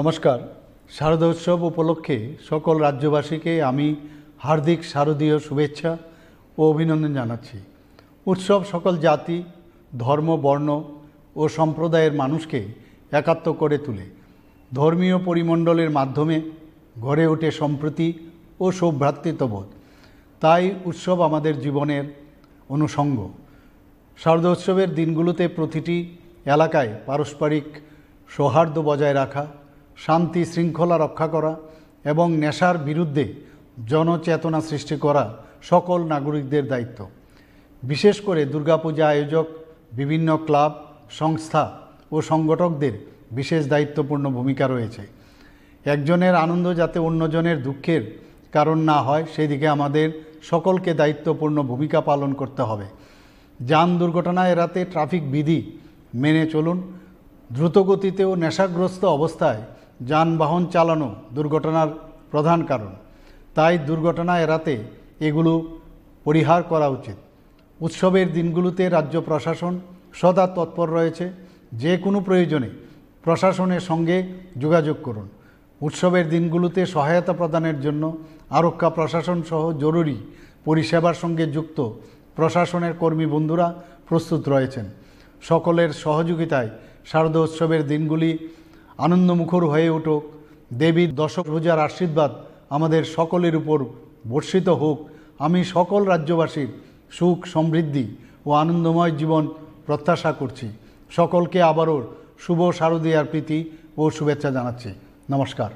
নমস্কার। শারদোৎসব উপলক্ষে সকল রাজ্যবাসীকে আমি হার্দিক শারদীয় শুভেচ্ছা ও অভিনন্দন জানাচ্ছি। উৎসব সকল জাতি, ধর্ম, বর্ণ ও সম্প্রদায়ের মানুষকে একাত্ম করে তোলে। ধর্মীয় পরিমণ্ডলের মাধ্যমে গড়ে ওঠে সম্প্রীতি ও সৌভ্রাতৃত্ববোধ। তাই উৎসব আমাদের জীবনের অনুষঙ্গ। শারদোৎসবের দিনগুলোতে প্রতিটি এলাকায় পারস্পরিক সৌহার্দ্য বজায় রাখা, শান্তি শৃঙ্খলা রক্ষা করা এবং নেশার বিরুদ্ধে জনচেতনা সৃষ্টি করা সকল নাগরিকদের দায়িত্ব। বিশেষ করে দুর্গাপূজা আয়োজক, বিভিন্ন ক্লাব, সংস্থা ও সংগঠকদের বিশেষ দায়িত্বপূর্ণ ভূমিকা রয়েছে। একজনের আনন্দ যাতে অন্যজনের দুঃখের কারণ না হয়, সেই দিকে আমাদের সকলকে দায়িত্বপূর্ণ ভূমিকা পালন করতে হবে। যান দুর্ঘটনা এড়াতে ট্রাফিক বিধি মেনে চলুন। দ্রুতগতিতে ও নেশাগ্রস্ত অবস্থায় যানবাহন চালানো দুর্ঘটনার প্রধান কারণ। তাই দুর্ঘটনা এড়াতে এগুলো পরিহার করা উচিত। উৎসবের দিনগুলোতে রাজ্য প্রশাসন সদা তৎপর রয়েছে, যে কোনো প্রয়োজনে প্রশাসনের সঙ্গে যোগাযোগ করুন। উৎসবের দিনগুলোতে সহায়তা প্রদানের জন্য আরক্ষা প্রশাসন সহ জরুরি পরিষেবার সঙ্গে যুক্ত প্রশাসনের কর্মী বন্ধুরা প্রস্তুত রয়েছেন। সকলের সহযোগিতায় শারদোৎসবের দিনগুলি আনন্দমুখর হয়ে উঠুক। দেবীর দশভুজার আশীর্বাদ আমাদের সকলের উপর বর্ষিত হোক। আমি সকল রাজ্যবাসীর সুখ, সমৃদ্ধি ও আনন্দময় জীবন প্রত্যাশা করছি। সকলকে আবারও শুভ শারদীয়ার প্রীতি ও শুভেচ্ছা জানাচ্ছি। নমস্কার।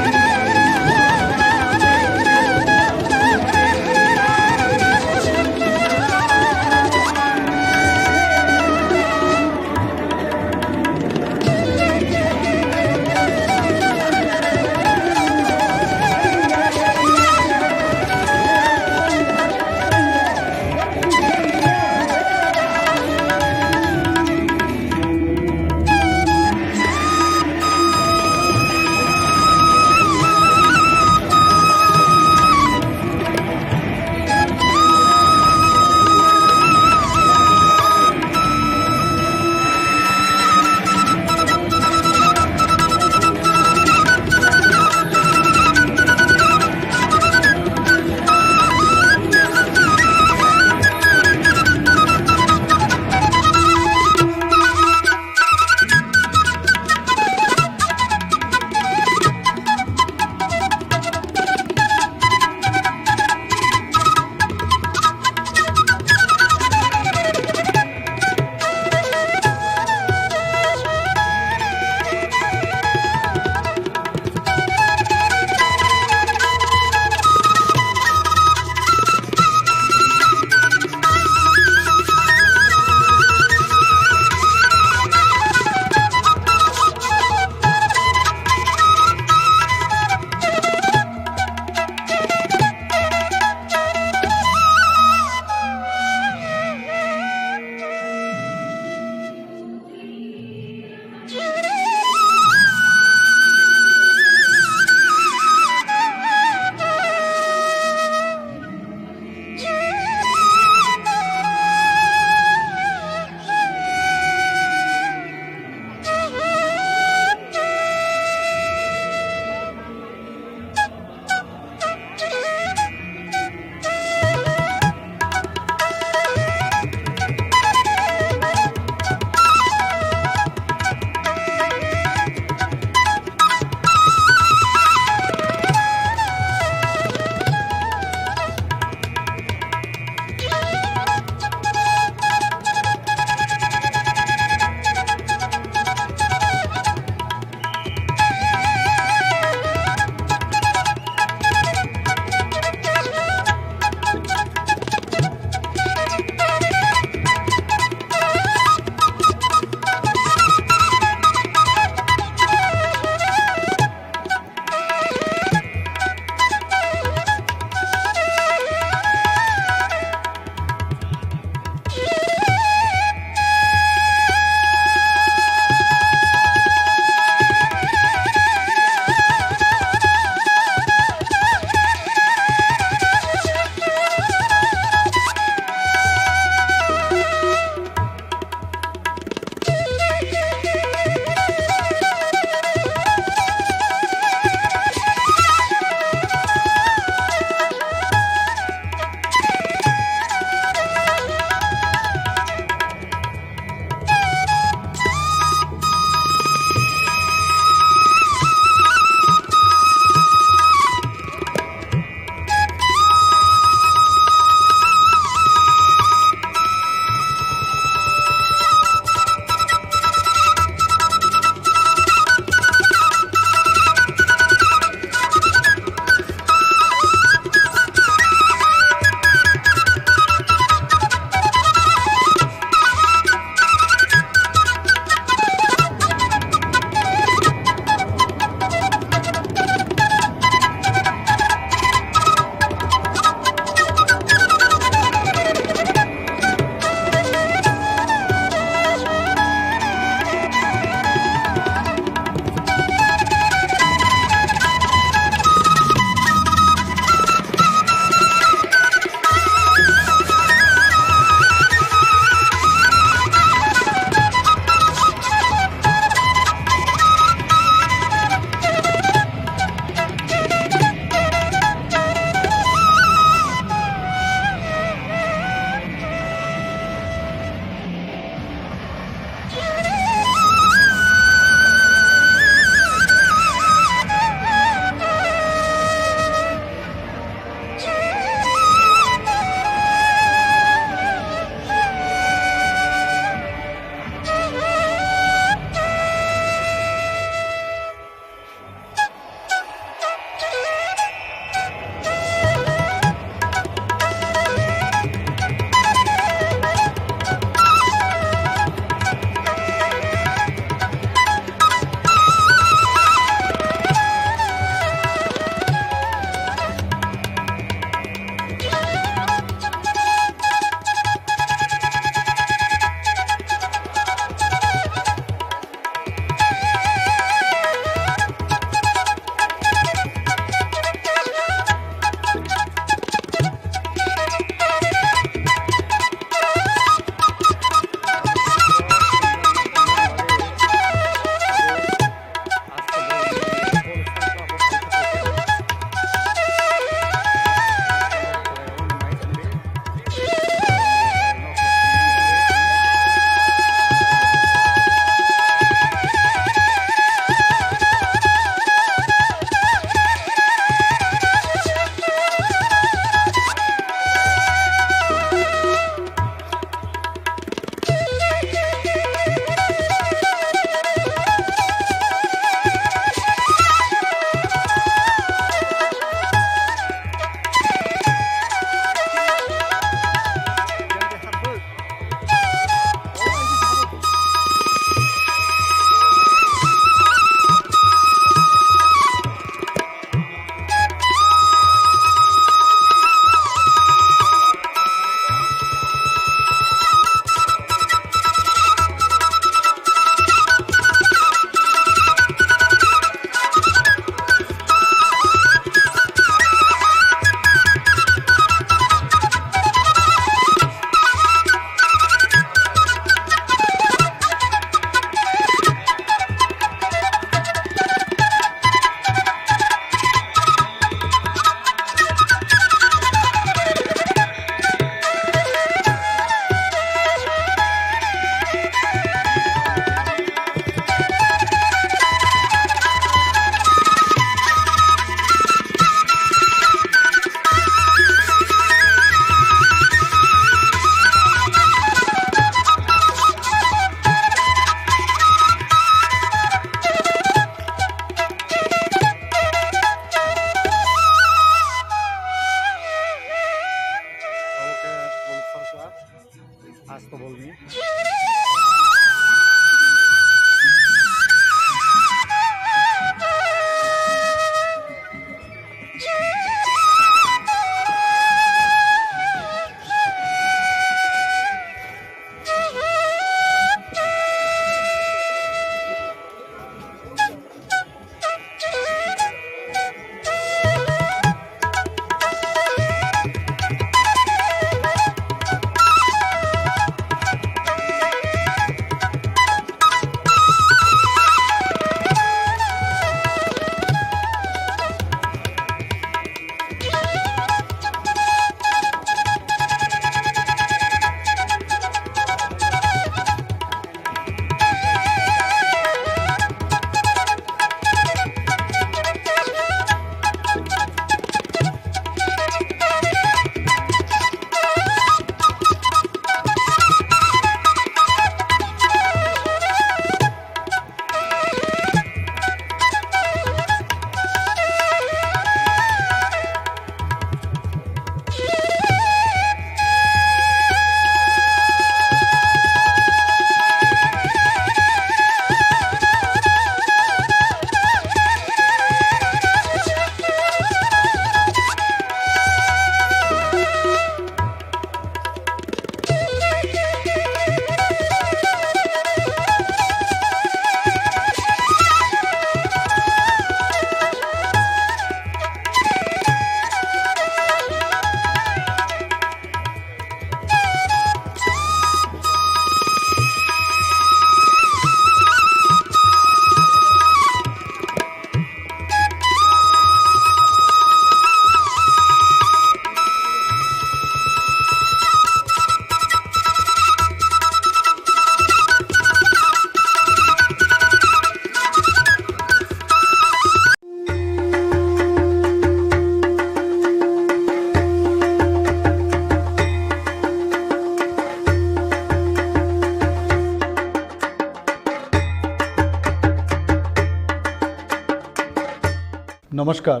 নমস্কার।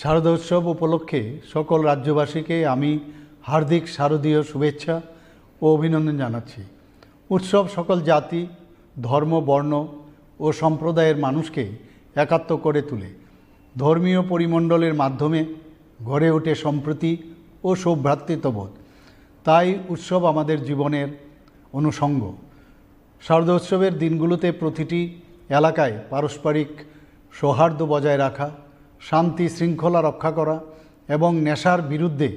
শারদোৎসব উপলক্ষে সকল রাজ্যবাসীকে আমি হার্দিক শারদীয় শুভেচ্ছা ও অভিনন্দন জানাচ্ছি। উৎসব সকল জাতি, ধর্ম, বর্ণ ও সম্প্রদায়ের মানুষকে একাত্ম করে তুলে। ধর্মীয় পরিমণ্ডলের মাধ্যমে গড়ে ওঠে সম্প্রীতি ও সৌভ্রাতৃত্ববোধ। তাই উৎসব আমাদের জীবনের অনুষঙ্গ। শারদোৎসবের দিনগুলোতে প্রতিটি এলাকায় পারস্পরিক সৌহার্দ্য বজায় রাখা, শান্তি শৃঙ্খলা রক্ষা করা এবং নেশার বিরুদ্ধে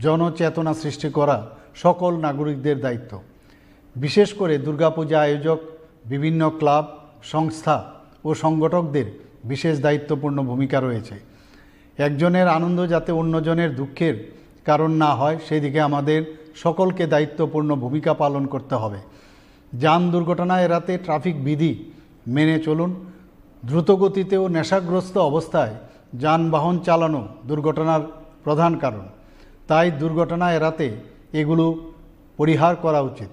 জনচেতনা সৃষ্টি করা সকল নাগরিকদের দায়িত্ব। বিশেষ করে দুর্গাপূজা আয়োজক বিভিন্ন ক্লাব, সংস্থা ও সংগঠকদের বিশেষ দায়িত্বপূর্ণ ভূমিকা রয়েছে। একজনের আনন্দ যাতে অন্যজনের দুঃখের কারণ না হয়, সেদিকে আমাদের সকলকে দায়িত্বপূর্ণ ভূমিকা পালন করতে হবে। যান দুর্ঘটনা এড়াতে ট্রাফিক বিধি মেনে চলুন। দ্রুতগতিতে ও নেশাগ্রস্ত অবস্থায় যানবাহন চালানো দুর্ঘটনার প্রধান কারণ। তাই দুর্ঘটনা এড়াতে এগুলো পরিহার করা উচিত।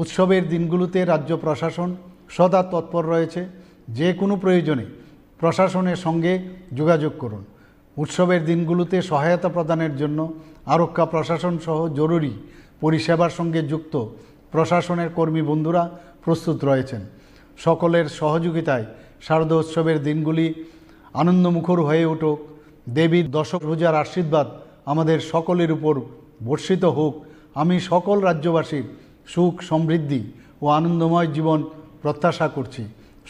উৎসবের দিনগুলোতে রাজ্য প্রশাসন সদা তৎপর রয়েছে। যে কোনো প্রয়োজনে প্রশাসনের সঙ্গে যোগাযোগ করুন। উৎসবের দিনগুলোতে সহায়তা প্রদানের জন্য আরক্ষা প্রশাসন সহ জরুরি পরিষেবার সঙ্গে যুক্ত প্রশাসনের কর্মী বন্ধুরা প্রস্তুত রয়েছেন। সকলের সহযোগিতায় শারদোৎসবের দিনগুলি আনন্দমুখর হয়ে উঠুক। দেবীর দশভুজার আশীর্বাদ আমাদের সকলের উপর বর্ষিত হোক। আমি সকল রাজ্যবাসীর সুখ, সমৃদ্ধি ও আনন্দময় জীবন প্রত্যাশা করছি।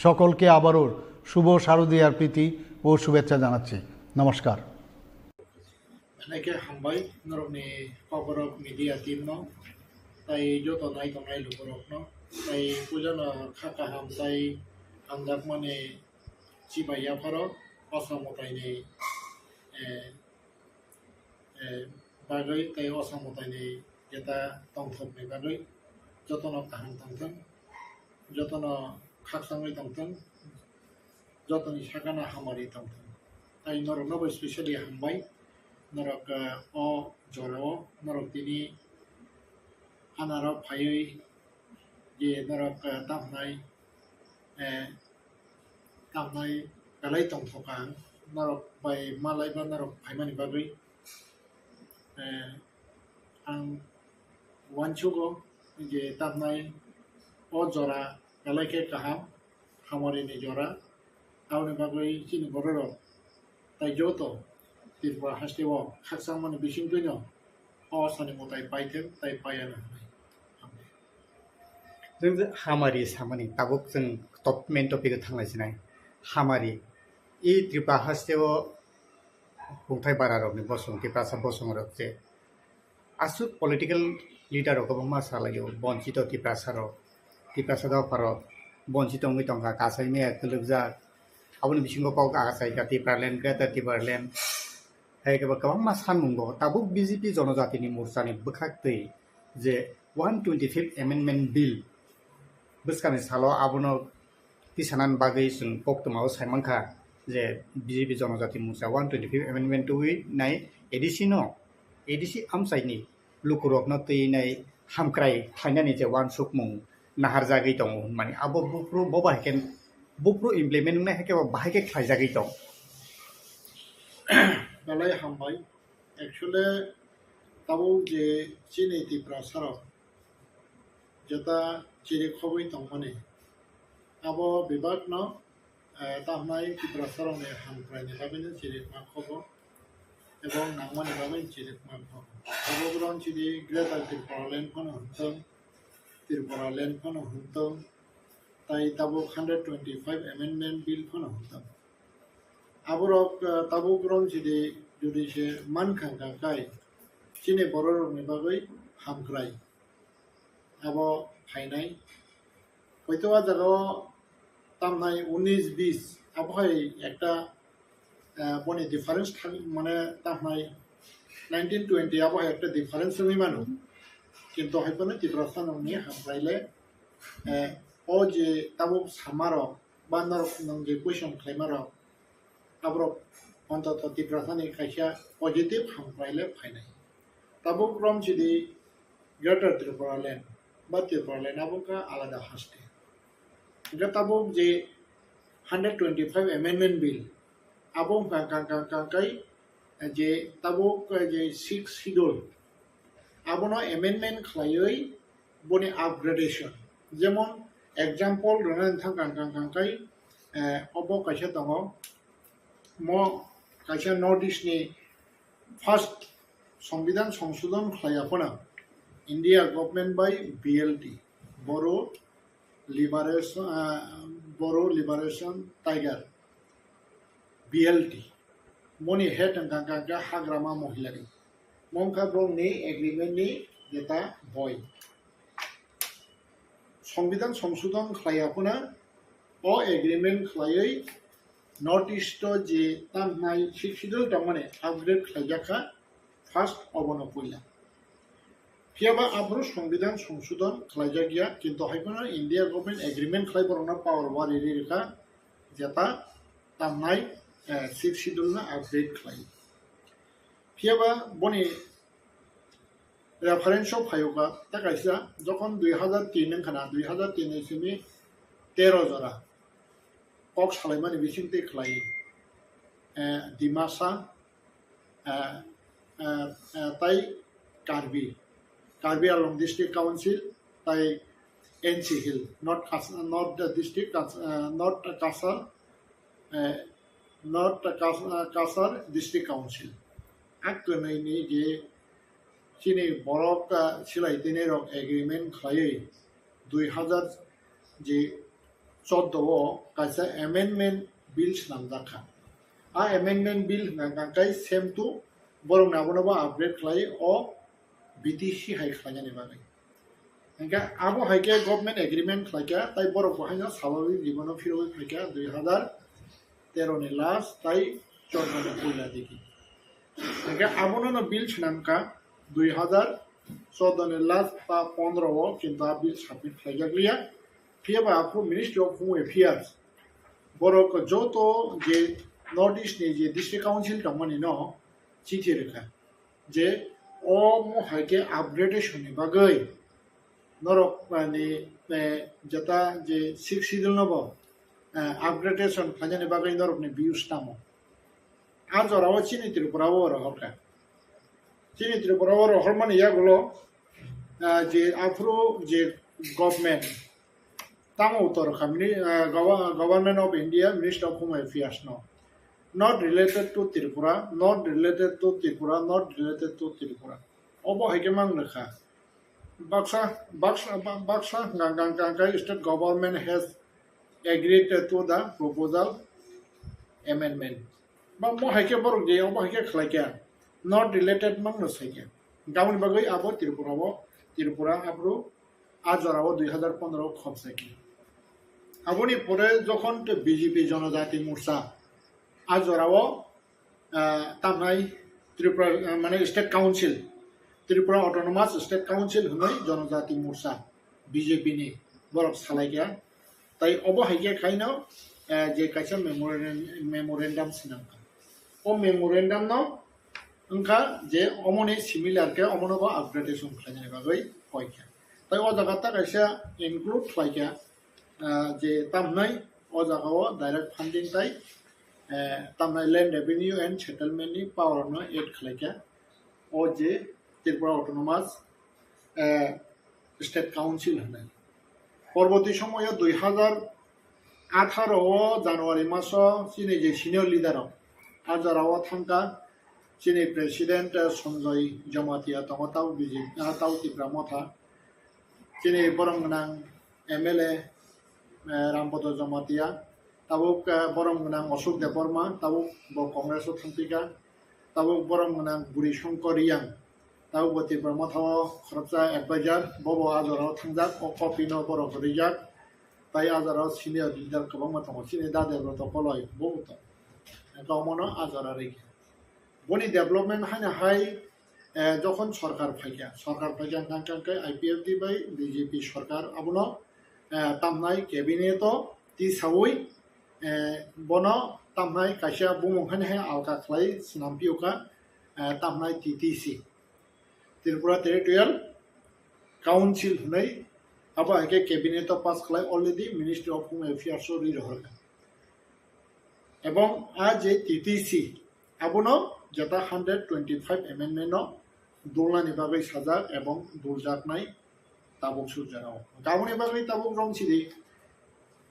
সকলকে আবারও শুভ শারদীয়ার প্রীতি ও শুভেচ্ছা জানাচ্ছি। নমস্কার। Belai khe hambai norokni kokrok media team no, tai joto nai tongnai lukurok no, tai puila no kha kaham tai hamjakmani chibai yapharo Osa Mwtaini, eh, eh, bagwi tai Osa Mwtaini jeta tongthokni bagwi jotono kaham tongthwng, jotono khakchangwi tongthwng, jotoni sakano hamari tongthwng. Tai norokno bo specially hambai, norok, eh, o jorao norok tini anaro phaiwi je norok, eh, tamhnai, eh, tamhnai belai tongthokang, norok bai malai ba norok phaimani bagwi, eh, ang uansugo je tamhnai o jora belai khe kaham, hamarini jora, aboni bagwi chini bororok tai joto Tripura hasteo khakchangmani bisingtwino o sani mwtai paithwng tai paiya no hwnwi. Hambai. Chwng je hamari samani tabuk chwng top main topic o thanglai sinai. Hamari. I Tripura hasteo hungthai bara rokni bosong, Tiprasa bosong rok je aswk political leader rok kwbangma salaio, bonchito Tiprasa rok, Tiprasa dopha rok bonchito wngwi tongkha, kasaimaya kwlwkjak. Aboni bisingo kok achai kha Tipraland, Greater Tipraland. Hai khe bo kwbangma sanmungo tabuk B J P Jonojatini Morchani bwkhak twi je one twenty-fifth Amendment Bill bwskangni salo abono tisanani bagwi chwng koktwmao saimankha je B J P Jonojati Morcha one twenty-fifth Amendment twiwi nai A D C no, A D C amchaini lukurokno twi nai hamkrai khlainani je uansukmung naharjagwi tongo hwnmani abo buphuru bo bai khe buphuru implement wngnai hai khe bo bahai khe khlaijagwi tong. Belai hambai. Actually, tabuk je chini Tiprasa rok jeta chiri khogwi tongmani, abo bebak no, eh, tamhnai Tiprasa rokni hamkraini bagwi no chiri ma khogo, ebong nangmani bagwi chiri ma khogo. Abo gron chiri Greater Tripura Land phano hwntong, Tripura Land phano hwntong, tai tabuk hundred twenty-five Amendment Bill phano hwntong. Aborok, eh, tabuk rom chidi jodi se mankha hwnkha khai chini bororokni bagwi hamkrai abo phainai. Hoito a jagao tamnai unis bis abo hai ekta, eh, boni difference thang mane tamnai nineteen twenty abo hai ekta difference wngwi mano. Kintu hai phano Tiprasa nokni hamkrai le, eh, o je tabuk samarok ba norok nwng je question khlaima rok, aborok ontoto Tiprasani kaisa positive hamkrai le phainai. Tabuk rom chidi Greater Tripura Land ba Tripura Land abo wngkha alada haste. Hingkhe tabuk je hundred twenty-five Amendment Bill, abo wngkha kang kang kang kai je tabuk je sixth schedule, abono amendment khlaiwi boni upgradation. Jemon example rwna thang kang kang kang kai, eh, obo kaisa tongo, mo kaisa North East ni first Songbidan Songsodon khlaiya phano India government bai B L T, Bodo Liberation, ah, Bodo Liberation Tiger, B L T. Moni head wngkha kha hagrama mohila ni. Mongkha bongni agreement ni jeta boi. Songbidan Songsodon khlaiya phano o agreement khlaiwi North East o je tamnai sixth schedule tongmani upgrade khlaijak kha, first obono puila. Phiyaba aphuru Songbidan Songsodon khlaijak ya, kintu hai phano India government agreement khlai borokno power wari ri rikha, jeta tamnai, eh, sixth schedule no upgrade khlai. Phiyaba boni reference o phaiyokha, ta kaisa jokhon dui hazar tin wngkha na, dui hazar tin ni simi tero jora kok salaimani bisingtwi khlai, eh, Dimasa, eh, eh, eh, tai Karbi, Karbi Anglong District Council, tai N C Hill, North Kas-, North District Kas-, eh, North Cachar, eh, North Kas-, eh, Cachar District Council. A kwnwi ni je chini borok, eh, silai tini rok agreement khlaiwi dui hazar je chordo o kaisa amendment bill swnamjak kha. A amendment bill hwnkha kha kai same to borok ni abono bo upgrade khlai o B T C hai khlainani bagwi. Hingkhe abo hai khe government agreement khlaikha, tai borok bo haino swabhabik jibono phirogwi phaikha dui hazar tero ni last tai chordo ni puila digi. Hingkhe abono no bill swnamkha dui hazar chordo ni last ba pondro o, kintu a bill submit khlaijak liya. Phiyaba aphuru Ministry of Home Affairs borok joto je North East ni je District Council tongmani no chithi rwkha je omo hai khe upgradation ni bagwi norok, mani, eh, jeta je sixth schedule no bo, eh, upgradation khlainani bagwi norok ni views tamo. A jora o chini Tripura o rohorkha. Chini Tripura o rohormani yagulo, eh, je aphuru je government tamo utor kha, mini, eh, Gov-, Government of India, Ministry of Home Affairs no. Not related to Tripura, not related to Tripura, not related to Tripura. Obo hai khe mang rwkha. Baksa, baksa, ba-, baksa hwnkha kha, hwnkha kha state government has agreed to the proposal amendment. Ba mo hai khe borok je obo hai khe khlai kha, not related mang no sai kha. Gaboni bagwi abo Tripura o, Tripura aphuru a jora o dui hazar pondro o khop sai kha. Aboni pore jokhon te B J P Jonojati Morcha a jora o, ah, tamnai Tripura, ah, mane State Council, Tripura Autonomous State Council hwnwi Jonojati Morcha B J P ni borok salai kha. Tai obo hai khe khaino, eh, je kaisa memorandum, memorandum swnam kha. O memorandum no wngkha je omoni similar khe omono bo upgradation khlainani bagwi koi kha. Tai o jaga ta kaisa include khlai kha, ah, je tamhnai o jaga o direct funding tai, eh, tamhnai Land Revenue and Settlement ni power no add khlai kha. O je Tripura Autonomous, eh, State Council hwnwi. Porborti somoyo dui hazar atharo o January maso chini je senior leader rok a jora o thangkha, chini President, eh, Sanjoy Jamatia tongo, tabo B J P, ah, tabo Tipra Motha, chini borom gwnang M L A, eh, Rampodo Jamatia, tabuk, eh, borom gwnang Ashok Debbarma, tabuk bo Congress o thangpikha, tabuk borom gwnang Buri Shankar Reang, tabuk bo Tipra Motha o khoroksa advisor, bobo a jora o thangjak, o copy no borok rijak, tai a jora o senior leader kwbangma tongo, chini Da Debroto Koloi, bobo tongo. Hwnkhe omono a jora rikha. Boni development haino hai, eh, jokhon sorkar phaikha, sorkar phaikha hwnkha hwnkhe I P F T bai B J P sorkar abono, eh, tamnai cabinet o tisaui, eh, bono tamnai kaisa bumung haino hai alka khlai swnam phiyokha, eh, tamnai T T C, Tripura Territorial Council hwnwi, abo hai khe cabinet o pass khlai already Ministry of Home Affairs o ri rohorkha. Ebong a je T T C, abono jeta hundred twenty-five amendment no dulnani bagwi sajak ebong duljaknai tabuk surjak. Aboni bagwi tabuk romsidi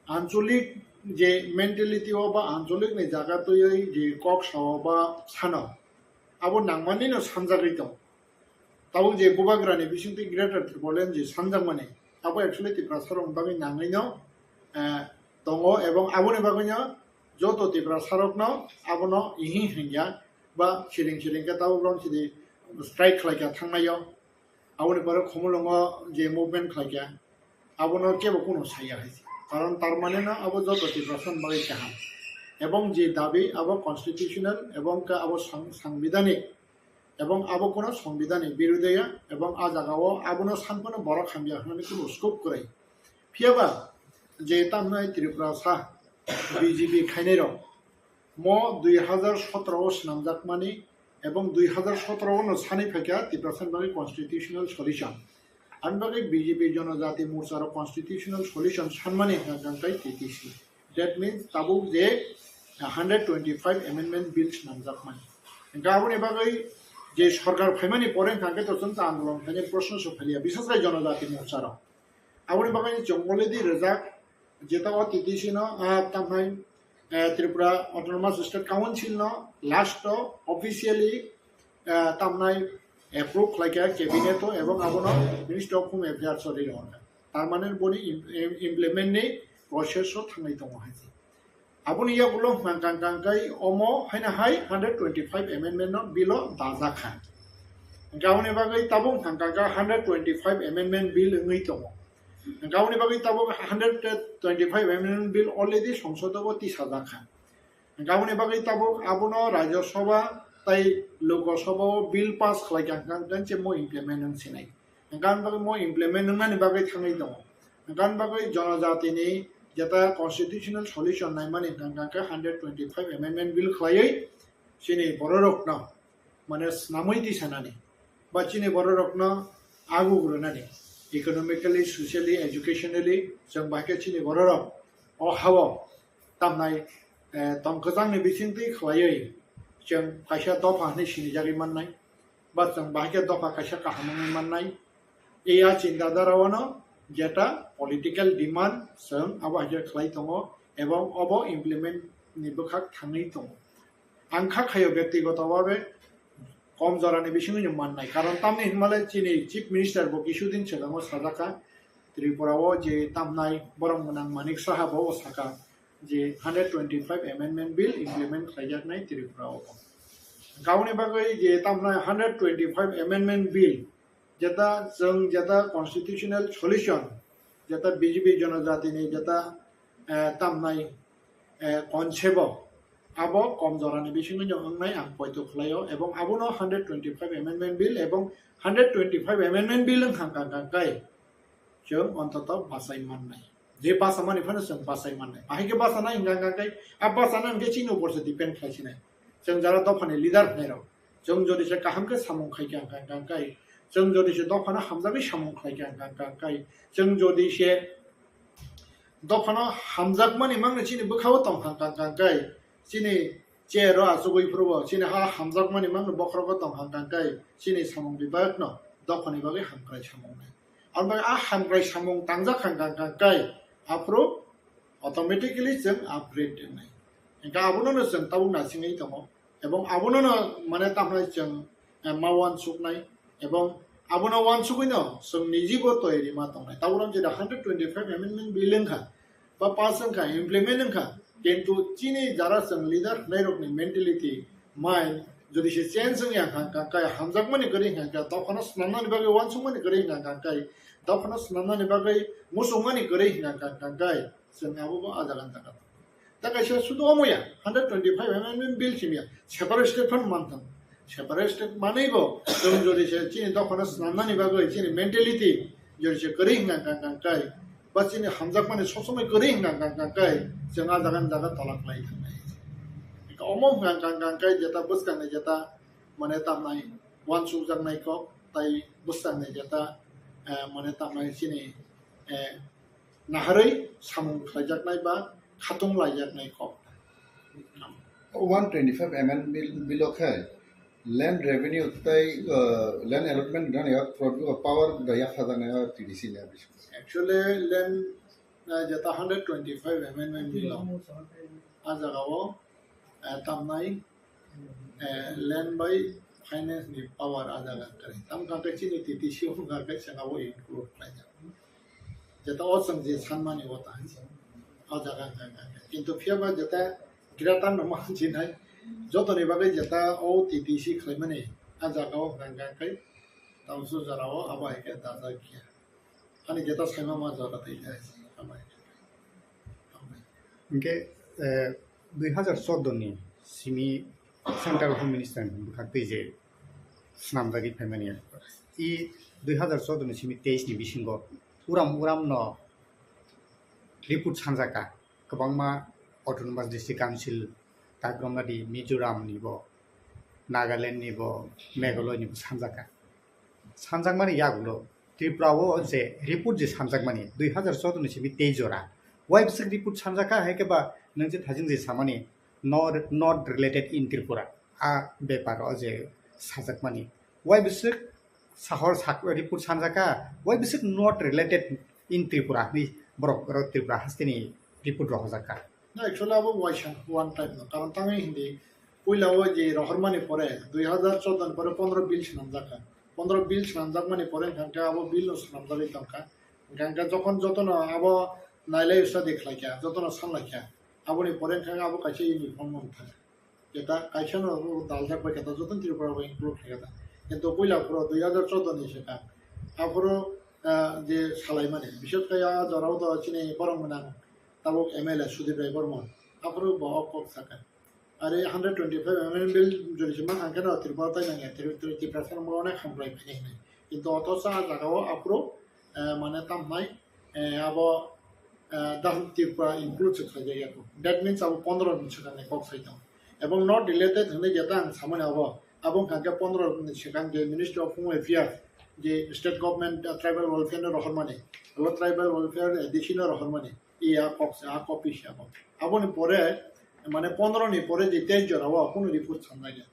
ancholik je mentality o ba ancholik ni jaga twiwi je kok sao ba sano, abo nangmani no sanjagwi tong. Tabuk je bubagrani bisingtwi Greater Tipraland je sanjakmani, abo actually Tiprasarokni bagwi nangwino, eh, tongo, ebong aboni bagwino joto Tiprasarokno abono ihing hingya ba siring siring khe tabuk romsidi strike khlaikha thangnaio. Aboni pore Khumulwngo je movement khlaikha, abono kebo kuno saya hai se. Karon tar mane no abo joto Tiprasani bagwi kaham. Ebong je dabi abo constitutional ebong khe abo sang-, sangbidhanik, ebong abo kuno songbidhanni birudeya, ebong a jagao abono sanphano borok hamya hwnwi kuno scope kwrwi. Phiyaba je tamnai Tripura sa B J P khainairok mo dui hazar sotro o swnamjakmani ebong dui hazar sotro o no sanwi phaikha Tiprasani bagwi constitutional solution. Ani bagwi B J P Jonojati Morcha rok constitutional solution sanmani hwnka hwnkai T T C. That means tabuk je hundred twenty-five amendment bill swnamjakmani. Hwnka aboni bagwi je sorkar phaimani pore hwnka khe to chwng ta andolon khainai proshno se phaiya, biseskai Jonojati Morcha rok. Aboni bagwi chwng already rijak, jeta o T T C no, ah, tamhai, eh, Tripura Autonomous State Council no last o officially, eh, tamnai approve khlaikha cabinet o ebong abono Ministry of Home Affairs o rirokha. Tar mane boni im-, im-, implement ni process o thangnai tongo hai. Aboni yagulo hwnka hwnka hwnkai omo haino hai hundred twenty-five amendment no bill o dajak kha. Hwnka aboni bagwi tabuk hwnka hwnka hundred twenty-five amendment bill wngwi tongo. Hwnka aboni bagwi tabuk hundred twenty-five amendment bill already Songsod o tisajak kha. Hwnka aboni bagwi tabuk abono Rajya Sabha tei Lok Sabha o bill pass khlai kha hwnka hwnka se mo implement wng sinai. Hwnka aboni bagwi mo implement wngnani bagwi thangwi tongo. Hwnka aboni bagwi jonojatini jeta constitutional solution naimani hwnka hwnka khe hundred twenty-five amendment bill khlaiwi chini bororokno, mane, snamwi tisanani ba chini bororokno aguk rwnani, economically, socially, educationally, chwng bahai khe chini bororok o hao tamnai, eh, tongkwchangni bisingtwi khlaiwi chwng kaisa dopha hwnwi sinijagwi mannai. Ba chwng bahai khe dopha kaisa kaham wngwi mannai. Ei a chinta dara-o no jeta political demand chwng abo hai khe khlai tongo ebong obo implement ni bwkhak thangwi tongo. Ang kha khaio byaktigoto babe kom jorani bisingwi no mannai. Karon tamni hinmale chini Chief Minister bo kisudin swkango sajak kha, Tripura o je tamnai borok gwnang Manik Saha bo saka je hundred twenty-five amendment bill implement khlaijaknai Tripura o. Kauni bagwi je tamnai hundred twenty-five amendment bill, jeta chwng jeta constitutional solution, jeta B J P jonojatini jeta, eh, tamnai, eh, concept o, abo kom jorani bisingo no wngnai ang poito khlaio, ebong abono hundred twenty-five amendment bill ebong hundred twenty-five amendment bill wngkha hwnka hwnka khe chwng ontoto bachai mannai. Je bachamani phano chwng bachai mannai. Bahai khe bachanai hwnka hwnka khe, a bachana hwnkhe chini upor se depend khlai sinai. Chwng jara dophani leader hwnwi rok, chwng jodi se kaham khe samung khai kha hwnka hwnka khe, chwng jodi se dophano hamjagwi samung khlai kha hwnka hwnka khe, chwng jodi se dophano hamjakmani mangno chini bwkhao tong kha hwnka hwnka khe, chini chair o achugwi phuru bo chini ha hamjakmani mangno bokhorogo tong kha hwnka hwnka khe, chini samung bibak no dophani bagwi hamkrai samung nai. Abo bai a hamkrai samung tangjak kha hwnka hwnka khe, aphuru automatically chwng upgrade wngnai. Hwnka abono no chwng tabuk nasingwi tongo. Ebong abono no mane tamhai chwng, eh, ma uansuknai. Ebong abono uansugwi no chwng nijibo toyari ma tongnai. Tabuk no jeta hundred twenty-five amendment bill wngkha, ba pass wngkha, implement wngkha, kintu chini jara chwng leader hwnwi rokni mentality, mind, jodi se change wngya hwnka hwnka khe, hamjakmani kwrwi hwnka hwnka khe, dophano swnamnani bagwi uansukmani kwrwi hwnka hwnka khe, dophano swnamnani bagwi muchungmani kwrwi hwnka hwnka khe, chwng abo bo a jaga ni jaga. Ta kaisa sudu omo ya, hundred twenty-five amendment bill simya, separate state phano manthang. Separate state manwi bo, chwng jodi se chini dophano swnamnani bagwi, chini mentality, jodi se kwrwi hwnka hwnka khe, ba chini hamjakmani sob somoi kwrwi hwnka hwnka khe, chwng a jaga ni jaga tola khlai thangnai. Omo hwnka hwnka khe, jeta bwskangni jeta, mane tamnai, uansukjaknai kok, tai bwskangni jeta, eh, mane tamnai chini, eh, naharwi samung khlaijaknai ba khatung laijaknai kok. One twenty-five amendment bill, bill o khe land revenue tei, uh, land allotment rani o pro-, power da yapha jani o T D C ni. Actually, land, uh, jeta hundred twenty-five amendment bill o, a jaga o, uh, tamnai, uh, land by finance ni power a jaga kari. Tam kha khe chini T D C o kha khe saka o include khlai jak. Jeta o chwng je sanmani o ta hinwi o jaga wngkha, wngkha, wngkha. Kintu phiya ba jeta greater no ma jinai, jotoni bagwi jeta o T D C khlaimani a jaga o wngkha, wngkha, wngkha, tei tamsu jora o abo hai khe dajak ya. Ani jeta saima ma jora tei khe hambai. Hambai. Hingke, eh, dui hazar choudo ni simi Central Home Minister ni bwkhak twi je swnamjagwi phaimani. I dui hazar choudo ni simi teis ni bisingo uram uram no report sanjaka kwbangma Autonomous District Council, Tagromadi, Mizoram ni bo, Nagaland ni bo, Meghalaya ni bo sanjaka. Sanjakmani yagulo Tripura o je report je sanjakmani dui hazar choudo ni simi tei jora. Wai bwswk report sanjakha hai khe ba nwng je thajing je samani no, not related in Tripura. A bepar o je sajakmani. Wai bwswk sahor sak-, report sanjakha, wai bwswk not related in Tripura hinwi borok, borok Tripura hasteni report rohojakha. Na, actually abo waisa one time no. Karon tangwi hindi puila o je rohormani pore, dui hazar choudo ni pore pondro bill swnamjakha. Pondro bill swnamjakmani pore hwnkha khe abo bill no swnamjagwi tongkha. Hwnkha khe jokhon jotono abo nailai study khlaikha, jotono sanlaikha. Aboni pore hwnkha khe abo kaisa uniform wng thangkha. Jeta kaisa no daljak bai khe ta joto Tripura bai include khlai khe ta. Kintu puila phuru dui hazar choudo ni swkang. Aphuru, ah, je salaimani, bishes khe a jorao to chini borok gwnang tabuk M L A Sudip Rai Bormon. Aphuru bo o kok sakha. Are hundred twenty-five amendment bill jodi se mankha khe no Tripura tai nangya, Tri-, Tri-, Tiprasa rok onek hamkrai phainai hinwi. Kintu othocho a jaga o aphuru, ah, mane tamnai, eh, abo, eh, Dahuk Tripura include se khlaijak ya kho. That means abo pondro ni swkang ni kok sai tongo. Ebong not related hinwi jeta ang samani abo, abo wngkha khe pondro ni swkang je Ministry of Home Affairs, je state government, eh, tribal welfare no rohormani, alo tribal welfare A D C no rohormani, i a kok se, a copy se abo. Aboni pore, mane pondro ni pore je teis jora o kunu report sanjak ya.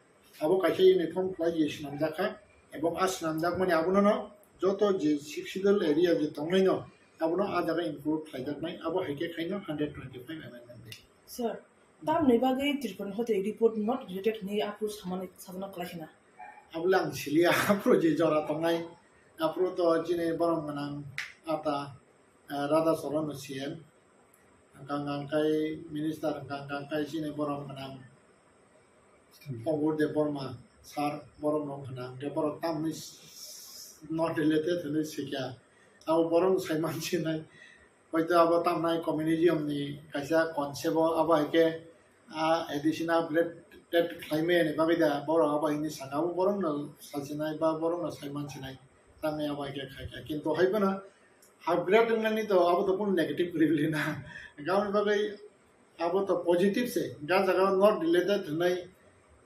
Abo kaisa uniform khlai je swnamjak kha, ebong a swnamjakmani abono no joto je Sixth Schedule area je tongnai no, abono a jaga include khlaijaknai, abo hai khe khaino hundred twenty-five amendment bill. Sir, tamni bagwi Tripura ni hote report not related hinwi aphuru samani sajana kwlai khna? Abole ang siliya, aphuru je jora tongnai, aphuru to chini borom gwnang ata, eh, Radha Charan no C M, hwnkha hwnkha khe minister, hwnkha hwnkha khe chini borom gwnang Obur Debbarma sir, borok no hwnkha hwnkhe borok tamni s-, not related hinwi sikya. Abo borok no sai mansinai. Hoito abo tamnai communism ni kaisa concept o, abo hai khe a additional upgrade khlaimaya ni bagwi da borok abo hinwi saka. Abo borok no sasinai ba borok no sai mansinai. Tamni abo hai khe khai kha. Kintu hai phano upgrade wngnani to abo to kunu negative kwrwi na. Aboni bagwi abo to positive se. Ga jaga not related hinwi,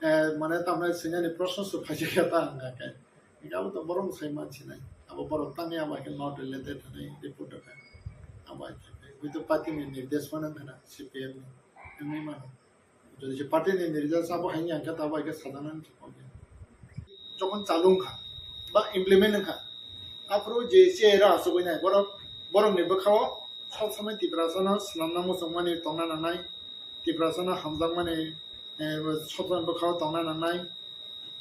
eh, mane tamni swinani proshno se phaijak ya ta hwnkha khe. Abo to borok sai mansinai. Abo borok tangwi abo hai khe not related hinwi report rwkha. Abo hai khe. Hoi to party ni nirdesh mano wngkha na, C P M ni. Wngwi mano. Jodi se party ni nirdesh abo hai wngya khe, abo hai khe sajaknani se kok ya. Jokhon chalu wngkha ba implement wngkha, aphuru je C A rok achugwi nai, borok, borokni bwkhao sob somoi Tiprasano swnamna muchungmani tongna nangnai, Tiprasano hamjakmani, eh, sob somoi bwkhao tongna nangnai,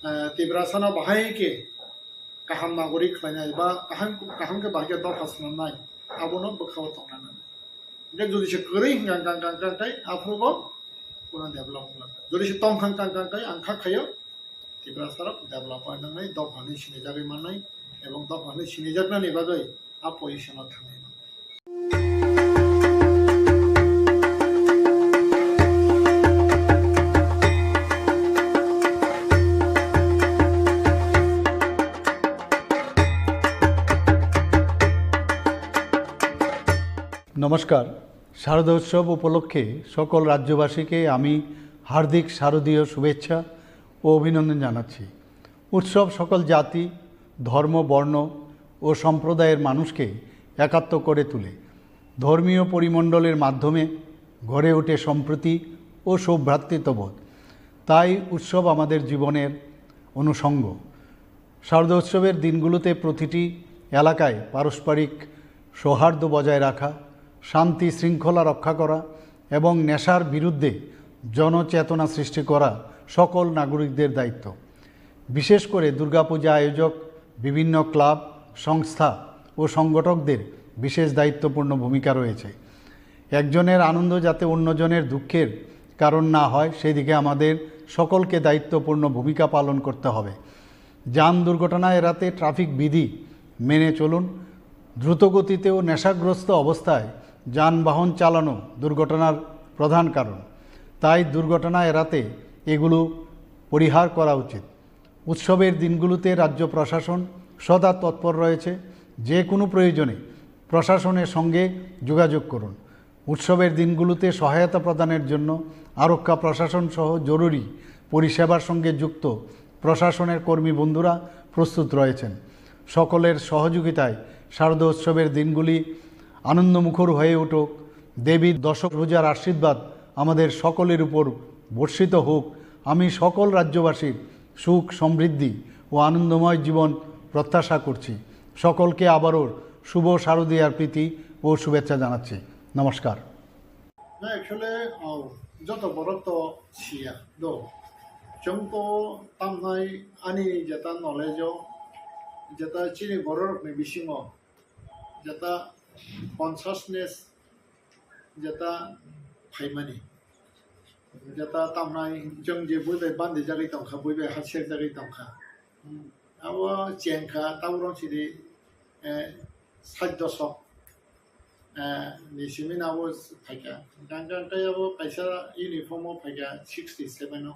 eh, Tiprasano bahai khe kaham nagorik khlainai ba kaham, kaham khe bahai khe dopha swnamnai, abono bwkhao tongna nangnai. Hingke jodi se kwrwi hingka hingka hingka hingka tei aphuru bo kono develop wngkha. Jodi se tong hingka hingka hingka tei ang kha khaio, Tiprasa rok develop oi nangnai, dopha hinwi sinijagwi mannai, ebong dopha hinwi sinijaknani bagwi a position o thangwi mannai. নমস্কার। শারদোৎসব উপলক্ষে সকল রাজ্যবাসীকে আমি হার্দিক শারদীয় শুভেচ্ছা ও অভিনন্দন জানাচ্ছি। উৎসব সকল জাতি, ধর্ম, বর্ণ ও সম্প্রদায়ের মানুষকে একাত্ম করে তুলে। ধর্মীয় পরিমণ্ডলের মাধ্যমে গড়ে ওঠে সম্প্রীতি ও সৌভ্রাতৃত্ববোধ। তাই উৎসব আমাদের জীবনের অনুষঙ্গ। শারদোৎসবের দিনগুলোতে প্রতিটি এলাকায় পারস্পরিক সৌহার্দ্য বজায় রাখা, শান্তি শৃঙ্খলা রক্ষা করা এবং নেশার বিরুদ্ধে জনচেতনা সৃষ্টি করা সকল নাগরিকদের দায়িত্ব। বিশেষ করে দুর্গাপূজা আয়োজক, বিভিন্ন ক্লাব, সংস্থা ও সংগঠকদের বিশেষ দায়িত্বপূর্ণ ভূমিকা রয়েছে। একজনের আনন্দ যাতে অন্যজনের দুঃখের কারণ না হয়, সেই দিকে আমাদের সকলকে দায়িত্বপূর্ণ ভূমিকা পালন করতে হবে। যান দুর্ঘটনা এড়াতে ট্রাফিক বিধি মেনে চলুন। দ্রুতগতিতে ও নেশাগ্রস্ত অবস্থায় যানবাহন চালানো দুর্ঘটনার প্রধান কারণ। তাই দুর্ঘটনা এড়াতে এগুলো পরিহার করা উচিত। উৎসবের দিনগুলোতে রাজ্য প্রশাসন সদা তৎপর রয়েছে। যে কোনো প্রয়োজনে প্রশাসনের সঙ্গে যোগাযোগ করুন। উৎসবের দিনগুলোতে সহায়তা প্রদানের জন্য আরক্ষা প্রশাসন সহ জরুরি পরিষেবার সঙ্গে যুক্ত প্রশাসনের কর্মী বন্ধুরা প্রস্তুত রয়েছেন। সকলের সহযোগিতায় শারদোৎসবের দিনগুলি আনন্দমুখর হয়ে উঠুক। দেবীর দশভুজার আশীর্বাদ আমাদের সকলের উপর বর্ষিত হোক। আমি সকল রাজ্যবাসীর সুখ, সমৃদ্ধি ও আনন্দময় জীবন প্রত্যাশা করছি। সকলকে আবারও শুভ শারদীয়ার প্রীতি ও শুভেচ্ছা জানাচ্ছি। নমস্কার। Na actually, oh, joto borok to siya do. Chwng to tamnai ani jeta knowledge o, jeta chini borok ni bisingo, jeta consciousness, jeta phaimani, jeta tamnai chwng je bui bai bandi jagwi tongkha, bui bai ha sek jagwi tongkha. Abo chengkha, taborok sidi, eh, sait dosok, eh, ni simi abo phaikha. Gangkha tei abo kaisa uniform o phaikha sixty seven o,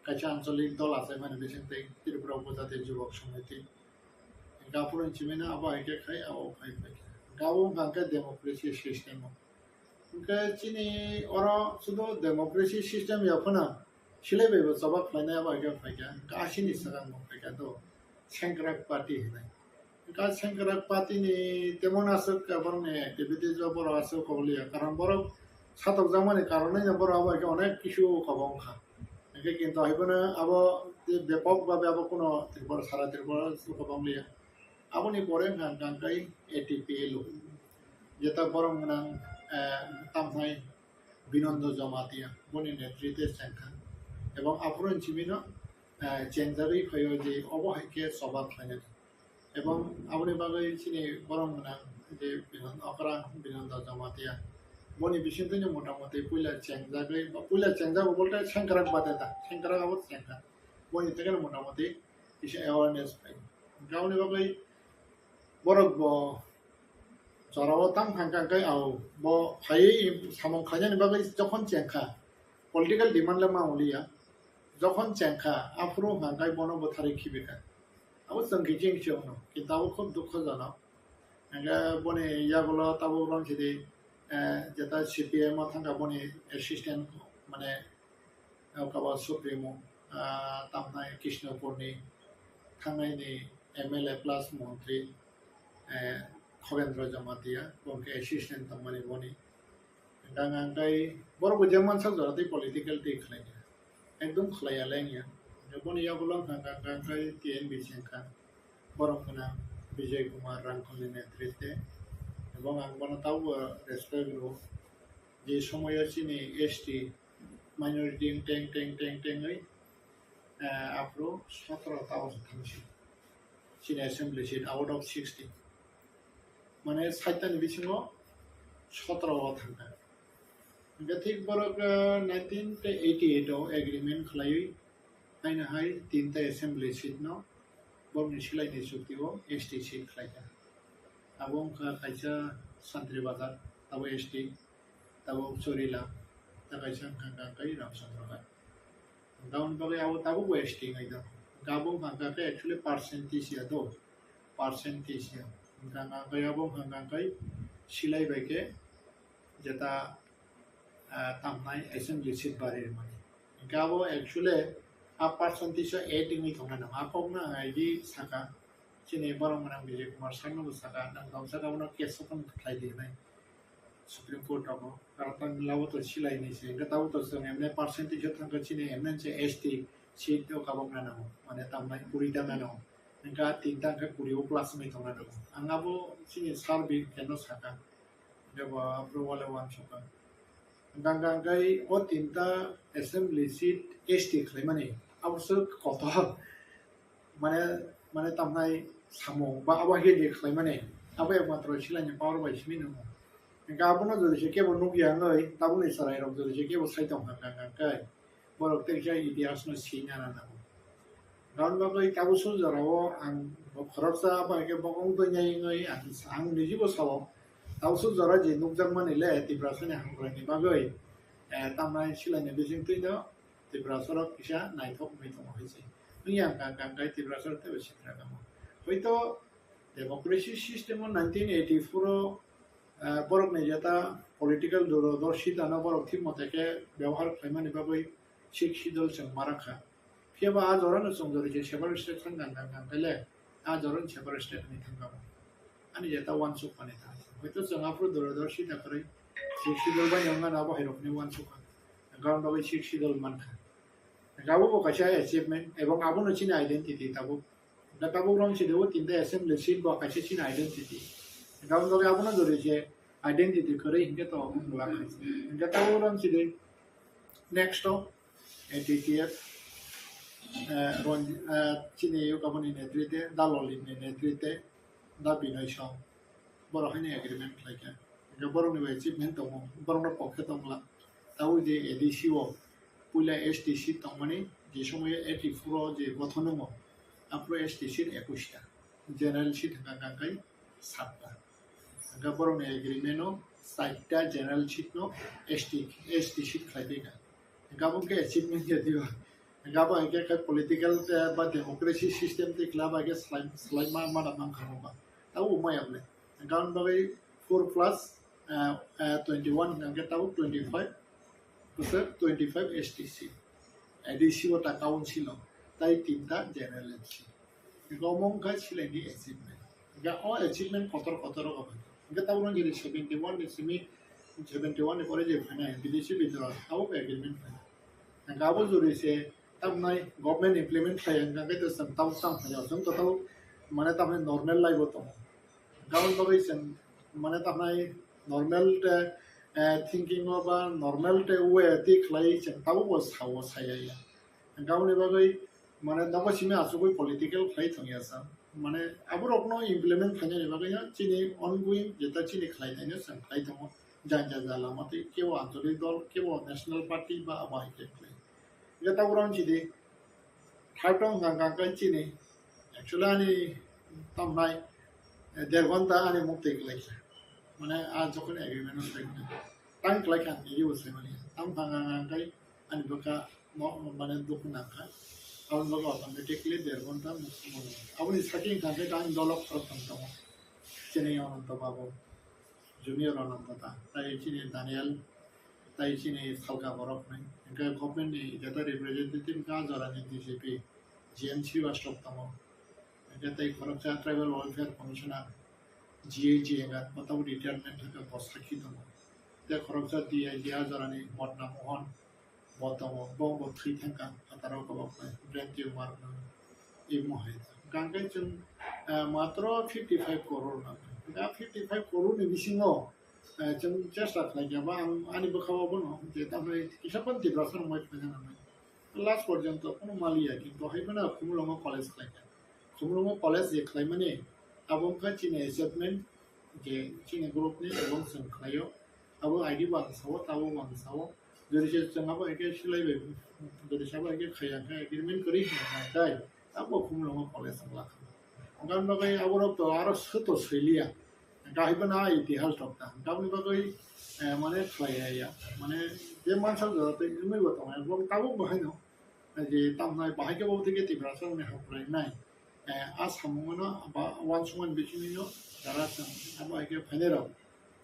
kaisa ancholik dol achaimani bising tei Tripura Upojati Jubak Samiti. Gapur ni simi abo hai khe khai abo phai phaikha. Gabo wngkha khe democracy system o. Hwnkhe chini oro sudu democracy system ya phano silai bai bo choba khlainai abo hai khe phaikha. Hwnkhe asini swkang bo phaikha do Sengkrak party hinai. Hwnkhe Sengkrak party ni temon aswk borok ni activities o borok aswk kok liya. Karon borok satok jakmani karon no borok abo hai khe onek kisu kobong kha. Hwnkhe kintu hai phano abo je bepok babe abo kuno Tripura, sara Tripura o kobong liya. Aboni pore hwnkha hwnkha khe A T P L O, jeta borok gwnang, eh, tamhai Binondo Jamatia, boni netritwe chengkha. Ebong aphuru ni simi no, eh, chengjagwi phaio je obo hai khe choba khlainani. Ebong aboni bagwi chini borok gwnang je Binon-, okra Binondo Jamatia, boni bisingtwi no motamoti puila chengjagwi, ba puila chengjago bolte Sengkrak bade da, Sengkrak abo chengkha. Boni theke no motamoti kisa awareness phai. Hwnkhe aboni bagwi borok bo jorao tang hwnkha khe, ao bo phaiwi samung khlainani bagwi jokhon chengkha, political demand le ma wngya, jokhon chengkha, aphuru hwnkha khe bono bwtharwi khibikha. Abo chwng khe chini chwngno, kintu abo khub dukhojonok. Hwnkhe boni yagulo tabuk rong sidi, eh, jeta C P I M o thangkha boni assistant, mane, Kaba Supremo, ah, tamnai Krishnapurni thangnaini M L A plus montri, eh, Khovendra Jamatia, bo khe assistant tongmani boni. Hwnkha hwnkha khe borok bo je mansak jora tei political tei khlai ya. Ekdom khlai ya leng ya. Boni yagulo hwnkha hwnkha khe T N B C wngkha. Borok gwnang Bijay Kumar Rangkholni netritwe. Ebong ang bono tabukbo respect rwo. Je somoyo chini S T minority teng teng teng tengwi, eh, aphuru sotoro ta o thangsi. Chini assembly seat out of sixty. Mane saitani bisingo sotoro o thangkha. Hwnkhe thik borok, eh, nineteen eighty-eight o agreement khlaiwi haino hai tinta assembly seat no borokni silaini chukti o S T seat khlaikha. Abo wngkha kaisa Santri Bazar, abo S T, abo Chorila, tei kaisa wngkha kha kai Ramchandra Ghat. Hwnkha aboni bagwi abo tabukbo S T wngwi tongo. Hwnkha abo wngkha khe actually percentage ya do, percentage ya. Hwnkha khe abo wngkha khe silai bai khe jeta, ah, tamnai assembly seat bari rwmani. Hwnkha abo actually a percentage o add wngwi tongnai nang. A kokno ang agi saka, chini borok gwnang Bijay Kumar sir no bo saka, nang tong saka bono case open khlai di hinwi. Supreme Court rogo, karon tang labo to silai ni se, hingke tabo to chwng emne percentage o thangkha chini emne se S T seat o kabok na nango, mane tamnai kuri ta na nango, hingke a tinta hingke kuri o plus wngwi tong na nango. Ang abo chini survey keno saka, hingke bo abo wale uansukha. Hingke hingke o tinta assembly seat S T khlaimani, abo se kotor. Mane, mane tamnai samung ba abo hede khlaimani, abo ekmatro silaini power bai simi nungo. Hingke abono jodi se kebo nukya wngwi, tabukni chwrairok jodi se kebo sai tongkha hwnka hwnka khe, borok tei khe itihasno sina nango. Aboni bagwi tabuk sujorao ang bo khoroksa abo hai khe bokong twi nai wngwi ang, ang nijibo sao, tabuk sujora je nukjakmani le Tiprasani hamkraini bagwi, eh, tamnai silaini bisingtwino Tiprasarok kisa naithok wngwi tongo hai se. Wngya hwnka hwnka hwnkhe Tiprasarok teibo sitra kamo. Hoito democracy system o nineteen eighty-four o, ah, borokni jeta political durodorshitano borok thik mote khe byabohar khlaimani bagwi Sixth Schedule chwng ma rwkha. Phiyaba a jorano chwng jori je separate state thang gang gang gang khe le, a jorano separate state wngwi thang kamo. Ani jeta uansuk mani thang. Hoito chwng aphuru durodorshita kwrwi Sixth Schedule bai wngmano abo hai rokni uansukha. Karon bagwi Sixth Schedule mankha. Hingke abo bo kaisa achievement, ebong abono chini identity tabuk. Hingke tabuk rong sidi o tinta assembly seat bo kaisa chini identity. Hingke aboni bagwi abono jori je identity kwrwi hingke to wngla. Hingke tabuk rong sidi next o A T T F, eh, Ron-, eh, chini Yukaboni netrite, Dalolipni netrite, Da Binoy Song, borok haino agreement khlaikha. Hingke borokni bo achievement tongo, borokno pokhe tongla. Tabuk je A D C o puila S T seat tongmani, je somoyo eighty-four o je gothon wngo, aphuru S T seat ekush ta, general seat hwnka hwnka khe satta. Hingke borokni agreement o chaita general seat no S T, S T seat khlai phaikha. Hingke abo khe achievement ya diba. Hingke abo hingke khe political, eh, ba democracy system tei khlai bai khe slai, slai ma, ma da mankha mo ba. Abo maya ble. Hingke aboni bagwi four plus, eh, eh, twenty-one hingke tabuk twenty-five, bwswk twenty-five S T seat. A D C o ta council o, tai tinta general M C. Hingke omo wngkha silaini achievement. Hingke o achievement kotor kotor rok bai. Hingke tabuk rong jodi seventy-one ni simi, seventy-one ni pore je phainai B D C bidro abo agreement phainai. Hingke abo jodi se tamnai government implement khlai hingke hingke to chwng tabuk tang phaio, chwng to tabuk mane tamnai normal life o tongo. Aboni bagwi chwng mane tamnai normal te, eh, thinking o ba normal te way twi khlai chwng tabuk bo sao saya ya. Hingke aboni bagwi mane nogo simi achugwi political khlai thangya sa. Mane aborokno implement khlainani bagwi no chini ongoing jeta chini khlai taino chwng khlai tongo. Jang jang jang lama tei kebo ancholik dol, kebo national party ba abo hai khe khlai. Hingke tabuk rong sidi, thaitong hwnka hwnka khe chini, actually ani tamnai, eh, der ghonta ani muk twi khlaikha. Mane a jokhon agreement o khlaikha. Tang khlaikha ang video bo saimani. Tam hwnka hwnka khe ani bwkha mo, mane dukhu nangkha. Aboni bagwi automatically der ghonta muk, aboni sakhe hwnka khe ani dolok khorok thang tongo. Chini Ananto Babu, Junior Ananto ta, tai chini Daniel, tai chini salka borok nai. Hingke government ni jeta representative hingke a jora ni D G P, G M Srivastava tongo. Hingke tai khoroksa Tribal Welfare Commissioner, G A G hingke, bo tabuk retirement hingke bo sakhi tongo. Tei khoroksa D I G a jora ni Modna Mohan, bo tongo, bo, bo thwi thangkha, phataro kolok bai, brain tumor no, imo hai. Hingkhe chwng, eh, matro fifty five crore nangkha. Hingkhe fifty five crore ni bisingo, eh, chwng chesta khlaikha ba ang ani bwkhao bono je tamni kisa phano Tiprasa rok bai khlaina nangnai. Last porjonto kono maliya, kintu hai phano Khumulwngo college khlaikha. Khumulwngo college je khlaimani, abo wngkha chini achievement, je chini group ni abo chwng khlaio. Abo I D bo ang sao, tabo bo ang sao. Jodi se chwng abo hai khe silai bai, jodi se abo hai khe khaiya khe agreement kwrwi hwnka hwnka khe, abo Khumulwngo college wng lakha. Hwnka hwnba khe aborok to aro swi to swiliya. Hwnka hai phano a itihas rok ta. Hwnka hwnba khe, eh, mane khlai ya ya. Mane je mansa jora tei wngwi bo tongo. Bo tabuk bo haino. Je tamnai bahai khe bo thike Tiprasa rokni hamkrai nai. Eh, a samung no ba uansukmani bisingtwi no jara chwng abo hai khe phainai rok.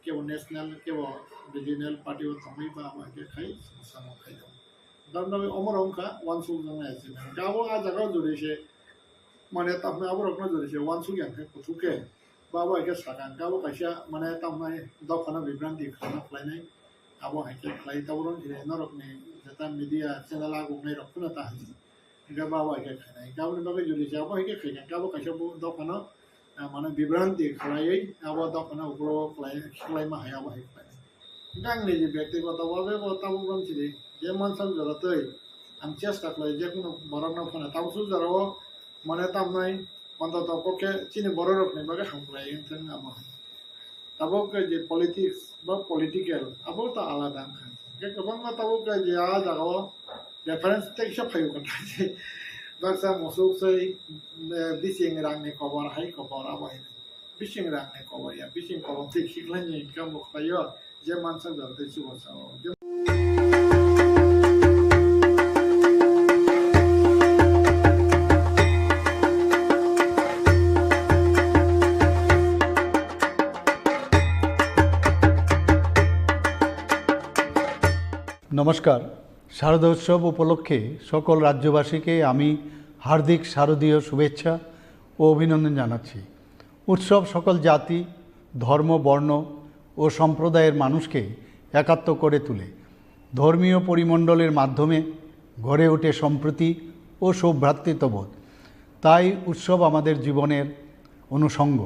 Kebo national, kebo regional party o tongwi ba abo hai khe khai samung khai rok. Tamni bagwi omo rok wngkha uansuk jaknai achievement. Hwnkhe abo a jaga o jodi se mane tamni abo rok no jodi se uansuk ya khe kuthuk khe Abo hai khe sakha hwnkhe abo kaisa mane tamnai dophano bibranti khana khlainai. Abo hai khe khlai tabuk rwng khe norokni jeta media channel aguknai rok phano ta hai. Hingke bo abo hai khe khainai. Hingke aboni bagwi jodi se abo hai khe khaikha, hingke abo kaisa bo dophano, ah, mane bibranti khlaiwi abo dophano ulo khlai, khlaima hai abo hai khlainai. Hingke ang niji byaktigoto bhabe bo tabuk rwng sidi je mansak jora twi ang chesta khlai je kunu borokno phano tabuk suk jorao mane tamnai ontoto kokhe chini bororokni bagwi hamkrai wngthang abo hai. Tabuk khe je politics ba political, abo ta alada wngkha. Hingke kwbangma tabuk khe je a jagao reference teisa phaio kwthai je baksa musuk sei, eh, bising rangni kobor hai kobor abo hai. Bising rangni kobor ya, bising kobor tei khiklani income bo khlaio, je mansa jora tei chubacha o. নমস্কার। শারদোৎসব উপলক্ষে সকল রাজ্যবাসীকে আমি হার্দিক শারদীয় শুভেচ্ছা ও অভিনন্দন জানাচ্ছি। উৎসব সকল জাতি, ধর্ম, বর্ণ ও সম্প্রদায়ের মানুষকে একাত্ম করে তোলে। ধর্মীয় পরিমণ্ডলের মাধ্যমে গড়ে ওঠে সম্প্রীতি ও সৌভ্রাতৃত্ববোধ। তাই উৎসব আমাদের জীবনের অনুষঙ্গ।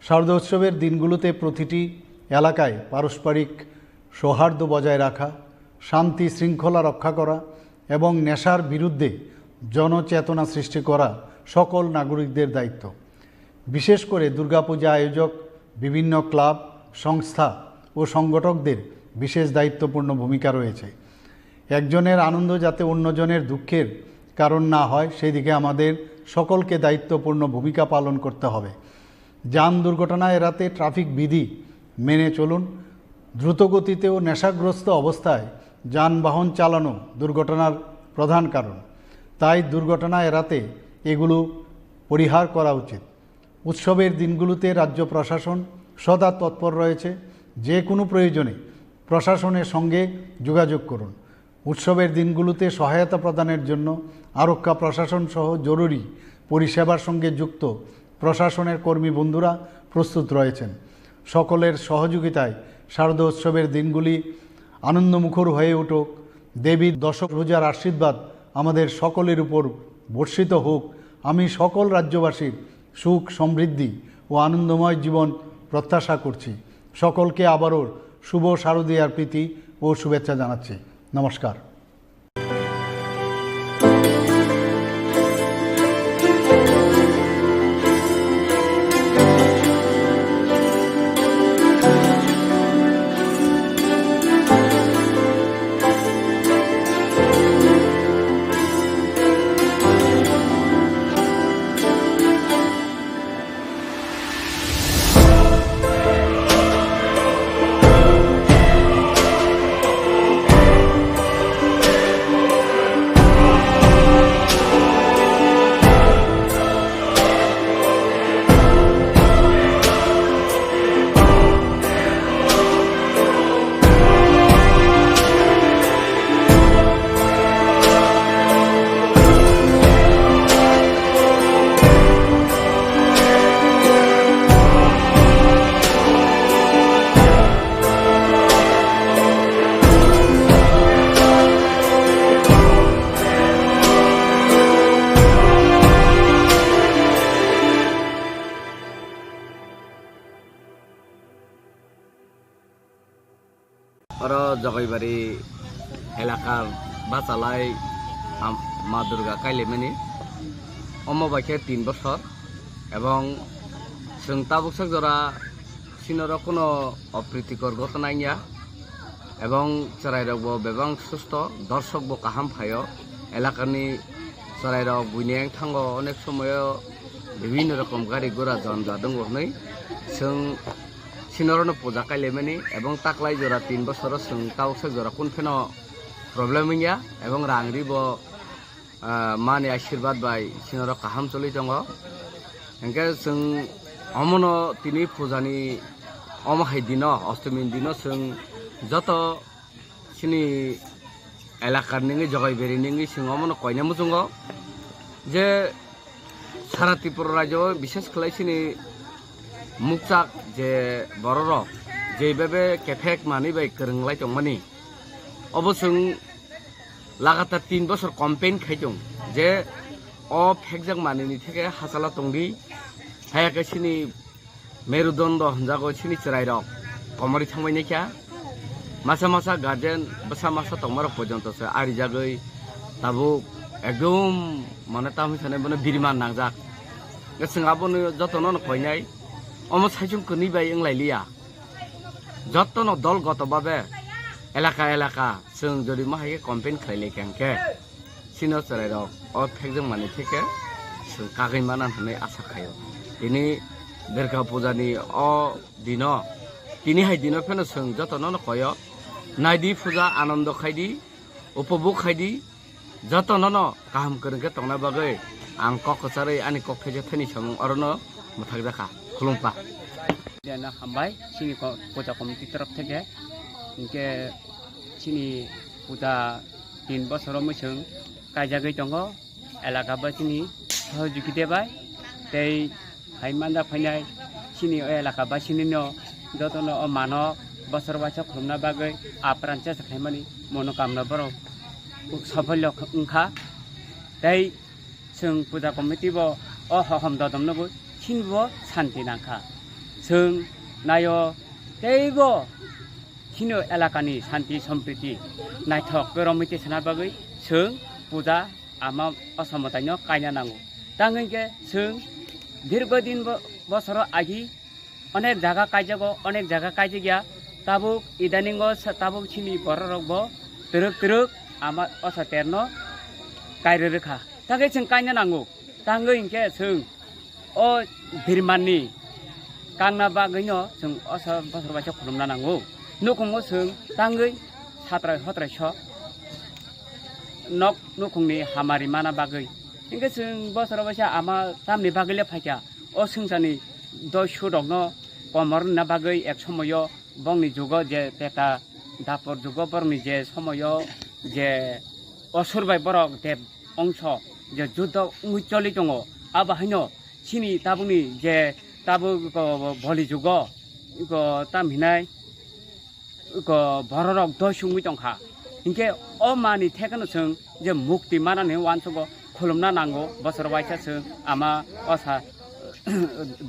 শারদোৎসবের দিনগুলোতে প্রতিটি এলাকায় পারস্পরিক সৌহার্দ্য বজায় রাখা, শান্তি শৃঙ্খলা রক্ষা করা এবং নেশার বিরুদ্ধে জনচেতনা সৃষ্টি করা সকল নাগরিকদের দায়িত্ব। বিশেষ করে দুর্গাপূজা আয়োজক, বিভিন্ন ক্লাব, সংস্থা ও সংগঠকদের বিশেষ দায়িত্বপূর্ণ ভূমিকা রয়েছে। একজনের আনন্দ যাতে অন্যজনের দুঃখের কারণ না হয়, সেই দিকে আমাদের সকলকে দায়িত্বপূর্ণ ভূমিকা পালন করতে হবে। যান দুর্ঘটনা এড়াতে ট্রাফিক বিধি মেনে চলুন। দ্রুতগতিতে ও নেশাগ্রস্ত অবস্থায় যানবাহন চালানো দুর্ঘটনার প্রধান কারণ, তাই দুর্ঘটনা এড়াতে এগুলো পরিহার করা উচিত। উৎসবের দিনগুলোতে রাজ্য প্রশাসন সদা তৎপর রয়েছে। যে কোনো প্রয়োজনে প্রশাসনের সঙ্গে যোগাযোগ করুন। উৎসবের দিনগুলোতে সহায়তা প্রদানের জন্য আরক্ষা প্রশাসন সহ জরুরি পরিষেবার সঙ্গে যুক্ত প্রশাসনের কর্মী বন্ধুরা প্রস্তুত রয়েছেন। সকলের সহযোগিতায় শারদোৎসবের দিনগুলি আনন্দমুখর হয়ে উঠুক। দেবীর দশভুজার আশীর্বাদ আমাদের সকলের উপর বর্ষিত হোক। আমি সকল রাজ্যবাসীর সুখ, সমৃদ্ধি ও আনন্দময় জীবন প্রত্যাশা করছি। সকলকে আবারও শুভ শারদীয়ার প্রীতি ও শুভেচ্ছা জানাচ্ছি। নমস্কার। Oro Jogaibari elaka bachalai am-, Ma Durga kailaimani. Omo bai khe tin bosor, ebong chwng tabuk sak jora sinoro kuno opritikor gotona wngya, ebong chwrairokbo bebak susto, dorsokbo kaham phaio. Elakani chwrairok buini wngthango, onek somoyo bibhinno rokom gari gura jam ja tongo hwnwi chwng sinorokno puja kailaimani, ebong taklai jora tin bosoro chwng tabuksa jora kun pheno problem wngya, ebong rang ribo, ah, mani ashirbad bai sinorok kaham choli tongo. Hingke chwng omono tini pujani omo hai dino, ostumi dino chwng joto chini elakar ningwi, Jogaibari ningwi chwng omono koina muchungo je sara Tripura rajyo o, bishes khlai chini Mukchak je bororok jeibabe kephek manwi bai kwrwnglai tongmani, obo chwng lagatar tin bosor campaign khai tong je o phekjak manwini theke hachala tongdi, haya khe chini merudondo hwnjago chini chwrairok komorwi thangbai naikha. Masa masa guardian bwsa masa tongmarok porjonto se arijagwi tabuk ekdom mane tamni sanai bono biriman nangjak. Chwng abono jotono no koinai, omo saichung kwnwi bai wnglailiya. Jotono dol goto babe elaka elaka chwng jodi ma hai khe campaign khlai lai kha hwnkhe, chini o chwrairok o phekjak manwi theke chwng kagwi mana hwnwi asa khaio. Tini Durga Puja ni o dino, tini hai dino pheno chwng jotono no koyo, naidi puja, anondo khaidi, upobhog khaidi, jotono no kaham kwrwng khe tongna bagwi ang kok kwcharwi ani kok thaisa thani samung orono mwthakjakha. Khulumpa. Jena hambai chini ko-, puja committee torof theke, hinkhe chini puja tin bosoro mwchwng kaijagwi tongo, elaka bai chini sohojogita bai tei hai manja phainai chini o elaka bai chini no jotono o mano bosor waisa khulumna bagwi apran chesa khaimani monokamna borok sopholyo wngkha. Tei chwng puja committee bo o hohom dodom nugwi chini bo santi nangkha. Chwng naio teibo chini elakani santi sompriti naithok khe romwi tei sana bagwi chwng puja ama o somataino kaina nango. Tang hwnkhe chwng dirgo din bo-, bosoro agi onek jaga kaijago, onek jaga kaijagya. Tabuk idaningo sa-, tabuk chini bororok bo twrwk twrwk ama osa terno kairwi rwkha. Tangwi chwng kaina nango. Tangwi hinkhe chwng o birmanni kangna bagwino chwng osa bosor waisa khulumna nango. Nukhungo chwng tangwi satrai hotrai so nok nukhungni hamari mana bagwi. Hinkhe chwng bosor waisa ama tamni bagwile phaikha. O swngcharni doi surokno komor wngna bagwi ek somoyo bongni jugo je teta dapor jugo borokni je somoyo je osur bai borok deb ongso je judo wngwi choli tongo, abo haino chini tabukni je tabuk ko boli jugo ko tam hinai ko bororok doi sungwi tongkha. Hinkhe o mani thekeno chwng je mukti manani uansugo khulumna nango, bosor waisa chwng ama osa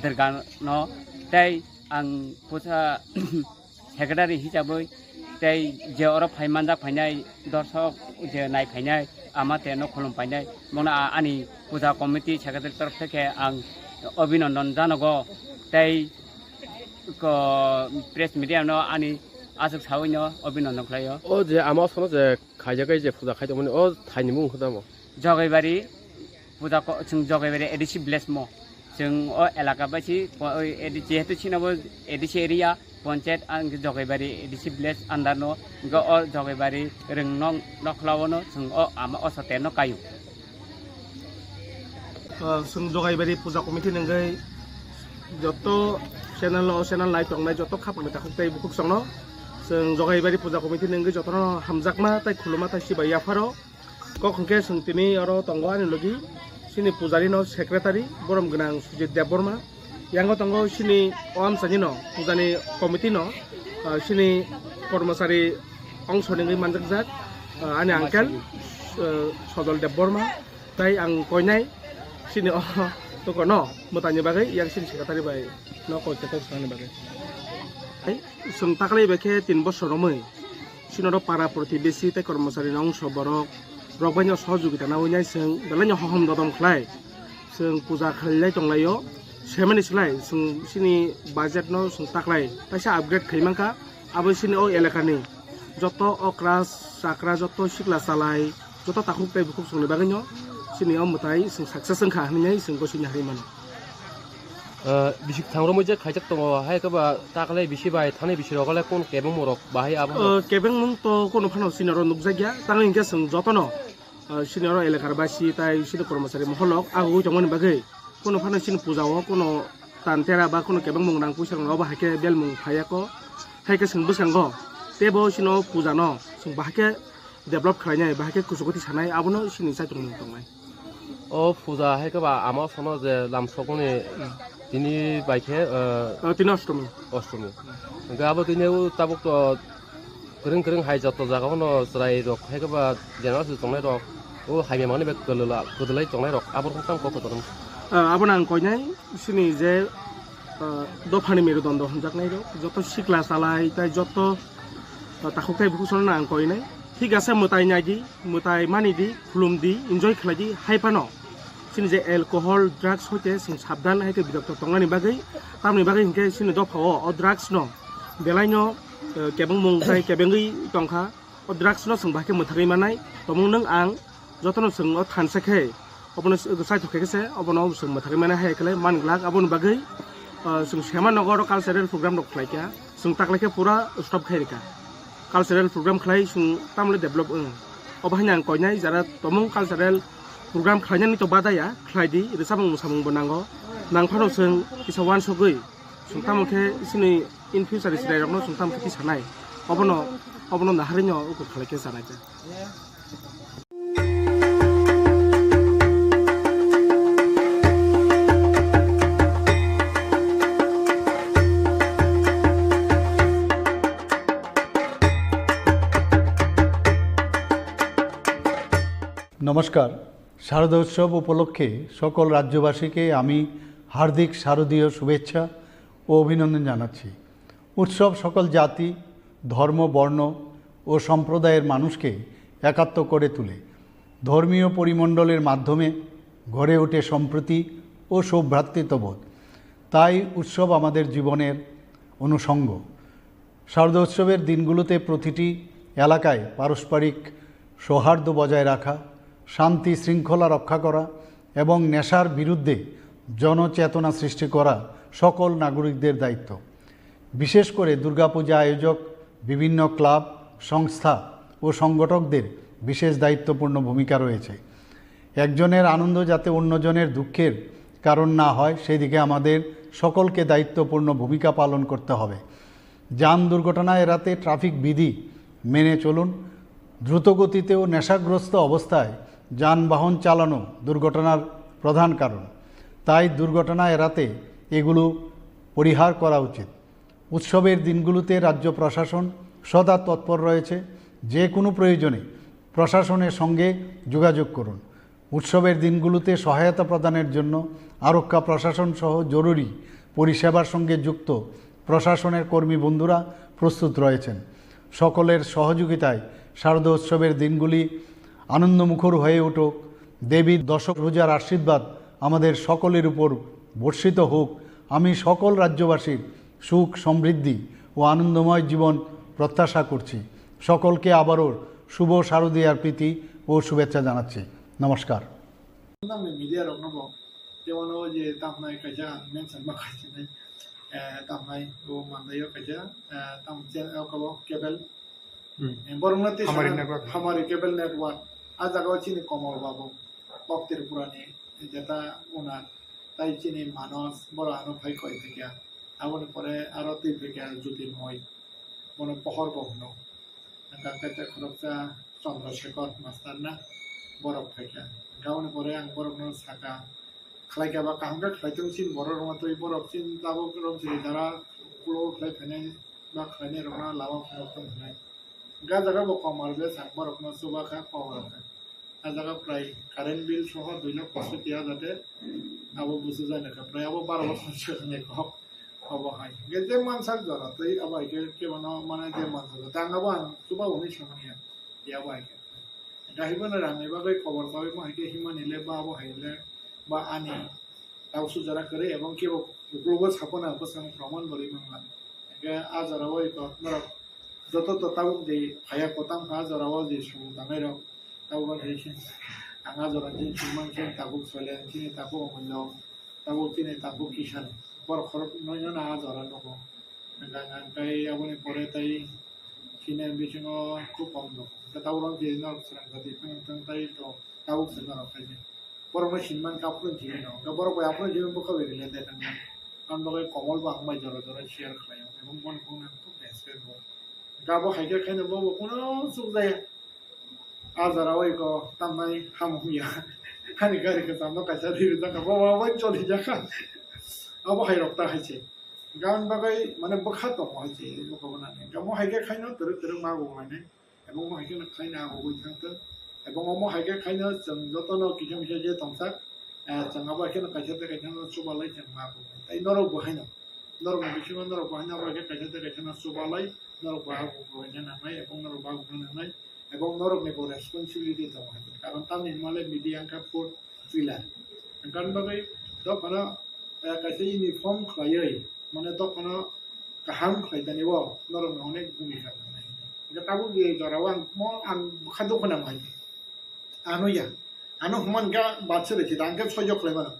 Durgano tei ang pusa secretary hisabwi tei je oro phai manjak phainai dorsok je nai phainai ama teno khulum phainai bono a-, ani puja committee secretary torof theke ang obhinondon janogo tei ko press media no ani aswk sawi no obhinondon khlaio. O je ama sono je khaijak je puja khai tongmani o thaini mung khe tamo? Jogaibari puja ko chwng Jogaibari A D C village mo. Chwng o elaka bai si po-, oi A D C, jehetu chini bo A D C area, ponchayat ang Jogaibari A D C village under no, go o Jogaibari rwng nok nokhlao no chwng o ama o sote no kaio. Ah, chwng Jogaibari puja committee nungwi joto channel o channel nai tongnai joto khapang ni takhuk tei bukhuk chwngno chwng Jogaibari puja committee nungwi jotono hamjakma tei khuluma tei sibai yapharo. Kok hwnkhe chwng tini oro tongo ani logi chini pujari no secretary borom gwnang Sujit Debbarma. Yango tongo chini o amchaini no pujani committee no, ah, chini kormosari ongso nungwi manjakjak, ah, ani uncle, ah, Sojol Debbarma. Tai ang koinai chini o dokono mwtaini bagwi yang chini secretary bai no koi khe kok swkangni bagwi. Hai, chwng taklai bai khe tin bosor romwi chini oro para protibesi tei kormosari no ongso borok rok bai no sohojogita nawi nai chwng belai no hohom dodom khlai chwng puja khlai lai tonglaio. Semani slai chwng chini budget no chwng taklai kaisa upgrade khai mankha. Abo chini o elakani joto okra chakra, joto sikla chalai, joto takhuk tei bukhuk songni bagwino chini o mwtai chwng success wngkha hinwi chwng gosini hari mano. Ah, bisik thang romwi je khaijak tongo, hai khe ba taklai bisi bai thani bisi rok le kon kebeng mung rok bahai abo? Ah, kebeng mung to kono phano chini oro nukjakya, tamo hinkhe chwng jotono, ah, chini oro elakar basi tai chini kormosari mohol rok agugwi tongmani bagwi kono phano chini puja o kono tan tera ba kono kebeng mung rang puisa rok no obo hai khe belmung phaiya ko, hai khe chwng bwskango teibo chini o puja no chwng bahai khe develop khlainai, bahai khe kuchukwtwi sanai, abono chini chaitung mung tongnai. O puja hai khe ba ama sono je lamsokmani Tini bai khe, ah, Ah, tini Ostomi. Ostomi. Hwnkhe abo tini o tabuk to kwrwng kwrwng hai joto jaga o no chwrai rok hai khe ba general se tongnai rok o hamya mani bai kwdwla-, kwdwlai tongnai rok abo rok tamo kok kwdwlai. Ah, abo nang koinai sini je, ah, dophani merudondo hwnjaknai rok joto sikla chalai tai joto, ah, takhuk tai bukhuk sono nang koinai. Thik ase mwtai nai di. Mwtai mani di, khulum di, enjoy khlai di, hai phano. Chini je alcohol, drugs hoite chwng sabdan hai khe bidokt tongnani bagwi, tamni bagwi hinkhe chini dophao o drugs no belai no, eh, kebengmung tai kebengwi tongkha. O drugs no chwng bahai khe mwthagwi manai, tomung nwng ang jotono chwng o thansa khe obono chaithok khe se obono chwng mwthagwi manai hai khlai man glak. Aboni bagwi, eh, chwng sema nogo oro cultural program rok khlai kha, chwng taklai khe pura stop khai rwkha. Cultural program khlai chwng tamle develop wng. Obo haino ang koinai jara tomung cultural program khlainani to badaya, khlai di, rwchapmung mwsamung bo nango. Nang phano chwng kisa uansugwi, chwng tamo khe chini in future chwrairokno chwng tamo khe tisanai. Obono, obono naharino ukur khlai khe chanai khe. নমস্কার। শারদোৎসব উপলক্ষে সকল রাজ্যবাসীকে আমি হার্দিক শারদীয় শুভেচ্ছা ও অভিনন্দন জানাচ্ছি। উৎসব সকল জাতি, ধর্ম, বর্ণ ও সম্প্রদায়ের মানুষকে একাত্ম করে তোলে। ধর্মীয় পরিমণ্ডলের মাধ্যমে গড়ে ওঠে সম্প্রীতি ও সৌভ্রাতৃত্ববোধ। তাই উৎসব আমাদের জীবনের অনুষঙ্গ। শারদোৎসবের দিনগুলোতে প্রতিটি এলাকায় পারস্পরিক সৌহার্দ্য বজায় রাখা, শান্তি শৃঙ্খলা রক্ষা করা এবং নেশার বিরুদ্ধে জনচেতনা সৃষ্টি করা সকল নাগরিকদের দায়িত্ব। বিশেষ করে দুর্গাপূজা আয়োজক, বিভিন্ন ক্লাব, সংস্থা ও সংগঠকদের বিশেষ দায়িত্বপূর্ণ ভূমিকা রয়েছে। একজনের আনন্দ যাতে অন্যজনের দুঃখের কারণ না হয়, সেই দিকে আমাদের সকলকে দায়িত্বপূর্ণ ভূমিকা পালন করতে হবে। যান দুর্ঘটনা এড়াতে ট্রাফিক বিধি মেনে চলুন। দ্রুতগতিতে ও নেশাগ্রস্ত অবস্থায় যানবাহন চালানো দুর্ঘটনার প্রধান কারণ। তাই দুর্ঘটনা এড়াতে এগুলো পরিহার করা উচিত। উৎসবের দিনগুলোতে রাজ্য প্রশাসন সদা তৎপর রয়েছে। যে কোনো প্রয়োজনে প্রশাসনের সঙ্গে যোগাযোগ করুন। উৎসবের দিনগুলোতে সহায়তা প্রদানের জন্য আরক্ষা প্রশাসন সহ জরুরি পরিষেবার সঙ্গে যুক্ত প্রশাসনের কর্মী বন্ধুরা প্রস্তুত রয়েছেন। সকলের সহযোগিতায় শারদোৎসবের দিনগুলি আনন্দমুখর হয়ে উঠুক। দেবীর দশভুজার আশীর্বাদ আমাদের সকলের উপর বর্ষিত হোক। আমি সকল রাজ্যবাসীর সুখ, সমৃদ্ধি ও আনন্দময় জীবন প্রত্যাশা করছি। সকলকে আবারও শুভ শারদীয়ার প্রীতি ও শুভেচ্ছা জানাচ্ছি। নমস্কার। Nangni media rokno bo, jemon o je tamnai kaisa ang mention ma khaisini, eh, tamnai bo mandaio kaisa, eh, tam channel o kabo cable. Hmm. Eh, borokno tei Hamari sana network. Hamari cable network. A jaga o chini Komol Babu, kok Tripura ni, jeta owner, tai chini Manos, borok ano phai koi thikya. Aboni pore aro twi phikya Jyoti Moi, bono Pohor bo hwno. Hwnkha khe tei khoroksa Chandra Shekhar master na borok phaikha. Hwnkha aboni pore ang borokno sakha, khlai kha ba kaham khe khlai tong chini borok rwma twi borok chini tabuk rok chini jara ulo khlai phainai ba khlainai rokno lama phunuk tong hwnwi. Hwnkha jaga bo Komol Babu sak borokno chuba kha, kobor kha. A jaga prai current bill soho dui lakh poisotti hajar de abo busu jani kha, prai abo baro bosor se hwnwi kok obo hai. Hwnkhe je mansak jora tei abo hai khe kebono mane je mansak jora tang abo ang chuba hwnwi samani ya, ya abo hai khe. Hwnkhe hai bono rangni bagwi kobor saui ma hai khe himani le ba abo hai le ba ani Tabuk sujara kwrwi ebong kebo uklogo saphano bwskango proman bo rwi mangla. Hwnkhe a jorao eko norok joto to tabuk de phaiya kwtam kha a jorao je samung tangnai rok. Tabuk wngkhe ang a jora chini chwngmang chini tabuk Soilen, chini tabuk Omullo, tabuk chini tabuk Kisan. Borok khorok noino a jora nugo. Hwnkhe aboni pore tei chini bisingo khub kom nugo. Hwnkhe tabuk wngkhe norok swrang jati phano tei to tabuk se norok khaidi. Borokno sinmani khe aphuru jini no. Hwnkhe borok bai aphuru jini bwkha bai related wngkha. Aboni bagwi Komol bo ang bai jora jora share khlaio. Ebong bono phone ang khub respect rwo. Hwnkhe abo hai khe khaino bobo kuno chukjaya. A jora o eko tamnai hamya. Ani gari kwcham no kaisa ri rijak kha. Bobo bai choli jak kha. Abo hai rok ta hai se. Gan bagwi mane bwkha tongo hai se, abo nani. Omo hai khe khaino twrwk twrwk ma bo mane. Ebong omo hai khe khaino abo wi thang thok. Ebong omo hai khe khaino chwng jotono kisa misa je tongsak. Eh, chwng abo hai khe kaisa tei kaisa no chubalai chwng ma bo. Tai norok bo haino. Norok ni bisingo norok bo haino abo hai khe kaisa tei kaisa no chubalai. Norok bo abo bo nangnai, ebong norok bo abo nangnai. Ebong norok ni bo responsibility tongo hai. Karon tamni hwnmale media wngkha fourth pillar. Hwnkhani bagwi dophano, eh, kaisa uniform khlaiwi, mane dophano kaham khlai tani o norok ni onek bhumika nangnai. Hwnkhe tabuk je jora o ang mo ang bwkha dukhu nang hai. Ano ya, ano hwnman kha batse rikhi da, ang khe soijo khlai mano.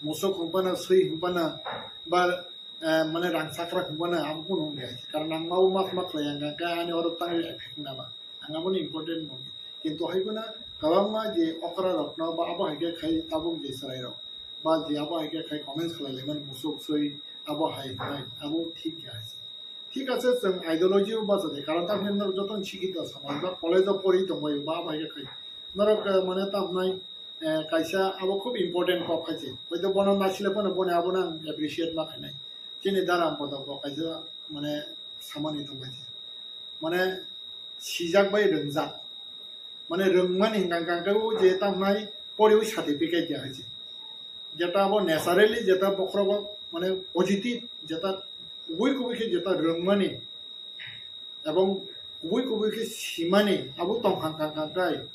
Musuk hwnphano, swi hwnphano, ba, eh, mane rang chakra hwnphano, abo kunu wngya. Karon ang ma o ma ma khlai ang kha, ani oro tangwi effect nama. Ang aboni important moni. Kintu hai phano kwbangma je okra rokno ba abo hai khe khai tabuk je chwrai rok. Ba je abo hai khe khai comments khlai lai mani musuk swi abo hai hwnai, abo thik ya hai se. Thik ase, chwng ideology o bacha de, karon tamni norok joto ni sikito samaj ba college o pori tongbai ba abo hai khe khai. Norok, eh, mane tamnai, eh, kaisa abo khub important kok hai se. Hoito bono naisile phano boni abono ang appreciate ma khainai. Chini dara bodok bo kaisa mane samani tongbai se. Mane sijak bai rwngjak. Mane rwngmani hwnka hwnka khe o je tamnai poriwi certificate ya hai se. Jeta abo naturally jeta bokhorogo mane positive jeta kubui kubui khe jeta rwngmani ebong kubui kubui khe simani abo tongkha hwnka hwnka khe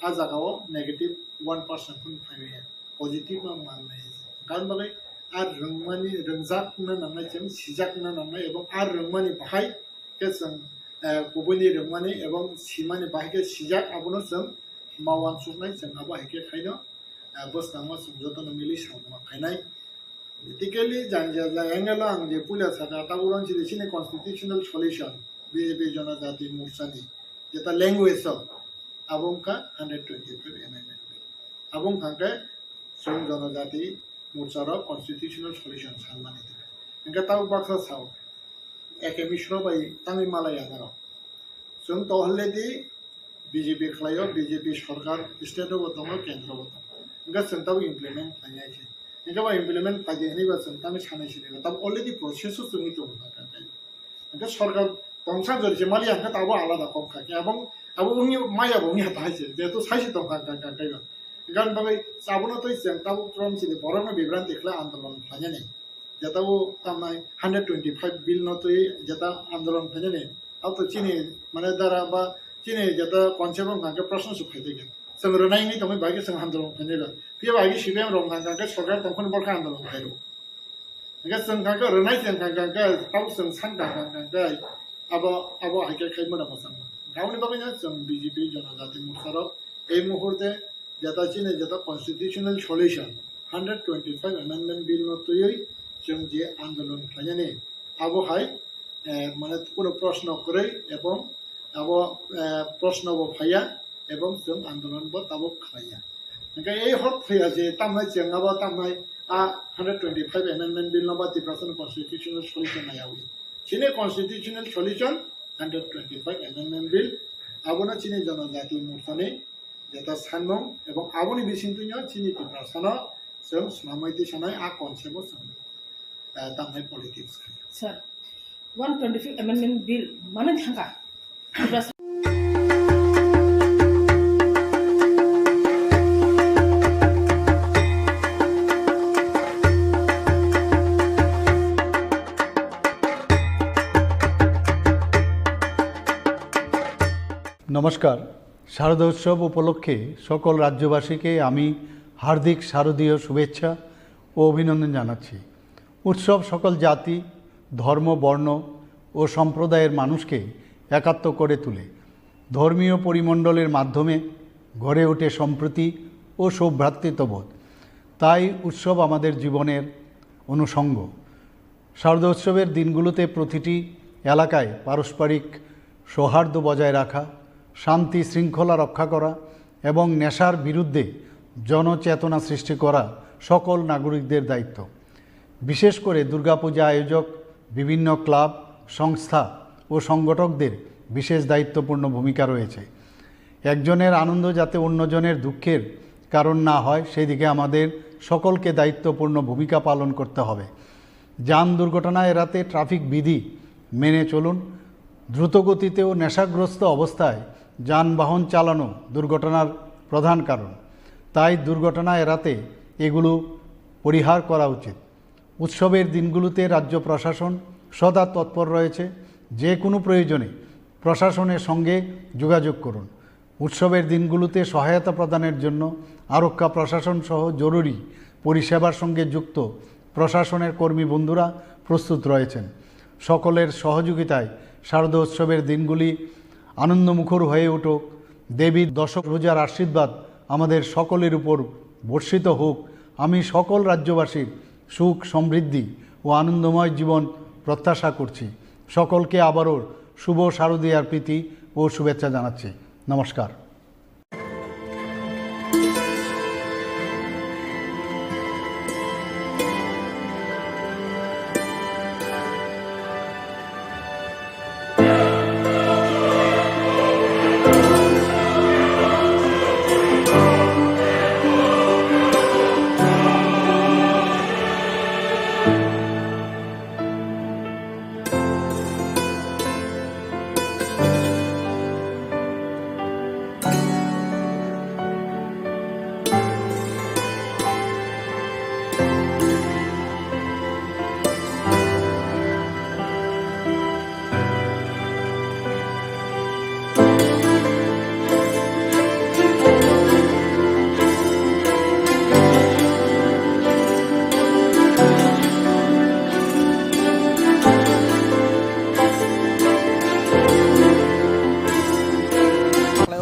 a jaga o negative one percent phano phai maya. Positive ma mannai. Karon bagwi a rwngmani rwngjak wngna nangnai chwng sijak wngna nangnai ebong a rwngmani bahai khe chwng, eh, kubuini rwngmani ebong simani bahai khe sijak, abono chwng ma uansuknai, chwng abo hai khe khaino, eh, bwskango chwng jotono mili samung khainai. Politically jani jani angle o ang je puila sakha, tabuk rang chini chini constitutional solution, B J P Jonojati Morcha ni jeta language o abo wngkha hundred twenty-five amendment bill. Abo wngkha khe chwng Jonojati Morcha rok constitutional solution sanmani. Hingke tabuk baksa sao, Eke Misro bai tangwi malai ya norok. Chwng to already B J P khlaio, B J P sorkar state o bo tongo, kendro bo tongo. Hingke chwng tabuk implement khlai ya khe. Hingke ba implement khlai di hinui ba chwng tangwi sanai sini ba. Tabuk already process o chwngwi tongo kha kha khe. Hingke sorkar tongsa jori se mali hingke tabuk alada kok kha khe. Abong, abo wngya maya bo wngya ta hai se. Jehetu sai se tong kha kha kha khe ba. Gan bagwi abono twi chwng tabuk from chini borokno bibranti khlai andolon khlainani. Jeta o tamnai hundred twenty-five bill no twi jeta andolon khlainani. Abo to chini mane dara ba chini jeta concept wngkha khe proshno se phai tongya. Chwng rwnai wngwi tongwi bai khe chwng andolon khlainai ba. Phiya bai khe C P M rok wngkha khe sorkar tongphani borok khe andolon khlai rwo. Hingke chwng kha khe rwnai chwng kha khe tabuk chwng san kha kha khe abo, abo hai khe khai mano mwchangma. Aboni bagwino chwng B J P Jonojati Morcha rok ei muhurte jeta chini jeta constitutional solution hundred twenty-five amendment bill no twiwi chwng je andolon khlainani abo hai, eh, mane kuno proshno kwrwi ebong abo, eh, proshno bo phaiya ebong chwng andolon bo tabuk khlaiya. Hingke ei hor thwiya je tamnai chwng abo tamnai a hundred twenty-five amendment bill no ba Tiprasa ni constitutional solution naiyawi. Chini constitutional solution hundred twenty-five amendment bill abono chini Jonojati Morcha ni jeta sanmung ebong aboni bisingtwino chini Tiprasano chwng swnamwi tisanai a concept o chwng, eh, tamnai politics khaio. Sir, one twenty-five amendment bill mano thangkha. Tiprasa নমস্কার। শারদোৎসব উপলক্ষে সকল রাজ্যবাসীকে আমি হার্দিক শারদীয় শুভেচ্ছা ও অভিনন্দন জানাচ্ছি। উৎসব সকল জাতি, ধর্ম, বর্ণ ও সম্প্রদায়ের মানুষকে একাত্ম করে তোলে। ধর্মীয় পরিমণ্ডলের মাধ্যমে গড়ে ওঠে সম্প্রীতি ও সৌভ্রাতৃত্ববোধ। তাই উৎসব আমাদের জীবনের অনুষঙ্গ। শারদোৎসবের দিনগুলোতে প্রতিটি এলাকায় পারস্পরিক সৌহার্দ্য বজায় রাখা, শান্তি শৃঙ্খলা রক্ষা করা এবং নেশার বিরুদ্ধে জনচেতনা সৃষ্টি করা সকল নাগরিকদের দায়িত্ব। বিশেষ করে দুর্গাপূজা আয়োজক, বিভিন্ন ক্লাব, সংস্থা ও সংগঠকদের বিশেষ দায়িত্বপূর্ণ ভূমিকা রয়েছে। একজনের আনন্দ যাতে অন্যজনের দুঃখের কারণ না হয়, সেদিকে আমাদের সকলকে দায়িত্বপূর্ণ ভূমিকা পালন করতে হবে। যান দুর্ঘটনা এড়াতে ট্রাফিক বিধি মেনে চলুন। দ্রুতগতিতে ও নেশাগ্রস্ত অবস্থায় যানবাহন চালানো দুর্ঘটনার প্রধান কারণ, তাই দুর্ঘটনা এড়াতে এগুলো পরিহার করা উচিত। উৎসবের দিনগুলোতে রাজ্য প্রশাসন সদা তৎপর রয়েছে। যে কোনো প্রয়োজনে প্রশাসনের সঙ্গে যোগাযোগ করুন। উৎসবের দিনগুলোতে সহায়তা প্রদানের জন্য আরক্ষা প্রশাসন সহ জরুরি পরিষেবার সঙ্গে যুক্ত প্রশাসনের কর্মী বন্ধুরা প্রস্তুত রয়েছেন। সকলের সহযোগিতায় শারদোৎসবের দিনগুলি আনন্দমুখর হয়ে উঠুক। দেবীর দশভুজার আশীর্বাদ আমাদের সকলের উপর বর্ষিত হোক। আমি সকল রাজ্যবাসীর সুখ, সমৃদ্ধি ও আনন্দময় জীবন প্রত্যাশা করছি। সকলকে আবারও শুভ শারদীয়ার প্রীতি ও শুভেচ্ছা জানাচ্ছি। নমস্কার।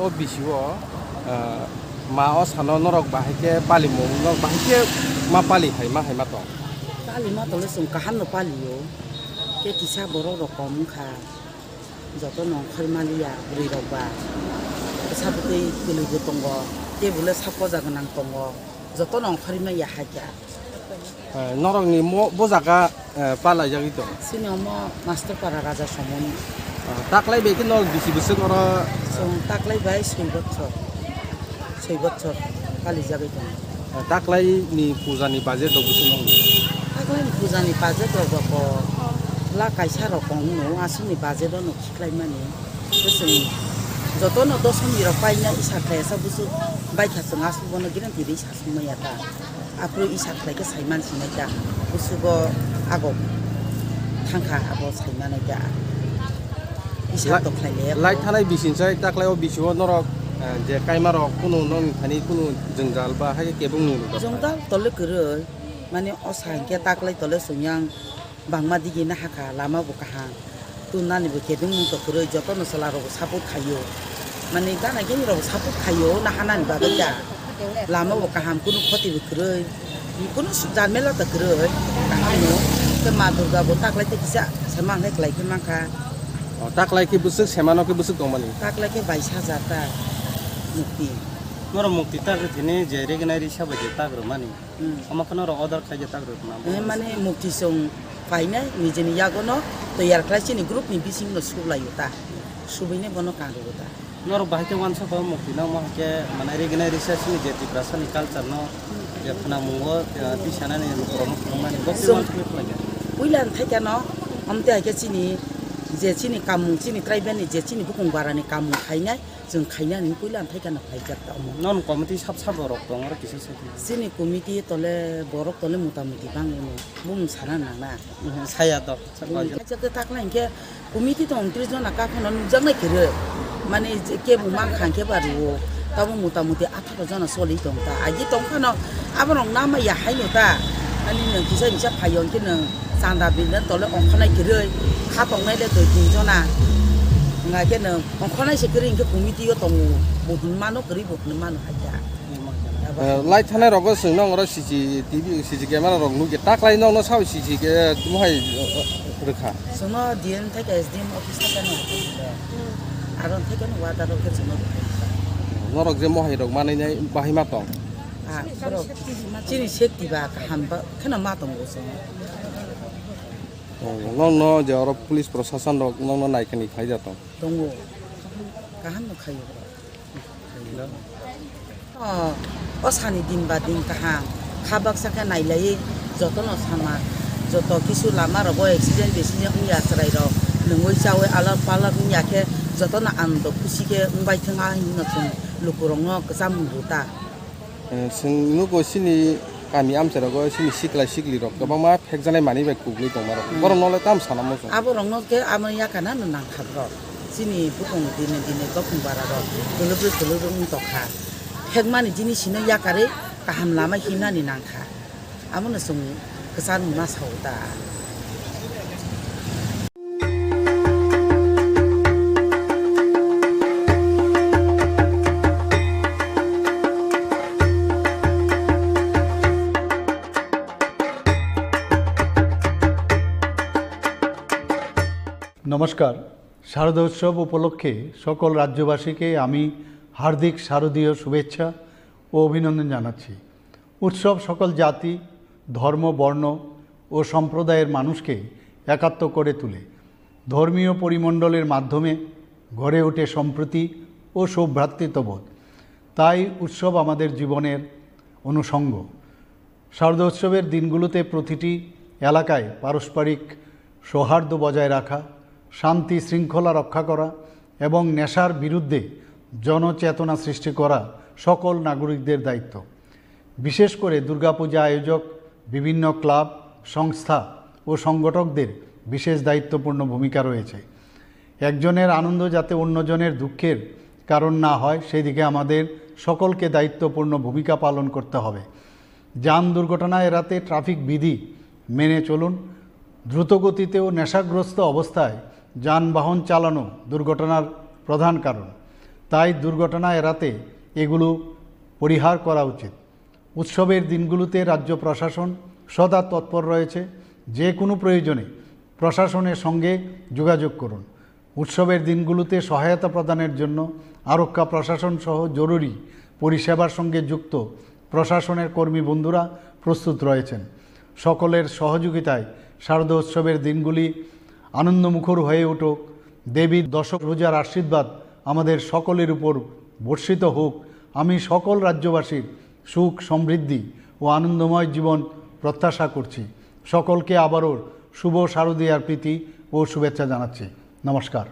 O bisi o, ah, ma o sano norok bahai khe palimung, norok bahai khe ma pali hai ma hai ma tong? Pali ma tole chwng kaham no pali o. Khe kisa borok rok kom wngkha. Joto no ongkhor maliya bwrwi rok ba. Sabukwi kwlwi bo tongo. Tei bole sap poja gwnang tongo. Joto no ongkhorwi maya hai kha. Eh, norokni mo-, bo jaga, eh, palaijagwi tong? Chini omo Master Para Raja Somoni. Ah, taklai bai khe norok bisi bwswk oro? Chwng taklai bai soi bochor, soi bochor palijagwi tongo. Ah, taklaini pujani budget rok bwswk nong? Taklaini pujani budget rok ba ko lakh kaisa rok tong no, aswkni budget o no khiklaimani. Tei chwng jotono dosomi rok paina isa khlai sa bwswk baikha chwng aswk bono guarantee rwi sa sung maya ta. Aphuru isa khlai khe saiman sinai ta. Bwswgo ago thangkha abo saimanai ta. Isa La-, to khlai le. Lai thanai bising sai taklai o bising o norok, eh, je kaima rok kunu nokni thani kunu jwngjal ba hai khe kebengni rwkha. Jwngjal tole kwrwi. Mane o sa hinkhe taklai tole chwng yang bangma digi na hakha, lama bo kaham. Tun nani bo kebeng mung to kwrwi, joto no chwla rok bo support khaio. Mane gana gini rok bo support khaio, na hanani bagwi ta. Lama bo kaham, kunu khoti bo kwrwi, kunu su-, jamela to kwrwi, kaham no. Khe Ma Durga bo taklai te kisa sema hwnkhai kwlai khe mankha. O, taklai khe bwswk, semano khe bwswk tongmani? Taklai khe bais hajar ta mukti. Norok mukti ta khe thini je regnai risa bai je ta rwmani. Hmm. Omo kheno rok order khaijak tak rwkna. Eh, mane mukti song painai nijini yagono toyar khlai chini group ni bising no sublai ta. Subine bono kango ta. Norok bahai khe wansa kho mukti no mo hake mane regnai research ni je Tiprasa ni culture no je khna mungo, eh, tisana ni lukurok no khna mani. Bokti Song- wansa khe khlai. Puila thai kano amte hai khe chini je chini kamung chini tribe ni je chini bukung bara ni kamung khainai. Chwng khaina ni puila thai kana phaijak ta omo. Non committee sab sab borok tong oro kisa sakhi. Chini committee tole borok tole mota moti bang wngo. Bumung sana nang na. Mhm, saya to. Bumung khaijak ta takla hinkhe committee tong tris jona ka kheno nukjak nai khe rw. Mane je kebo mang khang khe ba rw. Tamo mota moti atharo jona soli tong ta. Agi tong khano aborok nama ya haino ta. Ani nang kisa kisa phaio hinkhe nang chanda bilna tole ongkhonai khe rw. Kha tongnai le doi tin jona. Nga khe nang Ongkhornai se kwrwi hinkhe committee o tongo, bo hwn mano kwrwi bo hwn mano hai kha. Eh, lai thanai rogo chwng nong oro C C T V, C C camera rok nukya. Taklai nong no sao C C ke mohai rwkha. Chwngno D M thai kha S D M office thai kha no. Aro thai kha no water rok khe chwngno rwkha. Norok je mohai rok manai nai bahai ma tong. Ah, borok chini safety ba kaham ba kheno ma tongo chwng. Oh, nong no je oro police prosason rok nong no naikani khlai ja tong. Tongo. Kaham no khaio borok. O, o sani din ba din kaham. Kha baksa khe nailaiwi jotono sama. Joto kisu lama rogo accident bisingo wngya chwrai rok, nungwi chawi alak palak wngya khe jotono anando khusi khe wngbai thung, a hinwi no chwng lukurokno kwcham rwta. Eh, chwng nugo chini kami amchai rogo chini sikla sikli rok kwbangma phekjaknai manwi bai kuklwi tongma rok. Hmm. Borok nole tam sanamo chwng. Abo rokno khe amo yakana no nangkha borok. Chini bukung dine dine bokong bara rok, kwlwbrwi kwlwbrwi wng tokha. Phekmani jinis hino yakarwi kaham lama himnani nangkha. Amo no chwng kwchar ma sao ta. নমস্কার। শারদোৎসব উপলক্ষে সকল রাজ্যবাসীকে আমি হার্দিক শারদীয় শুভেচ্ছা ও অভিনন্দন জানাচ্ছি। উৎসব সকল জাতি, ধর্ম, বর্ণ ও সম্প্রদায়ের মানুষকে একাত্ম করে তোলে। ধর্মীয় পরিমণ্ডলের মাধ্যমে গড়ে ওঠে সম্প্রীতি ও সৌভ্রাতৃত্ববোধ। তাই উৎসব আমাদের জীবনের অনুষঙ্গ। শারদোৎসবের দিনগুলোতে প্রতিটি এলাকায় পারস্পরিক সৌহার্দ্য বজায় রাখা, শান্তি শৃঙ্খলা রক্ষা করা এবং নেশার বিরুদ্ধে জনচেতনা সৃষ্টি করা সকল নাগরিকদের দায়িত্ব। বিশেষ করে দুর্গাপূজা আয়োজক, বিভিন্ন ক্লাব, সংস্থা ও সংগঠকদের বিশেষ দায়িত্বপূর্ণ ভূমিকা রয়েছে। একজনের আনন্দ যাতে অন্যজনের দুঃখের কারণ না হয়, সেদিকে আমাদের সকলকে দায়িত্বপূর্ণ ভূমিকা পালন করতে হবে। যান দুর্ঘটনা এড়াতে ট্রাফিক বিধি মেনে চলুন। দ্রুতগতিতে ও নেশাগ্রস্ত অবস্থায় যানবাহন চালানো দুর্ঘটনার প্রধান কারণ। তাই দুর্ঘটনা এড়াতে এগুলো পরিহার করা উচিত। উৎসবের দিনগুলোতে রাজ্য প্রশাসন সদা তৎপর রয়েছে। যে কোনো প্রয়োজনে প্রশাসনের সঙ্গে যোগাযোগ করুন। উৎসবের দিনগুলোতে সহায়তা প্রদানের জন্য আরক্ষা প্রশাসন সহ জরুরি পরিষেবার সঙ্গে যুক্ত প্রশাসনের কর্মী বন্ধুরা প্রস্তুত রয়েছেন। সকলের সহযোগিতায় শারদোৎসবের দিনগুলি আনন্দমুখর হয়ে উঠুক। দেবীর দশভুজার আশীর্বাদ আমাদের সকলের উপর বর্ষিত হোক। আমি সকল রাজ্যবাসীর সুখ, সমৃদ্ধি ও আনন্দময় জীবন প্রত্যাশা করছি। সকলকে আবারও শুভ শারদীয়ার প্রীতি ও শুভেচ্ছা জানাচ্ছি। নমস্কার।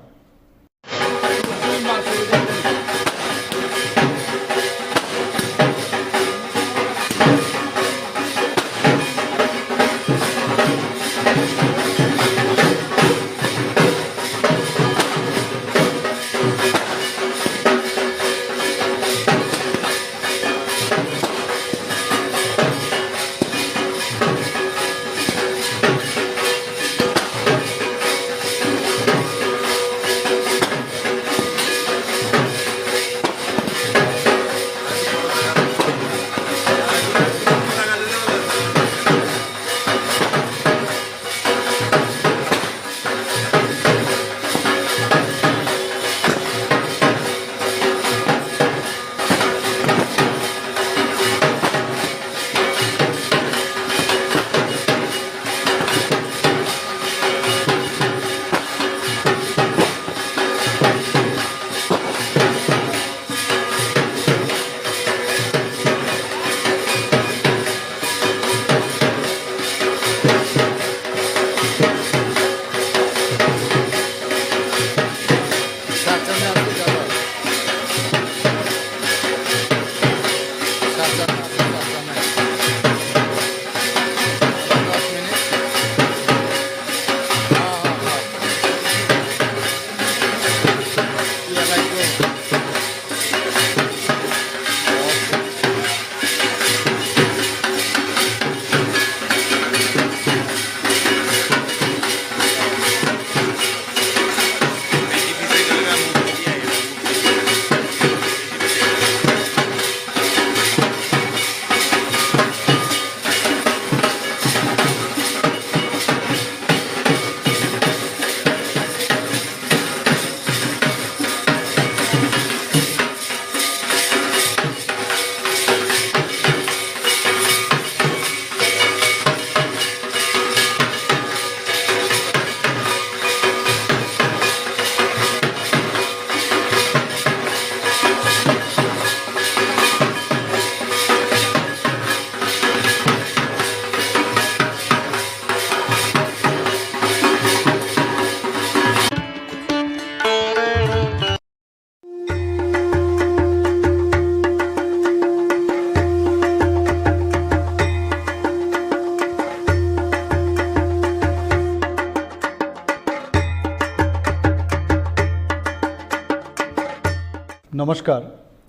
নমস্কার।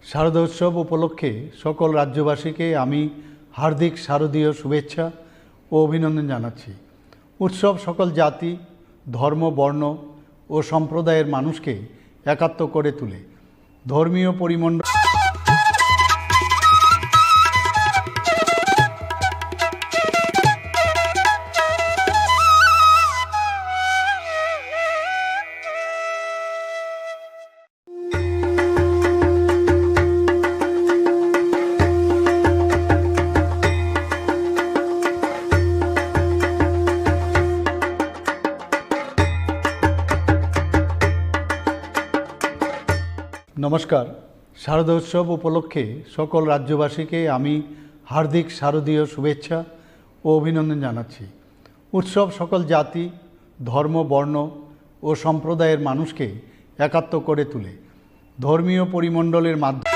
শারদোৎসব উপলক্ষে সকল রাজ্যবাসীকে আমি হার্দিক শারদীয় শুভেচ্ছা ও অভিনন্দন জানাচ্ছি। উৎসব সকল জাতি, ধর্ম, বর্ণ ও সম্প্রদায়ের মানুষকে একাত্ম করে তোলে। ধর্মীয় পরিমণ্ডল নমস্কার। শারদোৎসব উপলক্ষে সকল রাজ্যবাসীকে আমি হার্দিক শারদীয় শুভেচ্ছা ও অভিনন্দন জানাচ্ছি। উৎসব সকল জাতি, ধর্ম, বর্ণ ও সম্প্রদায়ের মানুষকে একাত্ম করে তোলে। ধর্মীয় পরিমণ্ডলের মাধ্যমে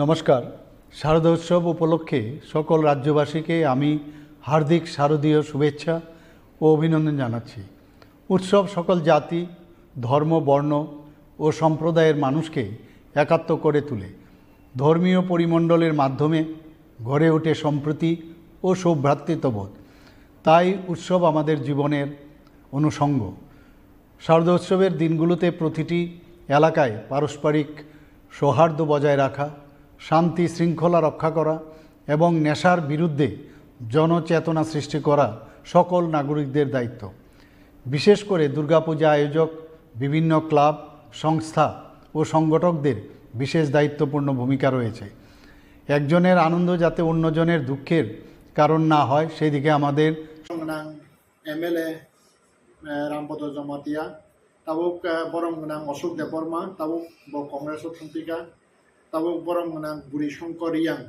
নমস্কার। শারদোৎসব উপলক্ষে সকল রাজ্যবাসীকে আমি হার্দিক শারদীয় শুভেচ্ছা ও অভিনন্দন জানাচ্ছি। উৎসব সকল জাতি, ধর্ম, বর্ণ ও সম্প্রদায়ের মানুষকে একাত্ম করে তোলে। ধর্মীয় পরিমণ্ডলের মাধ্যমে গড়ে ওঠে সম্প্রীতি ও সৌভ্রাতৃত্ববোধ। তাই উৎসব আমাদের জীবনের অনুষঙ্গ। শারদোৎসবের দিনগুলোতে প্রতিটি এলাকায় পারস্পরিক সৌহার্দ্য বজায় রাখা, শান্তি শৃঙ্খলা রক্ষা করা এবং নেশার বিরুদ্ধে জনচেতনা সৃষ্টি করা সকল নাগরিকদের দায়িত্ব। বিশেষ করে দুর্গাপূজা আয়োজক, বিভিন্ন ক্লাব, সংস্থা ও সংগঠকদের বিশেষ দায়িত্বপূর্ণ ভূমিকা রয়েছে। একজনের আনন্দ যাতে অন্যজনের দুঃখের কারণ না হয়, সেই দিকে আমাদের Borong gwnang M L A, eh, Rambodo Jomatia, tabuk, eh, borong gwnang Ashok Debbarma, tabuk bo Congress o thangpika, tabuk borong gwnang Buri Shankar Reang,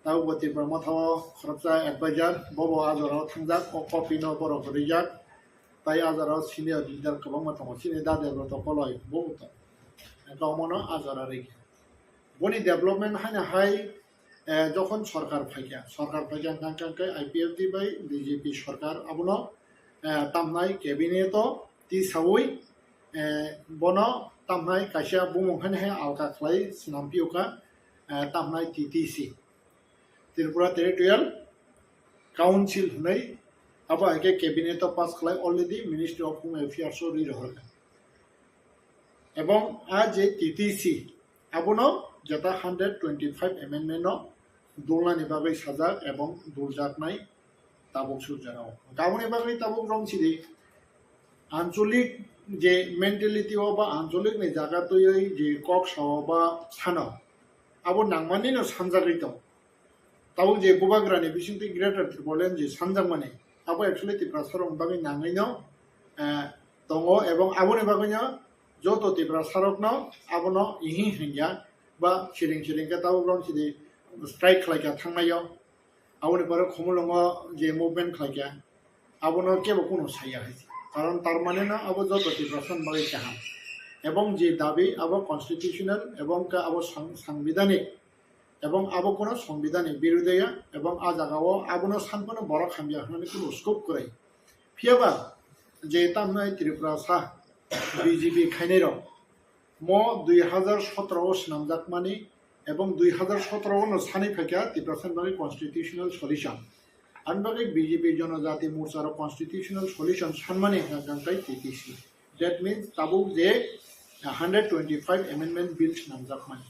Tabukbo Tipra Motha o khoroksa advisor, bobo a jorao thangjak, o copy no borok rijak. Tai a jorao senior leader kwbangma tongo, chini Dadebroto Koloi, bobo tongo. Hwnkhe omono a jora rikha. Boni development haino hai, eh, jokhon sorkar phaikha, sorkar phaikha hwnkhe, hwnkhe I P F T bai B J P sorkar abono, eh, tamnai cabinet o tisaui, eh, bono tamnai kaisa bumung haino hai alka khlai swnam phiyokha, eh, tamnai T T C, Tripura Territorial Council hwnwi, abo hai khe cabinet o pass khlai already Ministry of Home Affairs o ri rohorkha. Ebong a je T T C, abono jeta hundred twenty five amendment no dulnani bagwi sajak ebong duljaknai tabuk surjak o. Aboni bagwi tabuk romsidi ancholik je mentality o ba ancholik ni jaga twiwi je kok sao ba sano, abo nangmani no sanjagwi tongo. Tabuk je bubagrani bisingtwi Greater Tipraland je sanjakmani, abo actually Tiprasarokni bagwi nangwino, eh, tongo, ebong aboni bagwino joto Tiprasarokno abono ihing hingya ba siring siring khe tabuk romsidi strike khlaikha thangnaio. Aboni pore Khumulwngo je movement khlaikha, abono kebo kuno saya hai se. Karon tar mane no abo joto Tiprasani bagwi kaham. Ebong je dabi abo constitutional ebong khe abo sang-, sangbidhanik, ebong abo kuno songbidhanni birudeya, ebong a jagao abono sanphano borok hamya hwnwi kuno scope kwrwi. Phiyaba je tamnai Tripura sa B J P khainairok mo dui hazar sotro o swnamjakmani ebong dui hazar sotro o no sanwi phaikha Tiprasani bagwi constitutional solution. Ani bagwi B J P Jonojati Morcha rok constitutional solution sanmani hwnkha hwnkhe T T C. That means tabuk je hundred twenty five amendment bill swnamjakmani.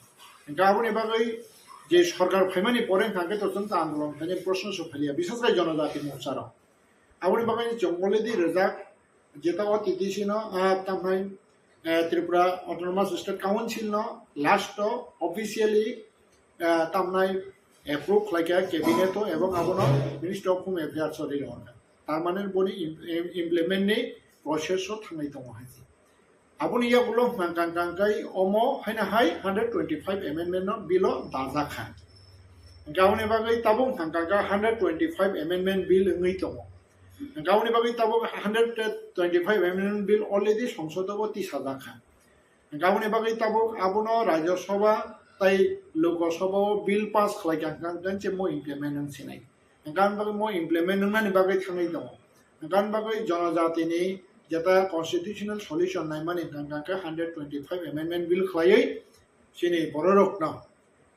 Hwnkhe aboni bagwi je sorkar phaimani pore hwnkha hwnkhe to chwng ta andolon khainai proshno se phaliya, biseskai Jonojati Morcha rok. Aboni bagwi chwng already rijak, jeta o T T C no, ah, tamhai, eh, Tripura Autonomous State Council no last o officially, eh, tamnai approve khlaikha cabinet o ebong abono Ministry of Home Affairs o ri rwkha. Tar mane boni im-, im-, implement ni process o thangwi tongo hai se. Aboni yagulo hwnkha hwnkha hwnkha hwnkhe omo haino hai hundred twenty five amendment no bill o dajak kha. Hwnkhe aboni bagwi tabuk hwnkha hwnkha hwnkhe hundred twenty five amendment bill wngwi tongo. Hwnkhe aboni bagwi tabuk hundred twenty five amendment bill already songsod o tisajak kha. Hwnkhe aboni bagwi tabuk abono Rajya Sabha tei Lok Sabha o bill pass khlaikha hwnkha hwnkhe mo implement wng sinai. Hwnkhe aboni bagwi mo implement wngnani bagwi thangwi tongo. Hwnkhe aboni bagwi Jonojatini jeta constitutional solution naimani hwnkha hwnkhe hundred twenty five amendment bill khlaiwi chini bororokno,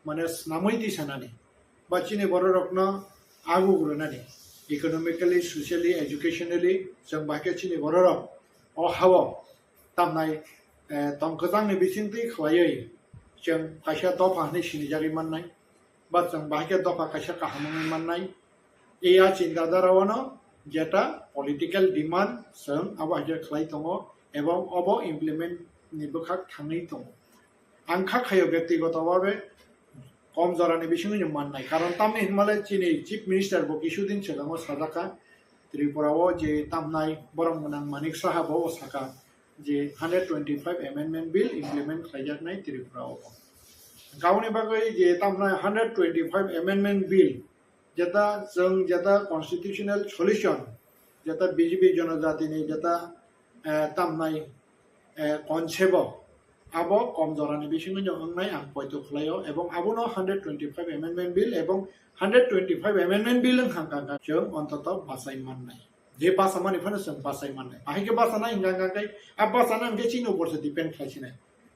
mane, snamwi tisanani ba chini bororokno aguk rwnani, economically, socially, educationally, chwng bahai khe chini bororok o hao tamnai, eh, tongkwchangni bisingtwi khlaiwi chwng kaisa dopha hwnwi sinijagwi mannai, ba chwng bahai khe dopha kaisa kaham wngwi mannai. E a chinta dhara o no jeta political demand chwng abo hai khe khlai tongo ebong obo implement ni bwkhak thangwi tongo. Ang kha khaio byaktigoto bhabe kom jorani bisingo no mannai. Karon tamni hinmale chini Chief Minister bo kisudin swkango sajakha, Tripura o je tamnai borom gwnang Manik Saha bo sakha je hundred twenty five amendment bill implement khlaijaknai Tripura o. Aboni bagwi je tamnai hundred twenty five amendment bill, jeta chwng jeta constitutional solution, jeta B J P Jonojatini jeta, eh, tamnai, eh, concept o, abo kom jorani bisingo no wngnai ang poito khlaio, ebong abono hundred twenty five amendment bill ebong hundred twenty five amendment bill wngkha hwnkha hwnkha chwng ontoto bachai mannai. Je bachamani phano chwng bachai mannai. Bahai khe bachanai hwnkha hwnkha khe, a bachana hwnkhe chini upor se depend khlai sinai.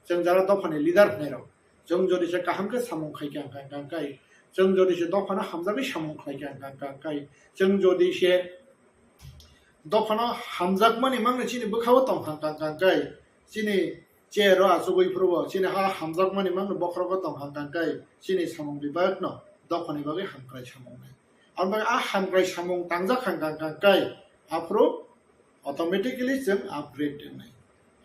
Chwng jara dophani leader hwnwi rok, chwng jodi se kaham khe samung khai kha hwnkha hwnkha khe, chwng jodi se dophano hamjagwi samung khlai kha hwnkha hwnkha khe, chwng jodi se dophano hamjakmani mangno chini bwkhao tong kha hwnkha hwnkha khe, chini chair o achugwi phuru bo chini ha hamjakmani mangno bokhorogo tong kha hwnkha hwnkha khe, chini samung bibak no dophani bagwi hamkrai samung nai. Aboni bagwi a hamkrai samung tangjak hwnkha hwnkha khe, aphuru automatically chwng upgrade wngnai.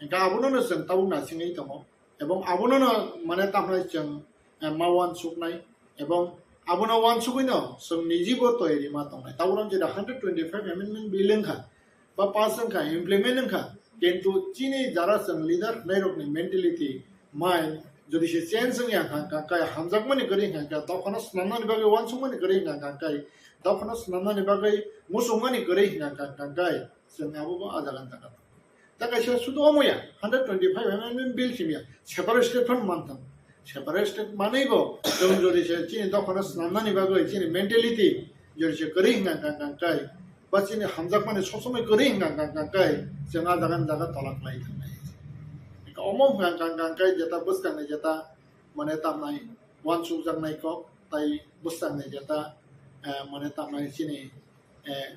Hwnkhe abono no chwng tabuk nasingwi tongo. Ebong abono no mane tamhai chwng, eh, ma uansuknai. Ebong abono uansugwi no chwng nijibo toyari ma tongnai. Tabuk jeta hundred twenty five amendment bill wngkha, ba pass wngkha, implement wngkha. Kintu chini jara chwng leader hwnwi rokni mentality, mind, Jodi se change wngya hwnkha hwnkha kai, hamjakmani kwrwi hwnkha hwnkha, dophano swnamnani bagwi uansukmani kwrwi hwnkha hwnkha kai, dophano swnamnani bagwi muchungmani kwrwi hwnkha hwnkha kai, chwng abo bo ah jaga ni taka. Ta kaisa sudu omo ya, hundred twenty-five amendment bill simya, separate state phano manthang. Separate state manwi bo, chwng jodi se chini dophano swnamnani bagwi, chini mentality, jodi se kwrwi hwnkha hwnkha kai, ba chini hamjakmani sob somoi kwrwi hwnkha hwnkha kai, chwng ah jaga ni jaga tola khlai thangnai. Omo hwnkha hwnkha kai, jeta bwskangni jeta, mane tamnai, uansukjaknai kok, tai bwskangni jeta, eh, mane tamnai chini, eh,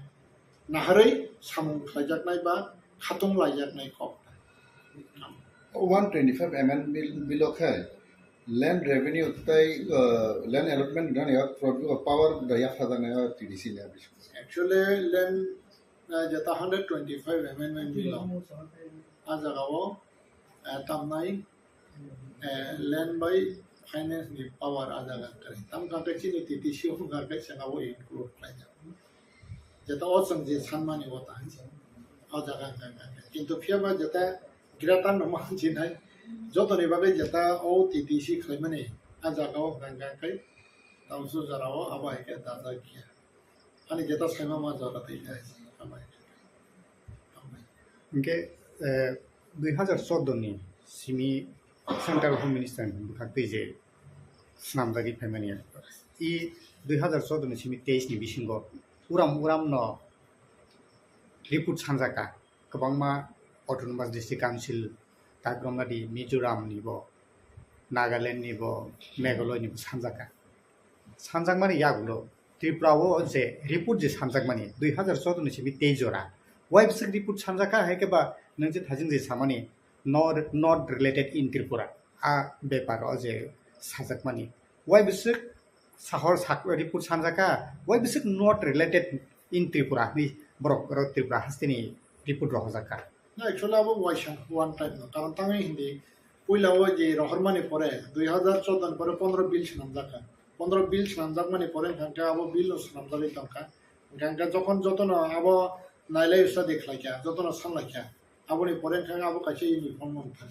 naharwi samung khlaijaknai ba khatung laijaknai kok. One twenty-five amendment bill, bill o khe land revenue tei, uh, land allotment rani o produce o power da yapha da na T D C ni abis. Actually, land, uh, jeta hundred twenty-five amendment bill o, ah jaga o, uh, tamnai, uh, land by finance ni power ah jaga kwrwi. Tam kha khe chini T D C o kha khe chwng abo include khlai jak. Jeta o chwng je sanmani o ta hinsa. O jaga hwnkha hwnkha khe. Kintu phiya ba jeta greater no ma jinai. Jotoni bagwi jeta o T D C khlaimani a jaga o hwnkha hwnkha khe. Tamsu jora o abo hai khe dajak ya. Ani jeta saima ma jora tei khe. Abo hai khe. Hwnkhe, eh, dui hazar choudo ni simi Central Home Minister ni bwkhak twi je swnamjagwi phaimani. I dui hazar choudo ni simi teis ni bisingo uram uram no report sanjaka, kwbangma Autonomous District Council, Takromnadi, Mizoram ni bo, Nagaland ni bo, Meghalaya ni bo sanjaka. Sanjakmani yagulo Tripura o je report je sanjakmani dui hazar choudo ni simi tei jora. Wai bwswk report sanjaka hai khe ba nwng je thajing je samani not, not related in Tripura. A bepar o je sajakmani. Wai bwswk sahor sak-, report sanjaka, wai bwswk not related in Tripura hinwi borok oro Tripura hasteni report rohorjaka. Na, actually abo waisa one time no. Karon tangwi hindi puila o je rohormani pore, dui hazar choudo ni pore pondro bill swnamjaka. Pondro bill swnamjakmani pore hwnkha khe abo bill no swnamjagwi tongkha. Hwnkha khe jokhon jotono abo nailai study khlaikha, jotono sanlaikha. Aboni pore hwnkha khe abo kaisa uniform wngkha.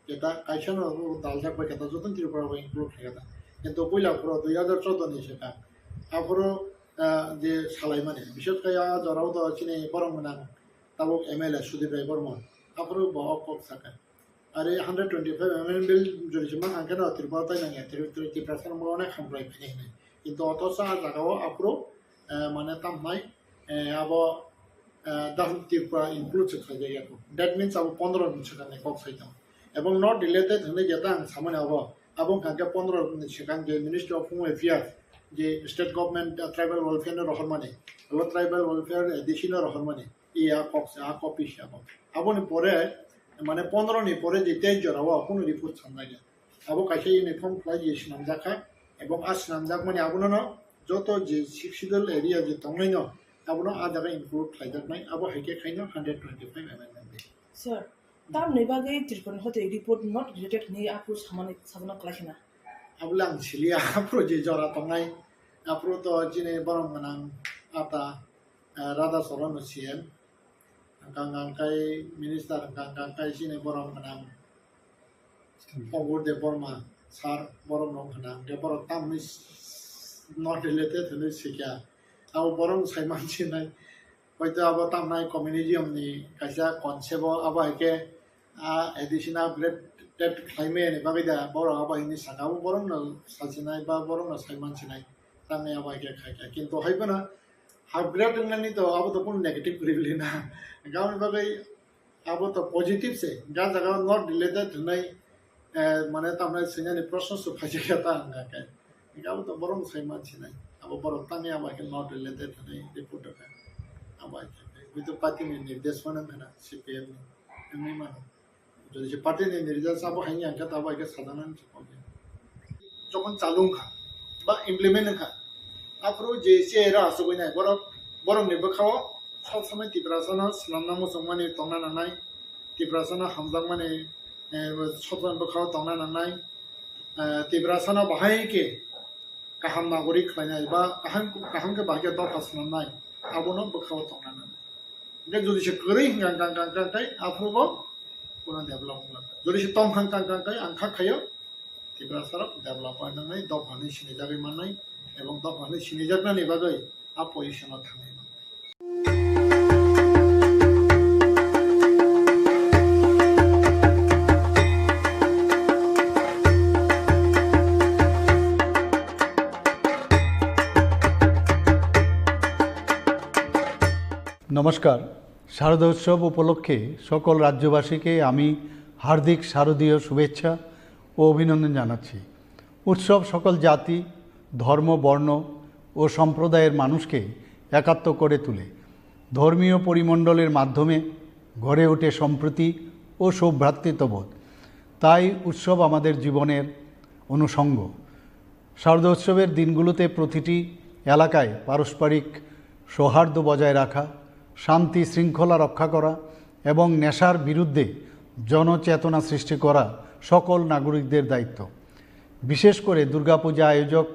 Jeta kaisa no daljak bai khe ta joto Tripura bai include khlai khe ta. Kintu puila phuru dui hazar choudo ni swkang. Aphuru, ah, je salaimani, bishes khe a jorao do chini borok gwnang tabuk M L A Sudip Rai Bormon. Aphuru bo o kok sakha. Are hundred twenty-five amendment bill jodi se ma hangkhe no Tripura tai nangya, Tri-, Tri-, Tiprasa rok onek hamkrai phai nai hinwi. Kintu othocho a jaga o aphuru, eh, mane tamnai, eh, abo, eh, doesn't Tripura include se khlai jak ya. That means abo pondro ni swkang ni kok sai tongo. Ebong not related hinwi jeta ang samani abo, abo hwnkha khe pondro ni swkang je Ministry of Home Affairs, je state government, eh, tribal welfare no rohormani, abo tribal welfare A D C no rohormani. Iya kok se, a copy se abo. Aboni pore, mane pondro ni pore je tei jora o kunu report sanjak ya. Abo kaisa uniform khlai je swnamjak kha, ebong a swnamjakmani abono no joto je Sixth Schedule area je tongnai no, abono a jaga include khlaijaknai, abo hai khe khaino hundred twenty-five amendment bill. Sir, tamni bagwi Tripura ni hote report not related hinwi aphuru samani, sabana kwlai khna? Abole ang siliya, aphuru je jora tongnai, aphuru to chini borom gwnang ata, eh, Radha Charan no C M, hwnkha hwnkha kai minister, hwnkha hwnkha kai chini borom gwnang Obur Debbarma sir, borom no hwnkha hwnkhe borok tamni not related hinwi sikya. Abo borom sai mansinai. Hoito abo tamnai communism ni kaisa concept o, abo hai khe a additional upgrade khlaimani bagwi da borok abo hini saka, abo borok no sajinai ba borok no sai mansinai, tamni abo hai khe khai kha. Kintu hai phano upgrade wngnani to abo to kunu negative kwrwi na, aboni bagwi abo to positive se, ga jaga not related hwnai, eh, mane tamnai swinani proshno se phaijak ya ta hwnga khe. Abo to borok sai mansinai. Abo borok tangwi abo hai khe not related hwnwi report rwkha. Abo hai khe, hwito party ni nirdesh phano wngkha na, C P M ni. Wngwi mano. Jodi se party ni nirdesh abo hai wngkha, abo hai khe sajaknani se kok ya. Jokhon chalu wngkha, ba implement wngkha, aphuru je se era asugwi nai, borok, borok ni bwkha o sob somoi Tiprasa no swnamna muchungmani tongna nangnai, Tiprasa no hamjakmani, eh, sob somoi bwkha o tongna nangnai, eh, Tiprasa no bahai khe kaham nagorik khlainai ba kaham, kaham khe bahai khe dopha swnamnai, abono bwkha o tongna nangnai. Hwnkhe jodi se kwrwi hwnkha hwnkha hwnkha hwnkha khe aphuru bo kuno develop wngya. Jodi se tong hwnkha hwnkha hwnkha khe ang kha khaio, Tiprasa rok develop oi nangnai, dopha hwnwi sinijagwi mannai, ebong dopha hwnwi sinijaknani bagwi a position o thangnai. নমস্কার। শারদোৎসব উপলক্ষে সকল রাজ্যবাসীকে আমি হার্দিক শারদীয় শুভেচ্ছা ও অভিনন্দন জানাচ্ছি। উৎসব সকল জাতি, ধর্ম, বর্ণ ও সম্প্রদায়ের মানুষকে একাত্ম করে তোলে। ধর্মীয় পরিমণ্ডলের মাধ্যমে গড়ে ওঠে সম্প্রীতি ও সৌভ্রাতৃত্ববোধ। তাই উৎসব আমাদের জীবনের অনুষঙ্গ। শারদোৎসবের দিনগুলোতে প্রতিটি এলাকায় পারস্পরিক সৌহার্দ্য বজায় রাখা, শান্তি শৃঙ্খলা রক্ষা করা এবং নেশার বিরুদ্ধে জনচেতনা সৃষ্টি করা সকল নাগরিকদের দায়িত্ব। বিশেষ করে দুর্গাপূজা আয়োজক,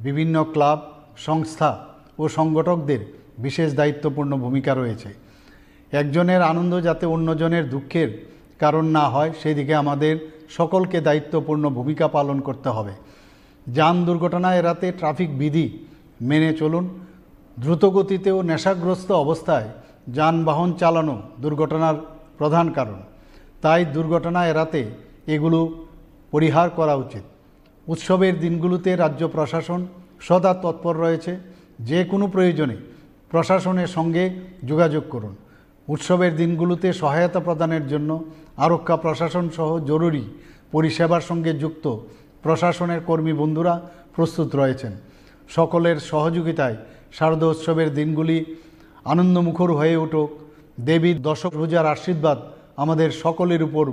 বিভিন্ন ক্লাব, সংস্থা ও সংগঠকদের বিশেষ দায়িত্বপূর্ণ ভূমিকা রয়েছে। একজনের আনন্দ যাতে অন্যজনের দুঃখের কারণ না হয়, সেদিকে আমাদের সকলকে দায়িত্বপূর্ণ ভূমিকা পালন করতে হবে। যান দুর্ঘটনা এড়াতে ট্রাফিক বিধি মেনে চলুন। দ্রুতগতিতে ও নেশাগ্রস্ত অবস্থায় যানবাহন চালানো দুর্ঘটনার প্রধান কারণ। তাই দুর্ঘটনা এড়াতে এগুলো পরিহার করা উচিত। উৎসবের দিনগুলোতে রাজ্য প্রশাসন সদা তৎপর রয়েছে। যে কোনো প্রয়োজনে প্রশাসনের সঙ্গে যোগাযোগ করুন। উৎসবের দিনগুলোতে সহায়তা প্রদানের জন্য আরক্ষা প্রশাসন সহ জরুরি পরিষেবার সঙ্গে যুক্ত প্রশাসনের কর্মী বন্ধুরা প্রস্তুত রয়েছেন। সকলের সহযোগিতায় শারদোৎসবের দিনগুলি আনন্দমুখর হয়ে উঠুক। দেবীর দশভুজার আশীর্বাদ আমাদের সকলের উপর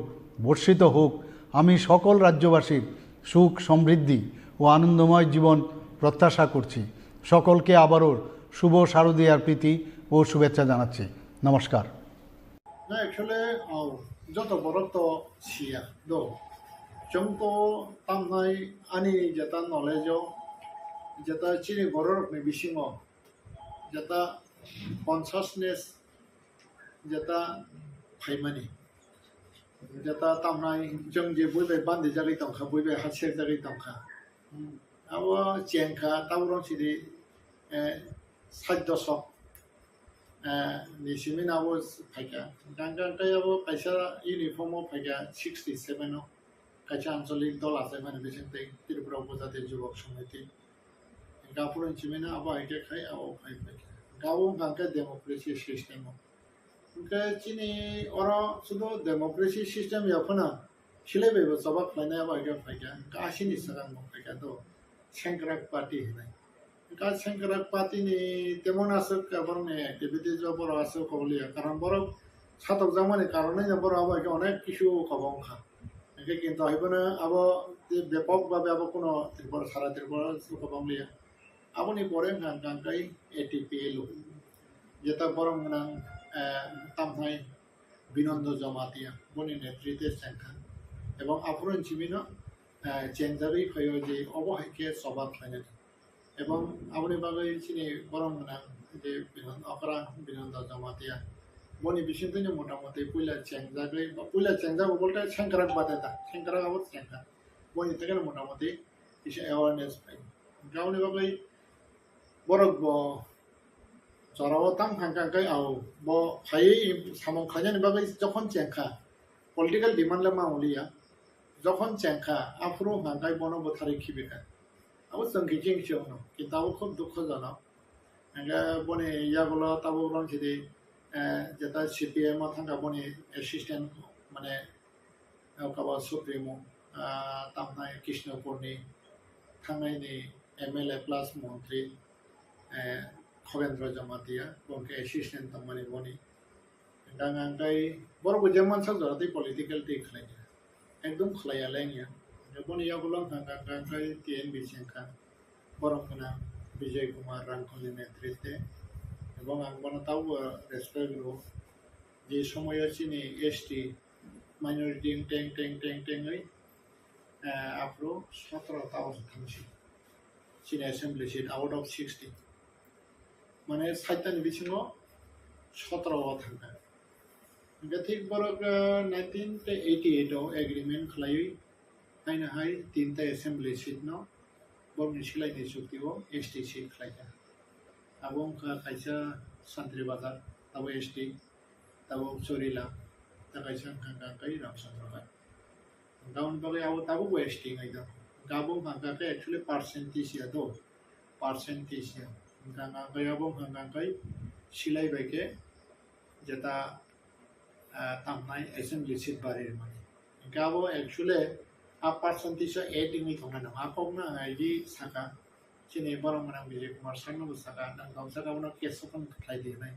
বর্ষিত হোক। আমি সকল রাজ্যবাসীর সুখ, সমৃদ্ধি ও আনন্দময় জীবন প্রত্যাশা করছি। সকলকে আবারও শুভ শারদীয়ার প্রীতি ও শুভেচ্ছা জানাচ্ছি। নমস্কার। Na, actually, oh, joto borok to siya do. Chwng to tamnai ani jeta knowledge o, jeta chini borok ni bisingo, jeta consciousness, jeta phaimani, jeta tamnai chwng je bui bai bandi jagwi tongkha, bui bai ha sek jagwi tongkha. Abo chengkha, tabuk rong sidi, eh, sait dosok, eh, ni simi na abo phaikha. Gang gang tei abo kaisa uniform o phaikha sixty seven o, kaisa ancholik dol achaimani bising tei Tripura Upojati Jubak Samiti. Gapur ni simi na abo hai khe khai abo phai phaikha. Gabo wngkha khe democracy system o. Hwnkhe chini oro sudu democracy system ya phano silai bai bo choba khlainai abo hai khe phaikha. Hwnkhe asini swkang bo phaikha do Sengkrak party hinai. Hwnkhe Sengkrak party ni temon aswk borok ni activities o borok aswk kok liya. Karon borok satokjakmani karon no borok abo hai khe onek kisu kobong kha. Hwnkhe kintu hai phano abo bepok babe abo kuno Tripura, sara Tripura o kobong liya. Aboni pore hwnkha hwnkha khe A T P L O. Jeta borok gwnang, eh, tamhai Binondo Jamatia, boni netritwe chengkha. Ebong aphuru ni simi no, eh, chengjagwi phaio je obo hai khe choba khlainani. Ebong aboni bagwi chini borok gwnang je Binon-, okra Binondo Jamatia. Boni bisingtwi no motamoti puila chengjagwi, ba puila chengjago bolte sengkrak bade ta, sengkrak abo chengkha. Boni theke no motamoti kisa awareness phai. Hwnkhe aboni bagwi borok bo jorao tang thang kha khe, ao bo phaiwi samung khainani bagwi jokhon chengkha, political demand le ma wngya, jokhon chengkha, aphuru hwnkha khe bono bwtharwi khibikha. Abo chwng khe chini chwngno, kintu abo khub dukhojonok. Hwnkhe boni yagulo tabuk rong sidi, eh, jeta C P I M o thangkha boni assistant, mane, Kaba Supremo, ah, tamnai Krishnapurni thangnai ni M L A plus montri, eh, Khovendra Jamatia, bo khe assistant tongmani boni. Hwnkhe ang tei borok bo jemon sak jora tei political tei khlai kha. Ekdom khlai ya leng ya. Boni yagulo ang kha, kha, kha, kha, T N B C ang kha. Borok gwnang Bijoy Kumar Rangkhol ni netritwe. Ebong ang bono tabukbo respect rwo. Je somoyo chini S T minority teng, teng, teng, tengwi, eh, aphuru sotro ta o thangsi. Chini assembly seat out of sixty. Mane sait ta ni bisingo sotro o thangkha. Hwnkhe thik borok, eh, nineteen eighty-eight o agreement khlaiwi, Haino hai tinta assembly seat no borokni silaini chukti o S T seat khlaikha. Abo wngkha kaisa Santri Bazar, abo S T, tabuk Chorila, ta kaisa wngkha kha kai Ramchandra Ghat. Hwnkha aboni bagwi abo tabukbo S T wngwi tongo. Hwnkha abo wngkha kha khe actually percentage ya do, percentage ya. Hwnkha kha kai abo wngkha kha kai silai bai khe jeta, ah, tamnai assembly seat bari rwmani. Hwnkha abo actually a percentage o add wngwi tongna nango. A kokno ang ID saka, chini borok gwnang Vijay Kumar Sharma bo saka, nang tong saka bono case open khlai di hinwi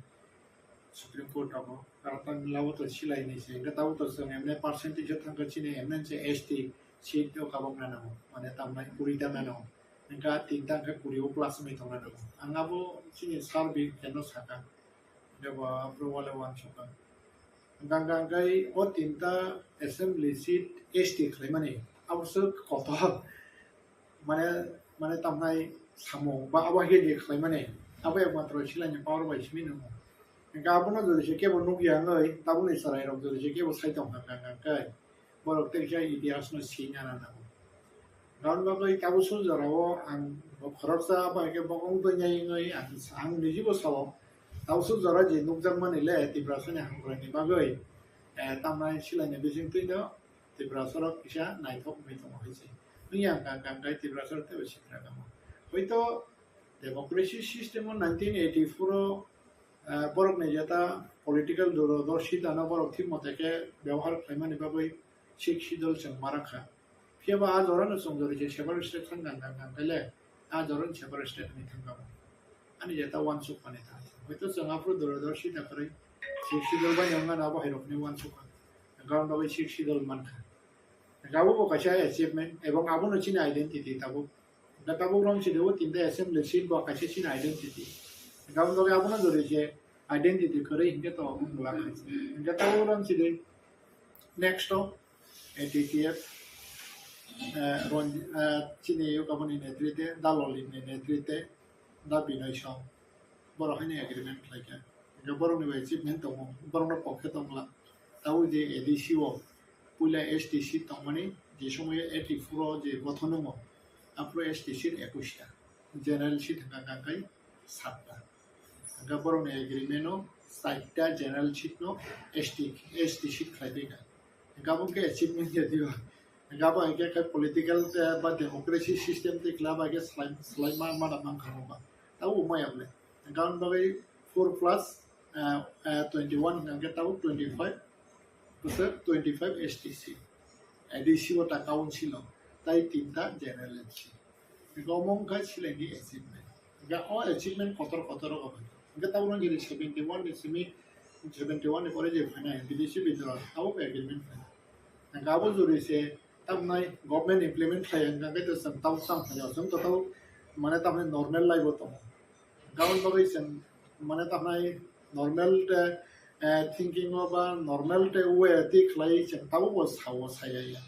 Supreme Court rogo. Karon tang labo to silai ni se, hwnkha tabuk to chwng emne percentage o thangkha chini emne se S T seat o kabokna nango, mane tamnai kuri ta nango. Hwnkha tinta hwnkhe kuri o plus wngwi tongna nango. Ang abo chini sir bi keno saka. Hwnkhe bo aphuru wale uansukha. Hwnkha hwnkha hwnkhe o tinta assembly seat S T khlaimani abo se kotor. Mane, mane tamnai samung ba abo hai khe khlaimani abo ekmatro silaini power bai simi nwngo. Hwnkha abono jodi se kebo nukya wngwi tabukni chwrairok jodi se kebo sai tongkha hwnkha hwnkha hwnkhe borok tei khe itihasno sina nango. Aboni bagwi tabuk suk jorao ang bo khoroksa abo hai khe bo wng tongya wngwi ang, ang nijibo sao. Tabuk suk jora je nukjakmani le Tiprasani hamkraini bagwi, eh, tamnai silaini bisingtwino Tiprasarok kisa naithok wngwi tongo hai se. Wngya hwnkha hwnkha hwnkhe Tiprasarok teibo sikra kamo. Hoito democracy system o nineteen eighty-four o, eh, borokni jeta political dorodorsitano borok thik mote khe byabohar khlaimani bagwi Sixth Schedule chwng ma rwkha. Phiya ba a jorano chwng jori je separate state thang gang gang gang khe le, a jorano separate state wngwi thang kha bo. Ani jeta uansuk mani thang. Hoito chwng aphuru dorodorsita kwrwi Sixth Schedule bai wngmano abo hai rokni uansuk kha. Hwnkhe aboni bagwi Sixth Schedule man kha. Hwnkhe abo bo kaisa achievement, ebong abono chini identity tabuk. Hwnkhe tabuk rong chini o tinta assembly seat bo kaisa chini identity. Hwnkhe aboni bagwi abono jori je identity kwrwi hinkhe to wng glak hai se. Hwnkhe tabuk rong chini next o A T T F, eh, Ronji-, eh, chini yokaboni netrite, Da Lolitni netrite, Da Binoy Song, borok haino agreement khlaikha. Hwnkhe borokni bai achievement tongo, borokno pokhe tongla. Tabuk je A D C o puila S T seat tongmani, je somoyo eighty-four o je gothon wngo, aphuru S T seat ekush ta, general seat hwnkha kha kai satta. Hwnkhe borokni agreement o chaita general seat no S T, S T seat khlai phaikha. Hwnkhe abo khe achievement ya diba. Hwnkhe abo hai khe political, eh, ba democracy system tei khlai bai khe slai, slai ma, ma da mankha bo ba. Tabuk maya bole. Hwnkhe aboni bagwi four plus, eh, eh, twenty-one hwnkhe tabuk twenty-five, bwswk twenty-five S T seat. A D C o ta council o, tai tinta general seat. Hwnkhe omo wngkha silaini achievement. Hwnkhe o achievement kotor kotor rok bai. Hwnkhe tabuk nang jodi seventy-one ni simi, seventy-one ni pore je phainai B D C bidro abo agreement phainai. Hwnkhe abo jodi se tamnai government implement khlai hwnkhe to chwng tabuk tang phaio, chwng to tabuk mane tamni normal life o tongo. Hwnkhe aboni bagwi chwng mane tamnai normal te, eh, thinking o ba normal te way twi khlai chwng tabuk bo sao saya ya.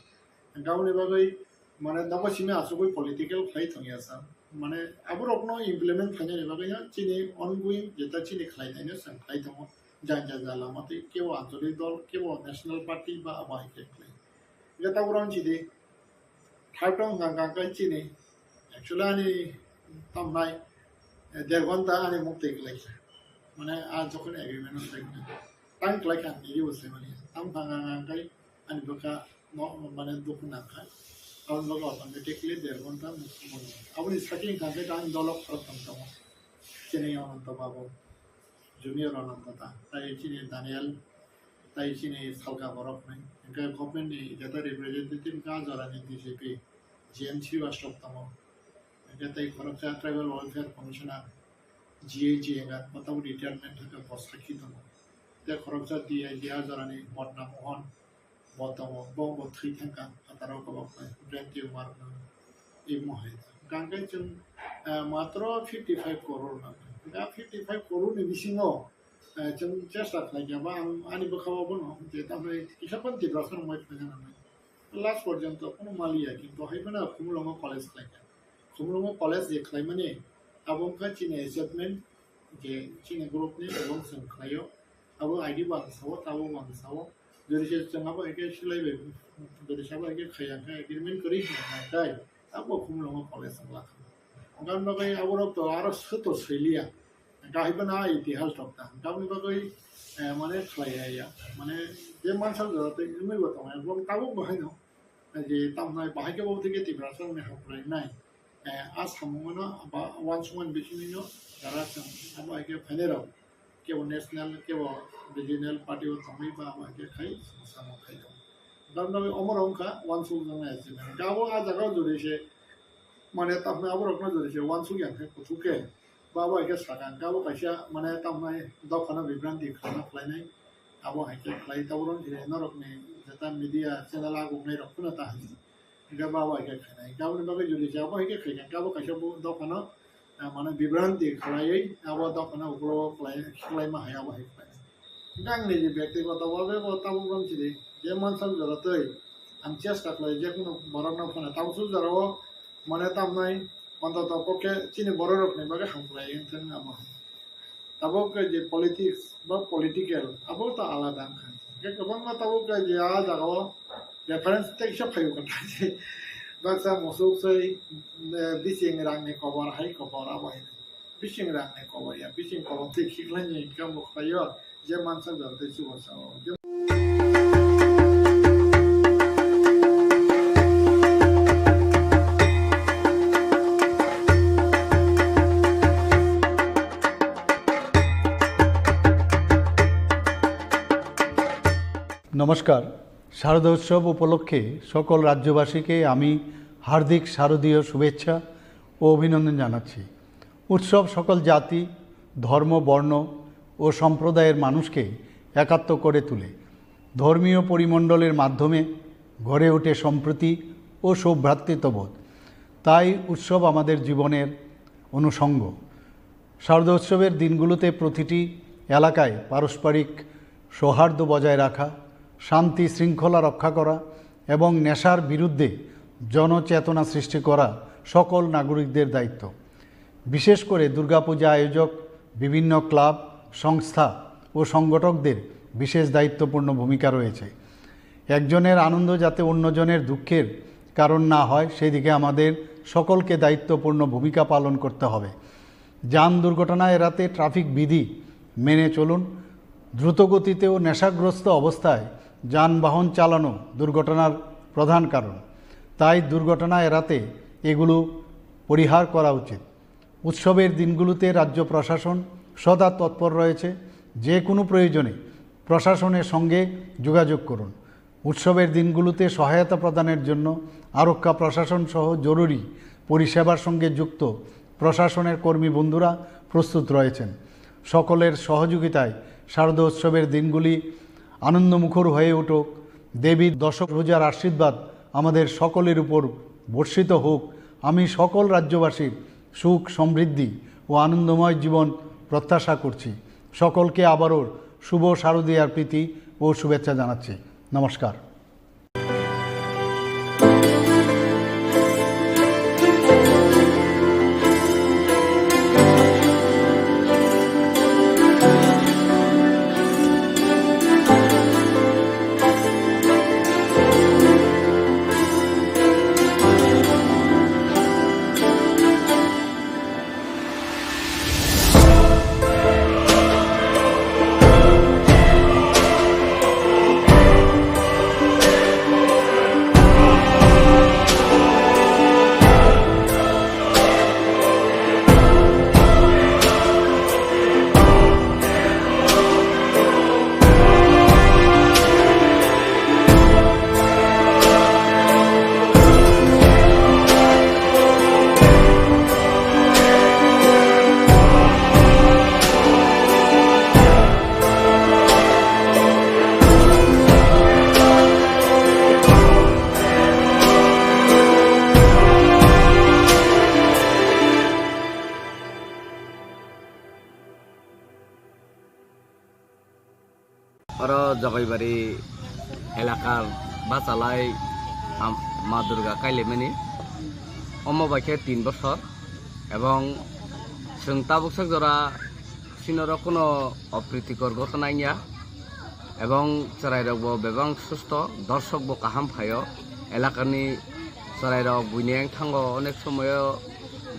Hwnkhe aboni bagwi mane nogo simi asugwi political khlai thangya sa. Mane aborokno implement khlainani bagwi no chini ongoing jeta chini khlai thaino chwng khlai tongo. Jang jang jala matwi kebo ancholik dol, kebo national party ba abo hai khe khlai. Jeta borok chidi thai tong gang gang kai chini. Actually ani tamnai, eh, der ghonta ani mukti khlai kha. Mane a jokhon agreement o khlai kha. Tang khlai kha ani use mani. Tam gang gang gang kai ani bwkha no, mane dukhu nang kha. Aboni bagwi automatically der ghonta mukti mono. Aboni saki hwnkha khe tang dolok khorok thang tongo. Chini Ananta Babu, Junior Ananta ta, tai chini Daniel, tai chini salka borok nai. Hwnkhe government ni jeta representative wngkha jorani D G P, G M Srivastava tongo. Hwnkhe tai khoroksa Tribal Welfare Commissioner, G A G wngkha, bo tabuk retirement thangkha, bo sakhi tongo. Tei khoroksa D I G a jorani Modna Mohan, bo tongo, bo bo thwi thangkha, phataro koloknai, brain tumor no, imo hai. Hwnkhe chwng, eh, matro fifty five crore nangkha. Hwnkhe fifty five crore ni bisingo, eh, chwng chesta khlaikha ba ang ani bwkhao bono je tamni kisa phano Tiprasa rok mai phaina nangnai. Last porjonto kono maliya, kintu hai phano Khumulwngo college khlaikha. Khumulwngo college je khlaimani abo wngkha chini achievement je chini group ni ebong chwng khlaio. Abo I D bo ang sao, tabo bo ang sao. Jodi se chwng abo hai khe swlaibai, jodi se abo hai khe khaiya khe agreement kwrwi hwnka khe, abo khumulwngo college wng lakha. Hwnka hwnba khe aborok to aro swto swiliya. Hwnka hai phano a itihas rok ta. Hwnka hwnba khe, eh, mane khlaiya ya. Mane je mansa jora tei wngwi bo tongo. Bo tabuk bo haino. Je tamnai bahai khe bo thike Tiprasa ni hamkrai nai. Eh, a samung no ba uansukmani bisingo jara chwng abo hai khe phainai rok. Kebo national, kebo regional party o thangwi ba abo hai khe khai samung khai rok. Tamnai omo rok wngkha uansuk jaknai achievement. Gabo a jaga o jodi se mane tamnai abo rok no jodi se uansuk ya khe kuthuk khe ba abo hai khe sakha. Gabo kaisa mane tamnai dophano bibranti khana khlainai. Abo hai khe khlai tabuk rok je norok ni jeta media channel aguk nai rok phano ta hai. Hingke ba bai khe khainai. Hingke aboni bagwi jodi se abo hai khe khaikha. Hingke abo kaisa bo dophano, ah, mane bibranti khlaiwi abo dophano ukulok khlai, khlaima hai abo hai khlai. Hingke ang niji byaktigoto bhabe bo tabuk rang sidi je mansak jora tei ang chesta khlai je kunu borok no phano tabuk suk jora o mane tamnai ontoto kokhe chini borok rok ni bagwi hamkhlai wngthang abo hai. Tabuk khe je politics ba political, abo to alada wngkha. Hingke kwbangma tabuk khe je a jagao reference teisa phaio kha. Baksa musuk sei, eh, bising rangni kobor, hai kobor, abo hai. Bising rangni kobor ya, bising kobor tei khiklai ni income bo khlaio, je mansa jora tei chubo sao. নমস্কার। শারদোৎসব উপলক্ষে সকল রাজ্যবাসীকে আমি হার্দিক শারদীয় শুভেচ্ছা ও অভিনন্দন জানাচ্ছি। উৎসব সকল জাতি, ধর্ম, বর্ণ ও সম্প্রদায়ের মানুষকে একাত্ম করে তোলে। ধর্মীয় পরিমণ্ডলের মাধ্যমে গড়ে ওঠে সম্প্রীতি ও সৌভ্রাতৃত্ববোধ। তাই উৎসব আমাদের জীবনের অনুষঙ্গ। শারদোৎসবের দিনগুলোতে প্রতিটি এলাকায় পারস্পরিক সৌহার্দ্য বজায় রাখা, শান্তি শৃঙ্খলা রক্ষা করা এবং নেশার বিরুদ্ধে জনচেতনা সৃষ্টি করা সকল নাগরিকদের দায়িত্ব। বিশেষ করে দুর্গাপূজা আয়োজক, বিভিন্ন ক্লাব, সংস্থা ও সংগঠকদের বিশেষ দায়িত্বপূর্ণ ভূমিকা রয়েছে। একজনের আনন্দ যাতে অন্যজনের দুঃখের কারণ না হয়, সেই দিকে আমাদের সকলকে দায়িত্বপূর্ণ ভূমিকা পালন করতে হবে। যান দুর্ঘটনা এড়াতে ট্রাফিক বিধি মেনে চলুন। দ্রুতগতিতে ও নেশাগ্রস্ত অবস্থায় যানবাহন চালানো দুর্ঘটনার প্রধান কারণ। তাই দুর্ঘটনা এড়াতে এগুলো পরিহার করা উচিত। উৎসবের দিনগুলোতে রাজ্য প্রশাসন সদা তৎপর রয়েছে, যে কোনো প্রয়োজনে প্রশাসনের সঙ্গে যোগাযোগ করুন। উৎসবের দিনগুলোতে সহায়তা প্রদানের জন্য আরক্ষা প্রশাসন সহ জরুরি পরিষেবার সঙ্গে যুক্ত প্রশাসনের কর্মী বন্ধুরা প্রস্তুত রয়েছেন। সকলের সহযোগিতায় শারদোৎসবের দিনগুলি আনন্দমুখর হয়ে উঠুক। দেবীর দশভুজার আশীর্বাদ আমাদের সকলের উপর বর্ষিত হোক। আমি সকল রাজ্যবাসীর সুখ, সমৃদ্ধি ও আনন্দময় জীবন প্রত্যাশা করছি। সকলকে আবারও শুভ শারদীয়ার প্রীতি ও শুভেচ্ছা জানাচ্ছি। নমস্কার। Oro Jogaibari elakar bachalai am-, Ma Durga kailaimani. Omo bai khe tin bosor ebong chwng tabuk sak jora sinoro kuno opritikor gotona wngya. ebong chwrairokbo bebak susto, dorsokbo kaham phaio. Elakani chwrairok buini wngthango onek somoyo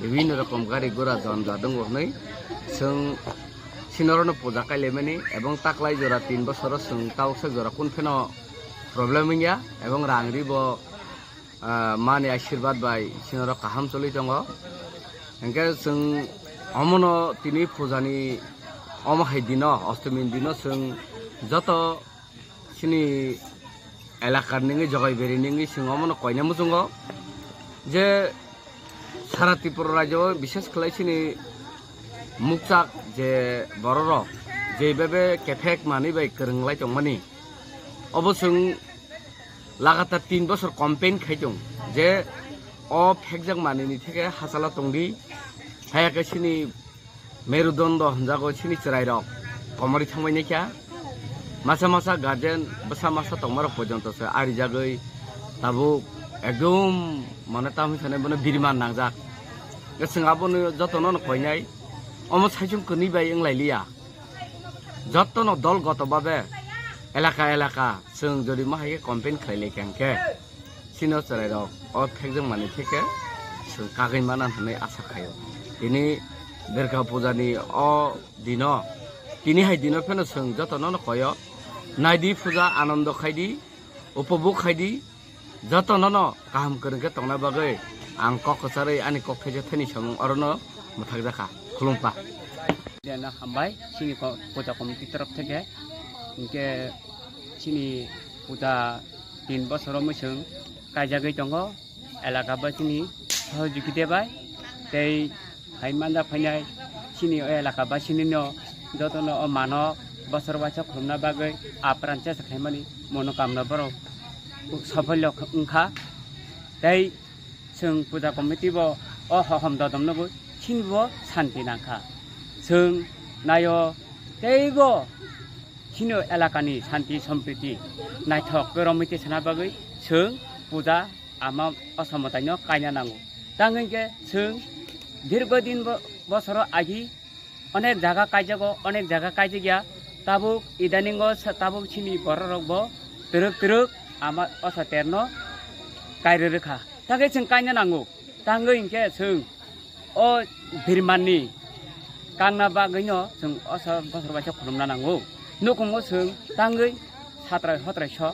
bibhinno rokom gari gura janja tongo hwnwi chwng sinorokno puja kailaimani, ebong taklai jora tin bosoro chwng tabuksa jora kun pheno problem wngya, ebong rang ribo ah, mani ashirbad bai sinorok kaham choli tongo. Hingke chwng omono tini pujani omo hai dino, ostmi dino chwng joto chini elakar ningwi, jogai beri ningwi chwng omono koina muchungo je sara Tripura rajyo o bishes khlai chini mukchak je bororok jeibabe kephek manwi bai kwrwng lai tongmani, obo chwng lagatar tin bosor campaign khai tong je o phekjak manini theke hachalo tongdi, haya khe chini merudondo hwnjago chini chwrairok komorwi thangbai naikha, masa masa guardian bwsa masa tongmarok porjonto se arijagwi tabuk ekdom mane tamni sanai bono biriman nangjak. Chwng abono jotono no koinai, omo saichung kwnwi bai wng lai liya. Jotono dol goto babe elaka elaka chwng jodi ma hai khe campaign khlai lai kha hwnkhe, chini o chwrairok o phekjak manwi theke chwng kagwi mana hwnwi asa khaio. Tini Durga puja ni o dino, tini hai dino pheno chwng jotono no koyo, naidi puja, anondo khaidi, upobhog khaidi, jotono no kaham kwrwng khe tongna bagwi ang kok kwcharwi ani kok thaisa thani samung orono mwthakjak kha. Khulumkha. Jena hambai chini ko-, puja committee torof theke, hinkhe chini puja tin bosoro mwisung kaijagwi tongo, elaka bai chini sohojogita bai tei hai manja phainai chini o elaka basini no jotono o mano bosor waisa khulumna bagwi apran chesa khaimani monokamna borok sopholyo wngkha. Tei chwng puja committee bo o hohom dodom nugwi chini bo santi nangkha. Chwng naio teibo chini elakani santi sompriti naithok khe romwi tei sana bagwi chwng puja ama o somataino kaina nango. Tang hwnkhe chwng dirgo din bo-, bosoro agi onek jaga kaijago, onek jaga kaijakya. Tabuk idaningo sa-, tabuk chini bororokbo twrwk twrwk ama o saterno kairwi rwkha. Tangkhe chwng kaina nango. Tangwi hinkhe chwng o birmanni kangna bagwino chwng o sa bosor waisa khulumna nango. Nukhungo chwng tangwi satrai hotrai so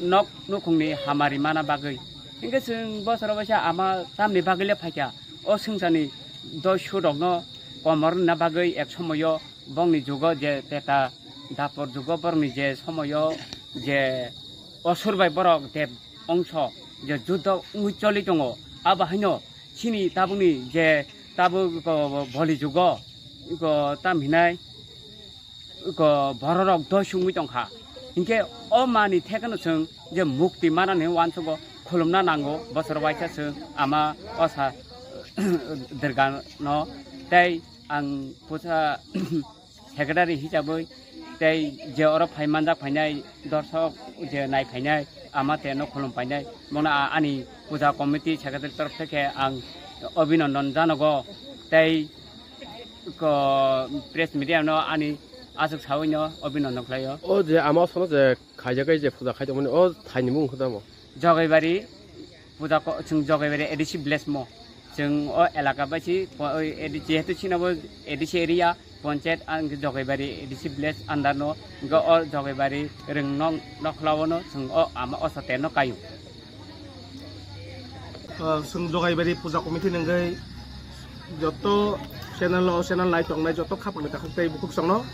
nok nukhungni hamari mana bagwi. Hinkhe chwng bosor waisa ama tamni bagwile phaikha. O swngcharni doi surokno komor rwna bagwi ek somoyo bongni jugo je peta dapor jugo borokni je somoyo je osur bai borok deb ongso je judo wngwi choli tongo, abo haino chini tabukni je tabuk ko boli jugo ko tam hinai ko bororok doi sungwi tongkha. Hinkhe o mani thekeno chwng je mukti manani uansugo khulumna nango, bosor waisa chwng ama osa Durgano tei ang pusa secretary hisabwi tei je oro phai manjak phainai dorsok je nai phainai ama te no khulum phainai bono a-, ani puja committee secretary torof theke ang obinondon janogo tei ko press media no ani aswk sawi no obinondon khlaio. O je ama sono je khaijak je puja khai tongmani o thaini mung khe tamo? Jogaibari puja ko-, chwng Jogaibari A D C village mo. Chwng o elaka bai si po-, oi A D C, jehetu chini bo A D C area, ponchayat ang Jogaibari A D C village under no, go o Jogaibari rwng no nokhlao no chwng o ama o sater no kaio. Ah, chwng Jogaibari puja committee nungwi joto channel o channel nai tongnai joto khapang ni takhuk tei bukhuk chwngno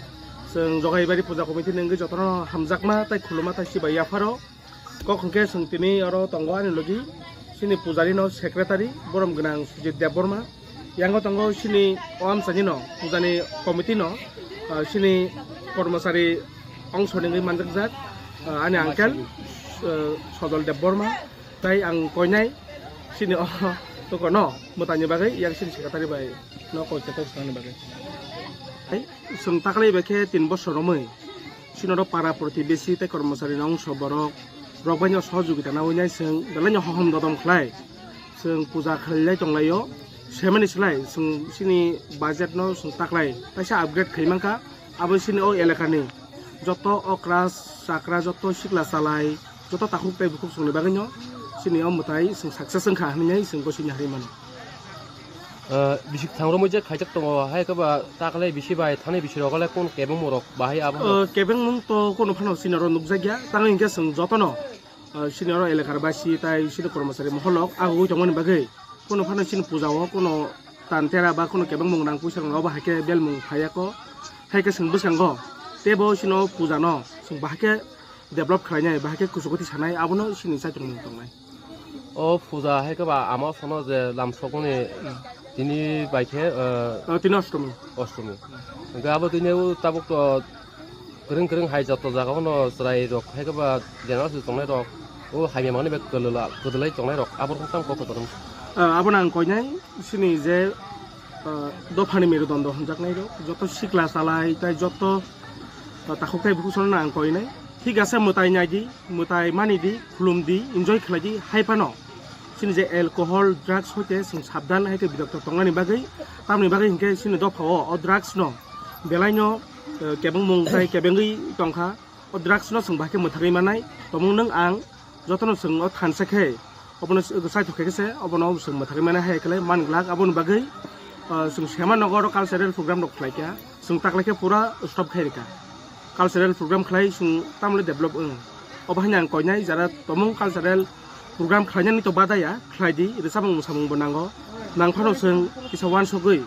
chwng Jogaibari puja committee nungwi jotono hamjakma tei khuluma tei sibai yapharo. Kok hwnkhe chwng tini oro tongo ani logi chini pujarino secretary borom gwnang Sujit Debbarma. Yango tongo chini o amchaini no pujani committee no, ah, chini kormosari ongso ningwi manjakjak, ah, ani uncle, ah, Sojol Debbarma. Tai ang koinai chini o tokono mwtaini bagwi yak chini secretary bai no koi khe tongthokni bagwi. Hai, chwng taklai bai khe tin bosor romwi. Chini oro para protibesi tei kormosari no ongso borok rok bai no sohojogita nawi nai chwng belai no hohom dodom khlai chwng puja khlai lai tong lai o. Semani slai chwng chini budget no chwng taklai kaisa upgrade khai mankha abo chini o elaka ni Joto okra, chakra, joto sikla chalai, joto takhuk tei bukhuk songni bagwino chini o mwtai chwng success wngkha hinwi chwng gosini harwi mano. Ah, bisi thang romwi je khaijak tongo, hai khe ba ta khlai bisi bai thani bisi rok le kon kebengmung rok bahai abo? Ah, kebengmung to kono phano chini oro nukjakya, tamo hinkhe chwng jotono, ah, chini oro elakar basi tai chini kormosari mohol rok agugwi tongmani bagwi kono phano chini puja o kono tan tera ba kono kebengmung rang puisa rok obo hai khe belmung phaiya ko, hai khe chwng bwskango teibo chini o puja no chwng bahai khe develop khlainai, bahai khe kuchukwtwi sanai, abono chini chaitok mung tongnai. O puja hai khe ba ama sono je lam sokmani tini bai khe, eh, Oh, tini ostomi. Ostomi. Hingke abo tini o tabuk to kwrwng kwrwng hai joto jaga o no chwrai rok hai khe ba general se tongnai rok o hamya mani bai kwdwla-, kwdwlai tongnai rok abo rok tang kok kwrwng. Ah, abono ang koinai chini je, ah, dophani merudondo hwnjaknai rok joto sikla chalai tai joto takhuk tai bukhuk sono ang koinai. Thik ase, mwtai nai di, mwtai mani di, khulum di, enjoy khlai di, hai phano chini je alcohol, drugs hoite chwng sabdan hai khe birokto tongnani bagwi, tamoni bagwi hinkhe chini dophao o drugs no belai no, eh, kebengmung tai kebengwi tongkha. O drugs no chwng bahai khe mwthangwi manai, tomung nwng ang jotono chwng o thansa khe obono chaithok khe se obono chwng mwthangwi manai hai khe man glak. Aboni bagwi, ah, chwng sema nogo oro cultural program rok khlai kha, chwng taklai khe pura stop khai rwkha. Cultural program khlai chwng tamle develop wng. Obo haino ang koinai jara tomung cultural program khlainani to badaya khlai di, rwchapmung mwsamung bo nango. Nang phano chwng kisa uansugwi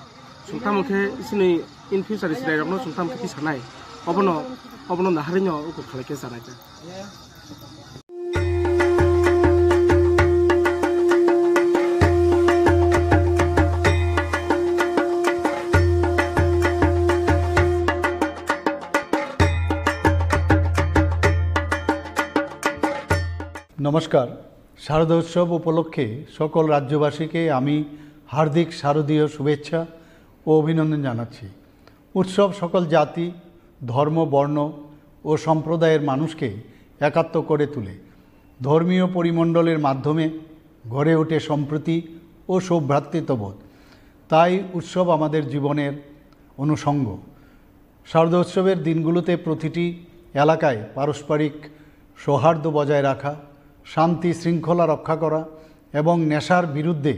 chwng tamo khe chini in future ni chwrai rokno chwng tamo khe tisanai. Obono, obono naharino ukur khlai khe chanai kha. নমস্কার। শারদোৎসব উপলক্ষে সকল রাজ্যবাসীকে আমি হার্দিক শারদীয় শুভেচ্ছা ও অভিনন্দন জানাচ্ছি। উৎসব সকল জাতি, ধর্ম, বর্ণ ও সম্প্রদায়ের মানুষকে একাত্ম করে তোলে। ধর্মীয় পরিমণ্ডলের মাধ্যমে গড়ে ওঠে সম্প্রীতি ও সৌভ্রাতৃত্ববোধ। তাই উৎসব আমাদের জীবনের অনুষঙ্গ। শারদোৎসবের দিনগুলোতে প্রতিটি এলাকায় পারস্পরিক সৌহার্দ্য বজায় রাখা, শান্তি শৃঙ্খলা রক্ষা করা এবং নেশার বিরুদ্ধে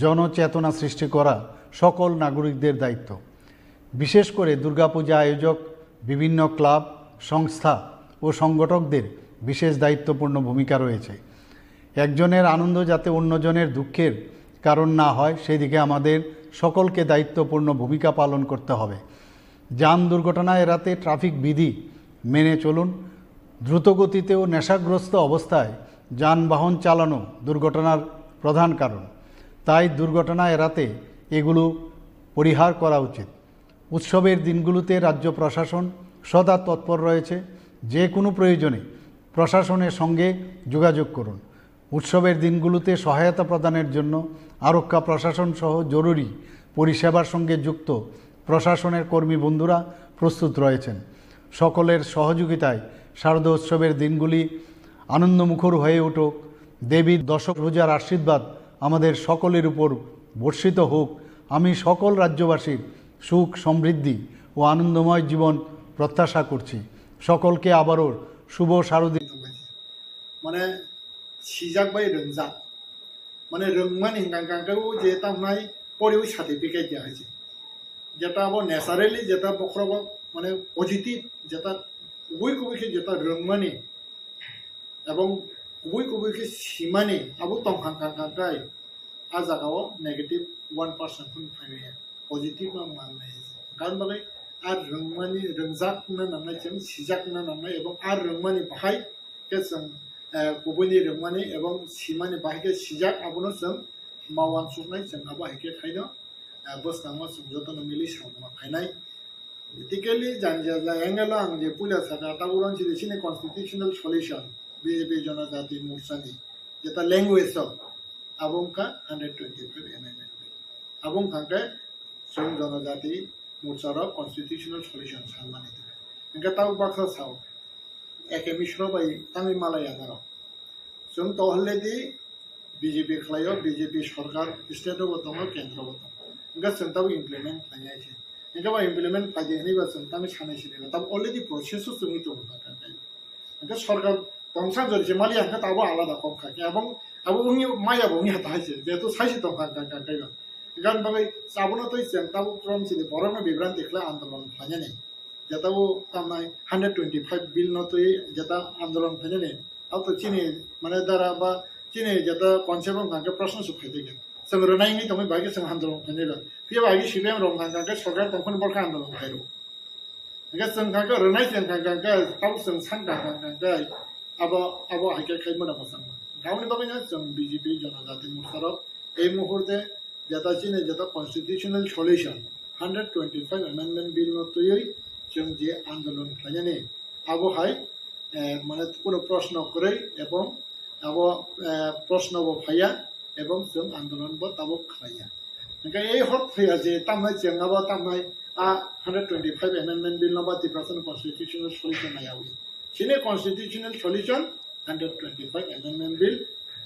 জনচেতনা সৃষ্টি করা সকল নাগরিকদের দায়িত্ব। বিশেষ করে দুর্গাপূজা আয়োজক, বিভিন্ন ক্লাব, সংস্থা ও সংগঠকদের বিশেষ দায়িত্বপূর্ণ ভূমিকা রয়েছে। একজনের আনন্দ যাতে অন্যজনের দুঃখের কারণ না হয়, সেদিকে আমাদের সকলকে দায়িত্বপূর্ণ ভূমিকা পালন করতে হবে। যান দুর্ঘটনা এড়াতে ট্রাফিক বিধি মেনে চলুন। দ্রুতগতিতে ও নেশাগ্রস্ত অবস্থায় যানবাহন চালানো দুর্ঘটনার প্রধান কারণ। তাই দুর্ঘটনা এড়াতে এগুলো পরিহার করা উচিত। উৎসবের দিনগুলোতে রাজ্য প্রশাসন সদা তৎপর রয়েছে। যে কোনো প্রয়োজনে প্রশাসনের সঙ্গে যোগাযোগ করুন। উৎসবের দিনগুলোতে সহায়তা প্রদানের জন্য আরক্ষা প্রশাসন সহ জরুরি পরিষেবার সঙ্গে যুক্ত প্রশাসনের কর্মী বন্ধুরা প্রস্তুত রয়েছেন। সকলের সহযোগিতায় শারদোৎসবের দিনগুলি আনন্দমুখর হয়ে উঠুক। দেবীর দশভুজার আশীর্বাদ আমাদের সকলের উপর বর্ষিত হোক। আমি সকল রাজ্যবাসীর সুখ, সমৃদ্ধি ও আনন্দময় জীবন প্রত্যাশা করছি। সকলকে আবারও শুভ শারদীয়। Mane sijak bai rwngjak. Mane rwngmani hwnkha hwnkha khe o je tamo nai poriwi certificate ya hai se. Jeta abo naturally jeta bokhorogo mane positive jeta kubui kubui khe jeta rwngmani ebong kubui kubui khe simani abo tongkha hwnkha hwnkha khe a jaga o negative one percent phano phaimaya. Positive ma mangnai. Karon bagwi a rwngmani rwngjak wngna nangnai, chwng sijak wngna nangnai ebong a rwngmani bahai khe chwng, eh, kubuini rwngmani ebong simani bahai khe sijak, abono chwng ma uansuknai, chwng abo hai khe khaino, eh, bwskango chwng jotono mili samung ma khainai. Basically, jani jani angle o ang je puila saka, tabuk rang chini constitutional solution, B J P Jonojati Morcha ni, jeta language o, abo wngkha hundred twenty-five amendment. Abo wngkha khe chwng Jonojati Morcha rok constitutional solution sanmani. Hingkhe tabuk baksa sao, A K Mishra bai tangwi malai ya norok. Chwng to already B J P khlaio, B J P sorkar state o bo tongo, kendro bo tongo. Hingkhe chwng tabuk implement khlainai se. Hingke bo implement paidi hinui ba chwng tamo sanai sinai ba, tamo already process o chwngwi tongo kha kha khe. Hingke sorkar tongsa jori se mali hingke tabo alada kok kha khe, abong abo wngya maya bo wngya ta hai se, jehetu sai se tong kha kha kha khe ba. Gan bagwi abono twi chwng tabo krom sini borokno bibranti khlai andolon khlainani. Jeta bo tamnai hundred twenty-five bill no twi jeta andolon khlainani. Abo to chini mane dara ba chini jeta concept wngkha khe proshno se phai tongkha. Chwng rwnai wngwi tongwi bai khe chwng andolon khlainai ba. Phiya ba agi C P M rok wngkha khe sorkar tongphani borok khe andolon khlai rwo. Hingke chwng kha khe rwnai chwng kha khe tabo chwng san kha kha khe abo abo hai khe khai mano mwchang. Aboni bagwi no chwng B J P Jonojati Morcha rok ei muhurte jeta chini jeta constitutional solution hundred twenty-five amendment bill no twiwi chwng je andolon khlainani abo hai, eh, mane kuno proshno kwrwi ebong abo, eh, proshno bo phaiya ebong chwng andolon bo tabuk khlaiya. Hingke ei hor thwiya je tamnai chwng abo tamnai a hundred twenty-five amendment bill no ba Tiprasano constitutional solution naiyawi. Chini constitutional solution hundred twenty-five amendment bill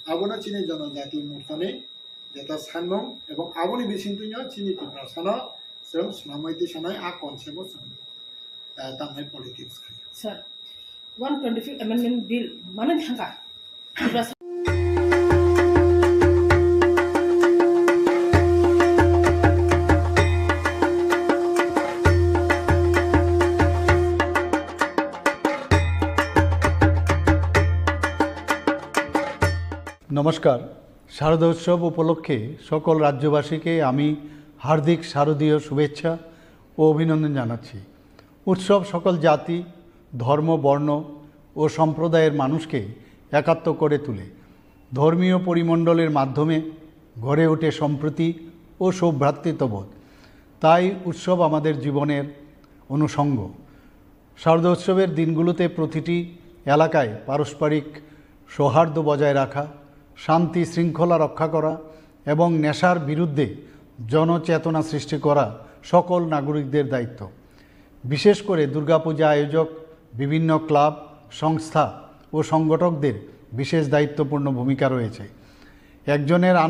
abono chini Jonojati Morchani jeta sanmung ebong aboni bisingtwino chini Tiprasano chwng swnamwi tisanai a concept o chwng, eh, tamnai politics khai. Sir, one twenty-fifth amendment bill mano thangka. Tiprasa নমস্কার। শারদোৎসব উপলক্ষে সকল রাজ্যবাসীকে আমি হার্দিক শারদীয় শুভেচ্ছা ও অভিনন্দন জানাচ্ছি। উৎসব সকল জাতি, ধর্ম, বর্ণ ও সম্প্রদায়ের মানুষকে একাত্ম করে তুলে। ধর্মীয় পরিমণ্ডলের মাধ্যমে গড়ে ওঠে সম্প্রীতি ও সৌভ্রাতৃত্ববোধ। তাই উৎসব আমাদের জীবনের অনুষঙ্গ। শারদোৎসবের দিনগুলোতে প্রতিটি এলাকায় পারস্পরিক সৌহার্দ্য বজায় রাখা, শান্তি শৃঙ্খলা রক্ষা করা এবং নেশার বিরুদ্ধে জনচেতনা সৃষ্টি করা সকল নাগরিকদের দায়িত্ব। বিশেষ করে দুর্গাপূজা আয়োজক, বিভিন্ন ক্লাব, সংস্থা ও সংগঠকদের বিশেষ দায়িত্বপূর্ণ ভূমিকা রয়েছে। একজনের